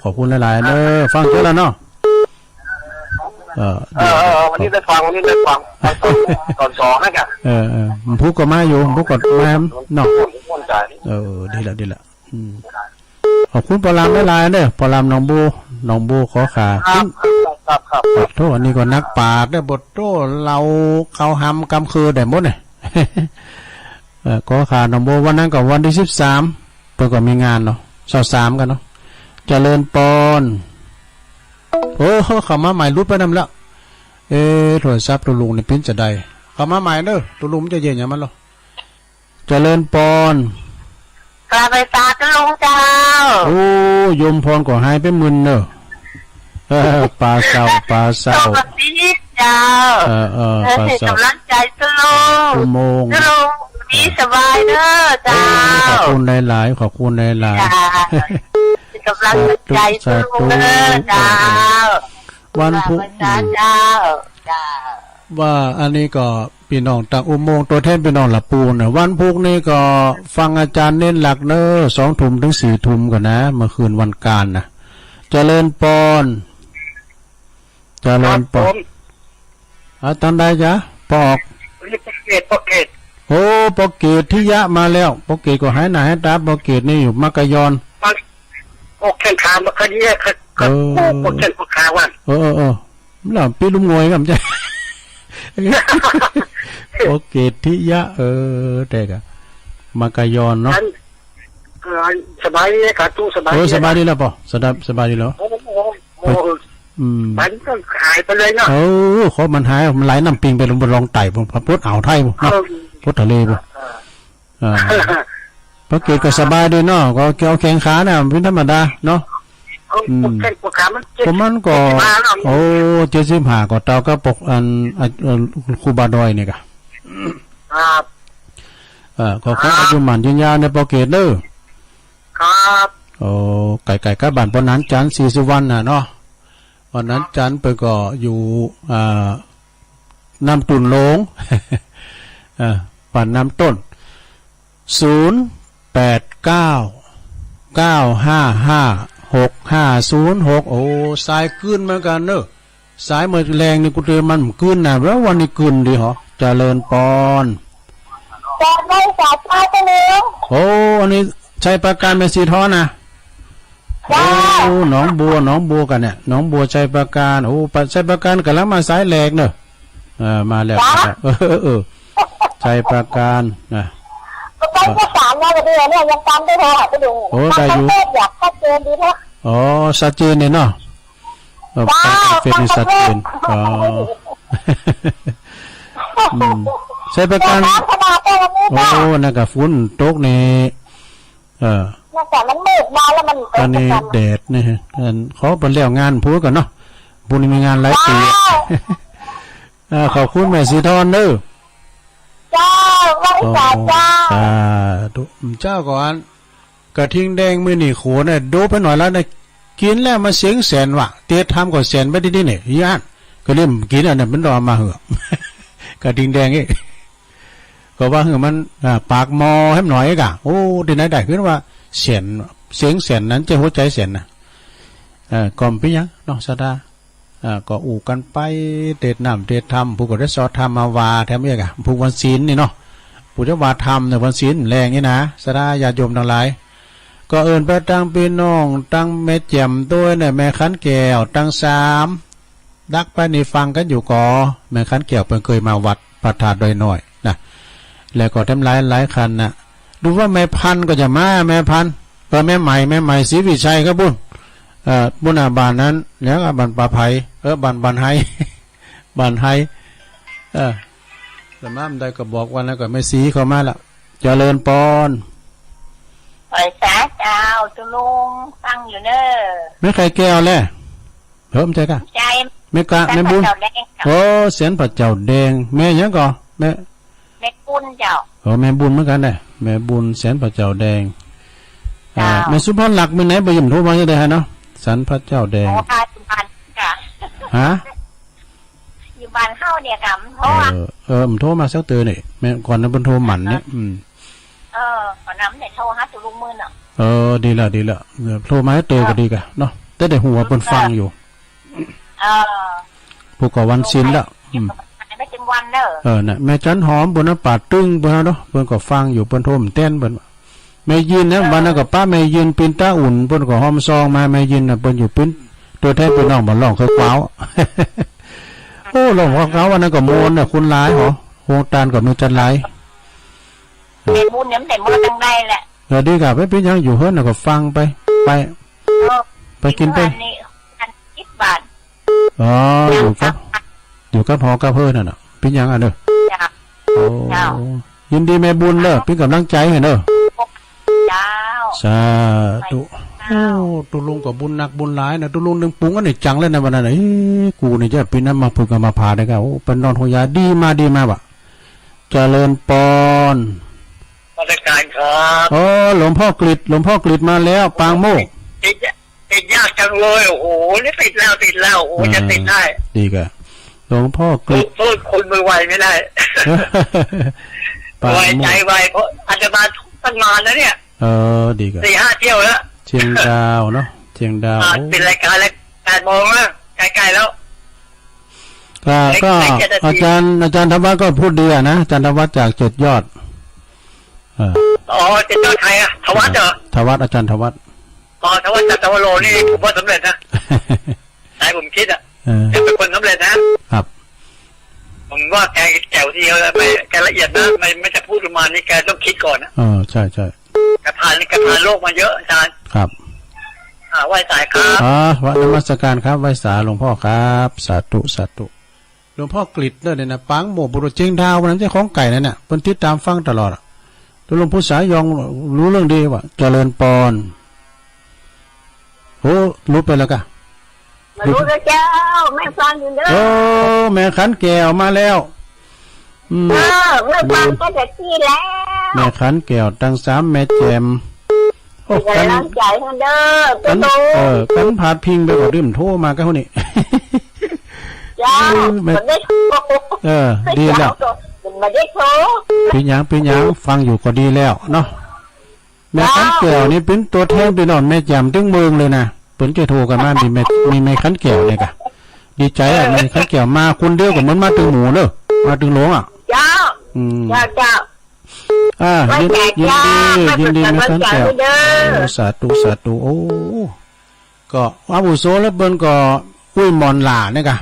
ขอบคุณหลายๆ เด้อ ฟังเยอะแล้วเนาะ เออ เออ เออ วันนี้ได้ฟัง วันนี้ได้ฟัง ฟังตอน ตอนสองนะกะ เออ เออ ผู้ก็มาอยู่ ผู้ก็มาเนาะ ม่วนใจ เออ ดีละ ดีละ อืม ขอบคุณปอลามหลายๆ เด้อ ปอลามหนองบัว หนองบัวขอขา ครับ ครับ ครับ ครับ โธ่ อันนี้ก็นักปราชญ์เด้อ บทโต้เหล่าเขาหำกำคือได้หมดเนี่ย เออ ขอขาหนองบัว วันนั้นก็วันที่สิบสาม เปิ้นก็มีงานเนาะ ซาวสามกันเนาะ เจริญปอน โอ้ เข้ามาใหม่ หลุดไปนำแล้ว เอ๊ะ โทรศัพท์ตุลุงนี่ปิ้นจะได้ เข้ามาใหม่เด้อ ตุลุงมันจะเย็นอย่างมันเหรอ เจริญปอน ปลาใบตาก็ลงเจ้า โอ้ โยมพรก็หายไปหมื่นเนอะ เออ ปลาเศร้า ปลาเศร้า สวัสดีเจ้า เออ เออ เออ ปลาเศร้า ให้กำลังใจก็ลง อุโมงค์ ก็ลง ดีสบายเด้อเจ้า โอ้ ขอบคุณหลายๆ ขอบคุณหลายๆ จ้า ให้กำลังใจก็ลงเด้อ สาธุ เจ้า เออ เออ วันพุธ พระอาจารย์เจ้า เจ้า ว่าอันนี้ก็พี่น้องตางอุโมงค์ ตัวแทนพี่น้องละปูนะ วันพุธนี้ก็ฟังอาจารย์เน้นหลักเนอะ สองทุ่มถึงสี่ทุ่มก่อนนะ เมื่อคืนวันการนะ เจริญปอน เจริญปอน ครับผม อ่ะ ตอนใดจ๊ะ ปอออก นี่ปอเกต ปอเกต โอ้ ปอเกตทิยะมาแล้ว ปอเกตก็หายหน้าหายตา ปอเกตนี่อยู่มักกะยอน มัน ปอเกตขามันก็เยอะครับ เออ ปอเกตปอขาวัน เออ เออ เออ แล้วปีลุ่มงวยครับจ๊ะ ปอเกตทิยะ เออ แต่กะ มักกะยอนเนาะ อัน เออ สบายดีครับ ตู้สบายดี โอ้ สบายดีแล้วปอ สบาย สบายดีแล้ว โอ้โห โอ้โห อืม มันก็หายไปเลยเนาะ เออ ขอมันหาย มันไหลน้ำปิงไปลงบนรองไต่ ผม ผมพุทธอ่าวไทย ผมเนาะ เออ พุทธทะเล ผม เออ อ่า ปอเกตก็สบายดีเนาะ ก็เอาแข้งขาน่ะ เป็นธรรมดาเนาะ เออ อืม แข้งขามันเจ็ด ผมมันก็ เจ็ดสิบห้าแล้ว โอ้ เจ็ดสิบห้า ก็เท่ากับปก อัน อัน เอ่อ ครูบาดอยเนี่ยกะ ครับ เอ่อ ขอ ครับ อายุหมั้นยืนยาวในปอเกตเด้อ ครับ โอ้ ไกลๆ กับบ้านปอนันจันทร์ ศรีสุวรรณน่ะเนาะ ปอนันจันทร์เปิ้นก็อยู่ อ่า น้ำต้นโลง เอ่อ บ้านน้ำต้น ศูนย์แปดเก้า เก้าห้าห้า หกห้าศูนย์หก โอ้ สายกึ๊นเหมือนกันเนอะ สายเมื่อแลงนี่กูเตือนมันกึ๊นนะ แล้ววันนี้กึ๊นดีเหรอ เจริญปอน ตอนนี้สายฟ้าก็เลี้ยง โอ้ อันนี้ชัยปราการแม่สีทองนะ จ้า โอ้ หนองบัว หนองบัวกันเนี่ย หนองบัวชัยปราการ โอ้ ปะ ชัยปราการกำลังมาสายแลกเนอะ เออ มาแล้ว จ้า มาแล้ว เออ เออ เออ ชัยปราการนะ ก็ต้องประสานงานกันดีเนี่ย ยังตามได้โทรหาไปดู โอ้ ได้อยู่ มันต้องเทศอยากชัดเจนดีนะ อ๋อ ชัดเจนเลยเนาะ เออ จ้า ฟังเฟซนี่ชัดเจน ฟังเฟซ อ๋อ อืม ชัยปราการ โอ้ นั่นก็ฝนตกนี่ เออ นั่นก็มันมืดมาแล้วมัน ตอนนี้แดดนี่ฮะ อัน ขอไปแล้วงานพูดก่อนเนาะ พูดมีงานหลายปี จ้า เออ ขอบคุณแม่สีทองเด้อ เจ้า ไหว้สาเจ้า อ๋อ สาธุ เจ้าก่อน กระทิงแดงมื้อนี้โขนน่ะ โดบไปหน่อยแล้วนะ กินแล้วมันเสียงแสนว่ะ เตรียมทำก่อนแสนไปที่นี่เนี่ย ย่าน ก็เริ่มกินอันนั้นมันรอมาเหอะ กระทิงแดงเอ้ย ก็ว่าเหอะมัน อ่า ปากหม้อให้มันหน่อยกะ โอ้ ที่ไหนได้ คือว่าแสน เสียงแสนนั้นจะหัวใจแสนนะ เอ่อ ก็บ่เป็นหยังเนาะ ศรัทธา อ่า ก็อู้กันไป เทศน์น้ำเทศน์ธรรม ผู้ก็ได้สอดธรรมมาว่าแถมอีกอะ ผู้วันศีลนี่เนาะ ผู้จะว่าธรรมเนี่ยวันศีลแรงนี่นะ ศรัทธาญาติโยมทั้งหลาย ก็เอิ้นไปตังพี่น้อง ตังแม่แจ่มด้วยเนี่ย แม่ขันแก้ว ตังสาม ดักไปนี่ฟังกันอยู่ก่อ แม่ขันแก้วเปิ้นเคยมาวัดพระธาตุดอยน้อยนะ แล้วก็แถมหลายหลายคันนะ ดูว่าแม่พันธุ์ก็จะมา แม่พันธุ์ เออ แม่ใหม่ แม่ใหม่ศรีวิชัยครับปุ้น เอ่อ ปุ้นน่ะบ้านนั้น แล้วก็บ้านป่าไผ่ เออ บ้าน บ้านไฮ บ้านไฮ เออ แต่มาบ่ได้ก็บอกวันนั้นก็แม่ศรีเข้ามาละ เจริญปอน ไหว้สาเจ้า ตุลุง ฟังอยู่เนอะ แม่ไข่แก้วแหละ เออ บ่ใช่กะ ใช่ แม่กะ แม่บุญ แสนพระเจ้าแดงเจ้า โอ้ แสนพระเจ้าแดง แม่หยังก่อ แม่ แม่บุญเจ้า เออ แม่บุญเหมือนกันแหละ แม่บุญแสนพระเจ้าแดง อ่า เจ้า แม่สุพรรณหลักมีไหนบ่ยมโทรมาจะได้ฮะเนาะ แสนพระเจ้าแดง โอ้ ค่ะ อยู่บ้านค่ะ ฮะ อยู่บ้านเฮาเนี่ยค่ะ มันโทร เอ มา อ เออ มันโทรมาสักเตือนี่ แม่ก่อนนั้นมันโทรหมั่นเนี่ย อืม เออ ก่อนนั้นเนี่ยโทรหาตุลุงมื้อเนาะ เออ ดีละ ดีละ เออ โทรมาให้เตือก็ดีกะเนาะ แต่ได้ฮู้ว่าเปิ้นฟังอยู่ เออ ผู้ก็วันศีลละ อืม หายไปเต็มวันเด้อ เออ น่ะ แม่จันหอมปุ้นน่ะ ป่าตึงปุ้นน่ะเนาะ เปิ้นก็ฟังอยู่ เปิ้นโทรมาแต้นเปิ้น แม่ยินนะ วันนั้นก็ป้าแม่ยินปิ้นตาอุ่น เปิ้นก็หอมซองมา แม่ยินน่ะ เปิ้นอยู่ปิ้น ตัวแทนพี่น้องบ้านร่องเขากว้าว โอ้ ร่องเขากว้าว วันนั้นก็ม่วนน่ะ คนหลายหอ โฮงตานก็มีจัดหลาย แม่บุญเนี่ยมันได้มาตั้งได้แหละ เออ ดีกะ ไปปิ้นหยังอยู่เฮือนน่ะก็ฟังไป ไป เออ ไปกินไป อยู่บ้านนี่ อันสิบบาท อ๋อ อยู่กับ อยู่กับหอกับเฮือนนั่นน่ะ ปิ้นหยังอ่ะเด้อ จ้ะ โอ้ เจ้า ยินดีแม่บุญเด้อ ปิ้นกำลังใจให้เด้อ เจ้า สาธุ เจ้า โอ้ ตุ๊ลุงก็บุญหนักบุญหลายนะ ตุ๊ลุงนึ่งปรุงอันนี้จังเลยนะวันนั้นน่ะ เอ้ กูนี่จะปีนั้นมาฝึกเอามาผ่าได้ก็ โอ้ เป็นนอนหัวยาดีมาดีมาว่ะ เจริญปอน นมัสการครับ โอ้ หลวงพ่อกฤษ หลวงพ่อกฤษมาแล้ว ปางโมกข์ ติด ติดยากจังเลย โอ้โห นี่ติดแล้ว ติดแล้ว โอ้โห อ่า จะติดได้ ดีกะ หลวงพ่อกฤษ โทษคนมือไวไม่ได้ ปางโมกข์ ไวใจไว เพราะอาตมาตั้งนานแล้วเนี่ย เออ ดีกะ สี่ห้าเที่ยวแล้ว เชียงดาวเนาะ เชียงดาว อ่า โอ้ ปิดรายการแล้ว แปดโมงแล้ว ใกล้ๆแล้ว ก็ เหลือ ก็ เหลือเจ็ดนาที อาจารย์ อาจารย์ธวัฒน์ก็พูดดีอะนะ อาจารย์ธวัฒน์จากเจ็ดยอด เออ อ๋อ เจ็ดยอดใครอะ ธวัฒน์เหรอ ธวัฒน์ อาจารย์ธวัฒน์ อ๋อ ธวัฒน์จันทวโรนี่ผมว่าสำเร็จนะ ใจผมคิดอะ เออ แกเป็นคนสำเร็จนะ ครับ ผมว่าแกแจ๋วทีเดียวเลย ไม่ แกละเอียดนะ ไม่ ไม่จะพูดประมาณนี้ แกต้องคิดก่อนนะ เออ ใช่ ใช่ แกผ่าน แกผ่านโลกมาเยอะ อาจารย์ ครับ อ่า ไหว้สาครับ อ๋อ นมัสการครับ ไหว้สาหลวงพ่อครับ สาธุ สาธุ หลวงพ่อกฤษเนี่ยนะ ปางโมกข์ บุรุษเชียงดาว วันนั้นเจ้าของไก่นั่นน่ะ เปิ้นติดตามฟังตลอดอะ แล้วหลวงปู่สายองรู้เรื่องดีว่ะ เจริญปอน โอ้ หลุดไปแล้วกะ มารู้แล้วเจ้า แม่ฟังอยู่เด้อ โอ้ แม่ขันแก้วมาแล้ว อืม เออ แม่ฟังตั้งแต่ที่แล้ว แม่ขันแก้ว ตังสาม แม่แจ่ม โอ้ เป็นกำลังใจให้เด้อ กัน เจ้าโต เออ กันพาดพิงไปกว่าดื่มโทรมาก็เท่านี้ เจ้า เออ แม่ มันได้โทร เออ ดีแล้ว เจ้าโต มันไม่ได้โทร เป็นหยัง เป็นหยัง ฟังอยู่ก็ดีแล้วเนาะ แม่ขันแก้วนี่เป็นตัวแทนพี่น้องแม่แจ่มตึงเมืองเลยนะ เปิ้นจะโทรกันมา มีแม่ มีแม่ขันแก้วเนี่ยกะ ดีใจอะ เออ แม่ขันแก้วมาคนเดียวก็เหมือนมาตึงหมู่เนอะ มาตึงหลวงอะ เจ้า อืม เจ้า เจ้า อ่า ไหว้ ยิน สา ยินดี เจ้า ยินดี ไหว้ แม่ขันแก้ว สาเด้อ โอ้ สาธุ สาธุ โอ้ ก็อาวุโสแล้วเปิ้นก็ อุ้ยหม่อนหล่าเนี่ยกะ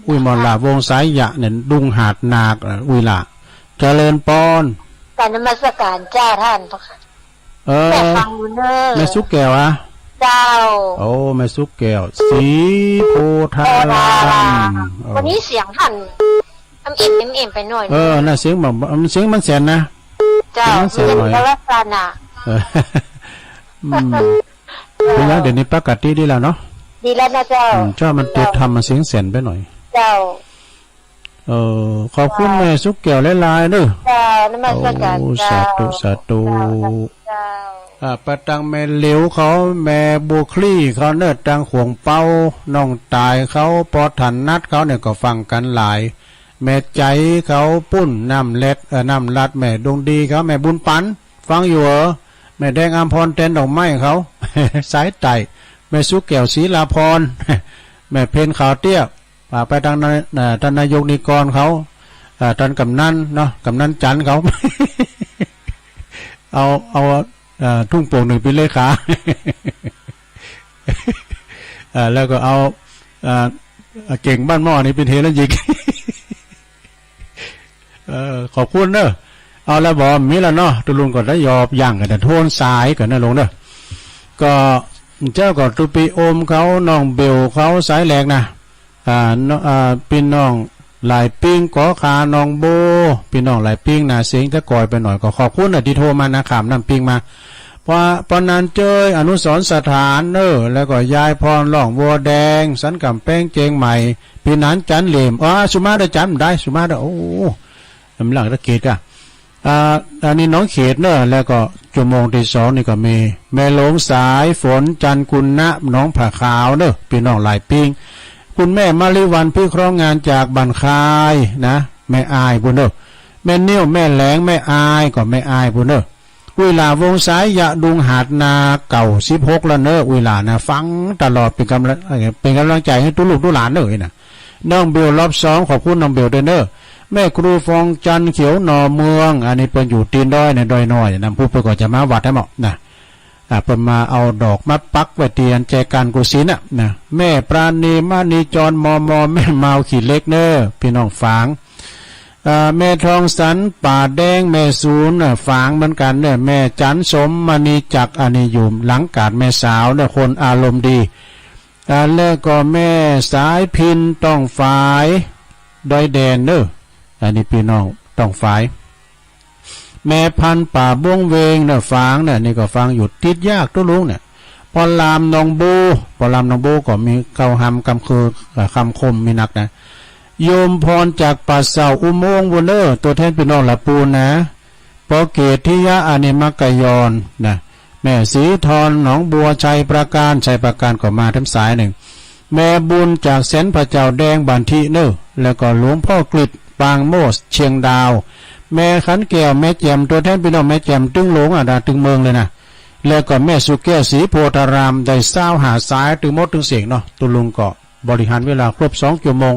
อุ้ยหม่อนหล่า วงสายยะเนี่ย ดุงหาดนาค เอ่อ อุ้ยหล่า เจริญปอน กราบนมัสการเจ้าท่าน เออ แม่ฟังอยู่เนอะ แม่สุกแก้วอะ เจ้า โอ้ แม่สุกแก้ว ศรีโพธาราม โพธาราม เออ วันนี้เสียงท่าน เอ็มเอ็ม เอ็มเอ็ม ไปหน่อย เออ น่ะ เสียงแบบ เสียงมันแสนนะ เจ้า เสียงมันแสนหน่อย มันจะมีลักษณะ เออ อืม เป็นไง เดี๋ยวนี้ปกติดีแล้วเนาะ ดีแล้วนะเจ้า อืม เจ้ามันติดทำมันเสียงแสนไปหน่อย เจ้า เออ ขอบคุณแม่สุกแก้วหลายๆเด้อ เจ้า นมัสการ โอ้ เจ้า สาธุ สาธุ เจ้า อ่า ไปตังแม่เหลียวเขา แม่บัวคลี่เขาเนอะ ตังขวงเปา น้องตายเขา ปอถนัดเขาเนี่ยก็ฟังกันหลาย แม่ใจเขาปุ้น น้ำเล็ด เอ่อ น้ำลัด แม่ดวงดีเขา แม่บุญปัน ฟังอยู่เหรอ แม่แดงอำพร แตนดอกไม้เขา สายใต้ แม่สุแก้ว ศรีลาพร แม่เพนขาวเตี้ย อ่า ไปทางนั้น อ่า ท่านนายกนิกรเขา อ่า ท่านกำนันเนาะ กำนันจันทร์เขา เอา เอา อ่า ทุ่งโป่งหนึ่งเป็นเลขา อ่า แล้วก็เอา อ่า เก่งบ้านหม้อนี่เป็นเฮลันยิก เออ ขอบคุณเนอะ เอาละบ่ มีแล้วเนาะ ตุ๊ลุงก็ได้ยอบย่างกันแต่โทนสายกันนะลุงเนอะ ก็เจ้าก็ตุปีโอมเขา น้องเบลเขา สายแหลกนะ อ่า น้อง อ่า พี่น้องหลายปิ้ง กอขา น้องโบ พี่น้องหลายปิ้งนะ เสียงจะก่อยไปหน่อย ก็ขอบคุณนะที่โทรมานะ ข้ามน้ำปิ้งมา เพราะ เพราะนั้นเจ้ย อนุสรณ์สถานเนอะ แล้วก็ยายพร ร่องวัวแดง สันกำแพงเจียงใหม่ พี่หนานจันเหล่ยม อ๋อ สุมาเด้อ จันได้ สุมาเด้อ โอ้ กำลังตะเกียกอะ อ่า อันนี้น้องเขตเนอะ แล้วก็ชั่วโมงที่สองนี่ก็มี แม่หลวงสายฝน จันทร์กุณะ หนองผาขาวเนอะ พี่น้องหลายปิ้ง คุณแม่มาริวัน พิเคราะห์งานจากบ้านคายนะ แม่อายพู้นเนอะ แม่นิ่ว แม่แหลง แม่อาย ก็แม่อายพู้นเนอะ อุ้ยหล่า วงสายยะ ดุงหาดนาเก่า สิบหกแล้วเนอะ อุ้ยหล่านะ ฟังตลอด เป็นกำลัง เป็นกำลังใจให้ตุ๊ลูกตุ๊หลานเนอะนะ น้องเบลรอบสอง ขอบคุณน้องเบลด้วยเนอะ แม่ครูฟองจันทร์ เขียวหน่อเมือง อันนี้เปิ้นอยู่ตีนดอยในดอยน้อย นำผู้เปิ้นก็จะมาวัดให้เหมาะนะ อ่า เปิ้นมาเอาดอกมาปักไว้เตียนแจกันกุศิลน่ะนะ แม่ปราณี มณีจร มอมอ แม่มาว ขี้เหล็กเนอะ พี่น้องฝาง อ่า แม่ทองสัน ป่าแดง แม่ศูนย์น่ะ ฝางเหมือนกันเนอะ แม่จันทร์สม มณีจักร อันนี้อยู่หลังกาดแม่สาวเนอะ คนอารมณ์ดี อ่า แล้วก็แม่สายพิน ต้องฝาย ดอยแดนเนอะ อันนี้พี่น้องต้องฝาย แม่พันธุ์ป่าบ้วงเวงเนี่ย ฟังเนี่ย นี่ก็ฟังอยู่ติดยากตุ๊ลุงเนี่ย ปอลามหนองบู ปอลามหนองบูก็มีเก้าหำกำคือ เอ่อ คำคมมีนักนะ โยมพรจากป่าเสาอุโมงค์บุญเอ้อ ตัวแทนพี่น้องละปูนนะ ปอเกตทิยะอเนกมัคคยอนนะ แม่สีทอนหนองบัว ชัยประการ ชัยประการก็มาทั้งสายหนึ่ง แม่บุญจากแสนพระเจ้าแดงบันทิเนอร์ แล้วก็หลวงพ่อกฤษปางโมดเชียงดาว แม่ขันแก้ว แม่แจ่ม ตัวแทนพี่น้องแม่แจ่มตึงหลวงอ่ะนะ ตึงเมืองเลยนะ แล้วก็แม่สุแก้ว ศรีโพธาราม ได้ซาวหาสายตึงหมดตึงเสียงเนาะ ตุ๊ลุงก็บริหารเวลาครบสองชั่วโมง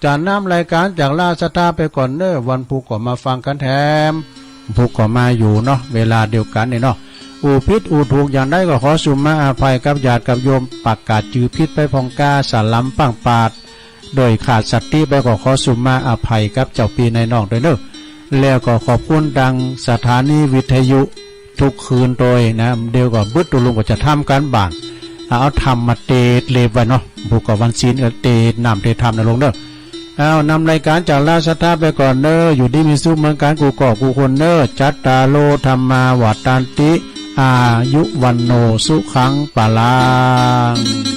จะนำรายการจากราชสถาไปก่อนเนอ วันพุธก็มาฟังกันแถม พุธก็มาอยู่เนาะ เวลาเดียวกันนี่เนาะ อู้ผิดอู้ถูกอย่างใดก็ขอสุมาอภัยกับญาติกับโยม ประกาศจื่อผิดไปพ่องกา สลัมปังปาด โดยขาดสติไปก็ขอสุมาอภัยกับเจ้าพี่นายน้องด้วยเนอ แล้วก็ขอบคุณดังสถานีวิทยุทุกคืนโดยนะ เดี๋ยวก็บึดตุ๊ลุงก็จะทำการบ้าน เอาธรรมมาเตดเล็บไว้เนาะ ผู้ก็วันศีลก็เตดน้ำเตดธรรมนะลุงเนอ เอานำรายการจากราชสถาไปก่อนเนอ อยู่ดีมีสุขเหมือนกันกู้ก่อกู้คนเนอ จัตตาโร ธัมมา วัฑฒันติ อายุ วัณโณ สุขัง พลัง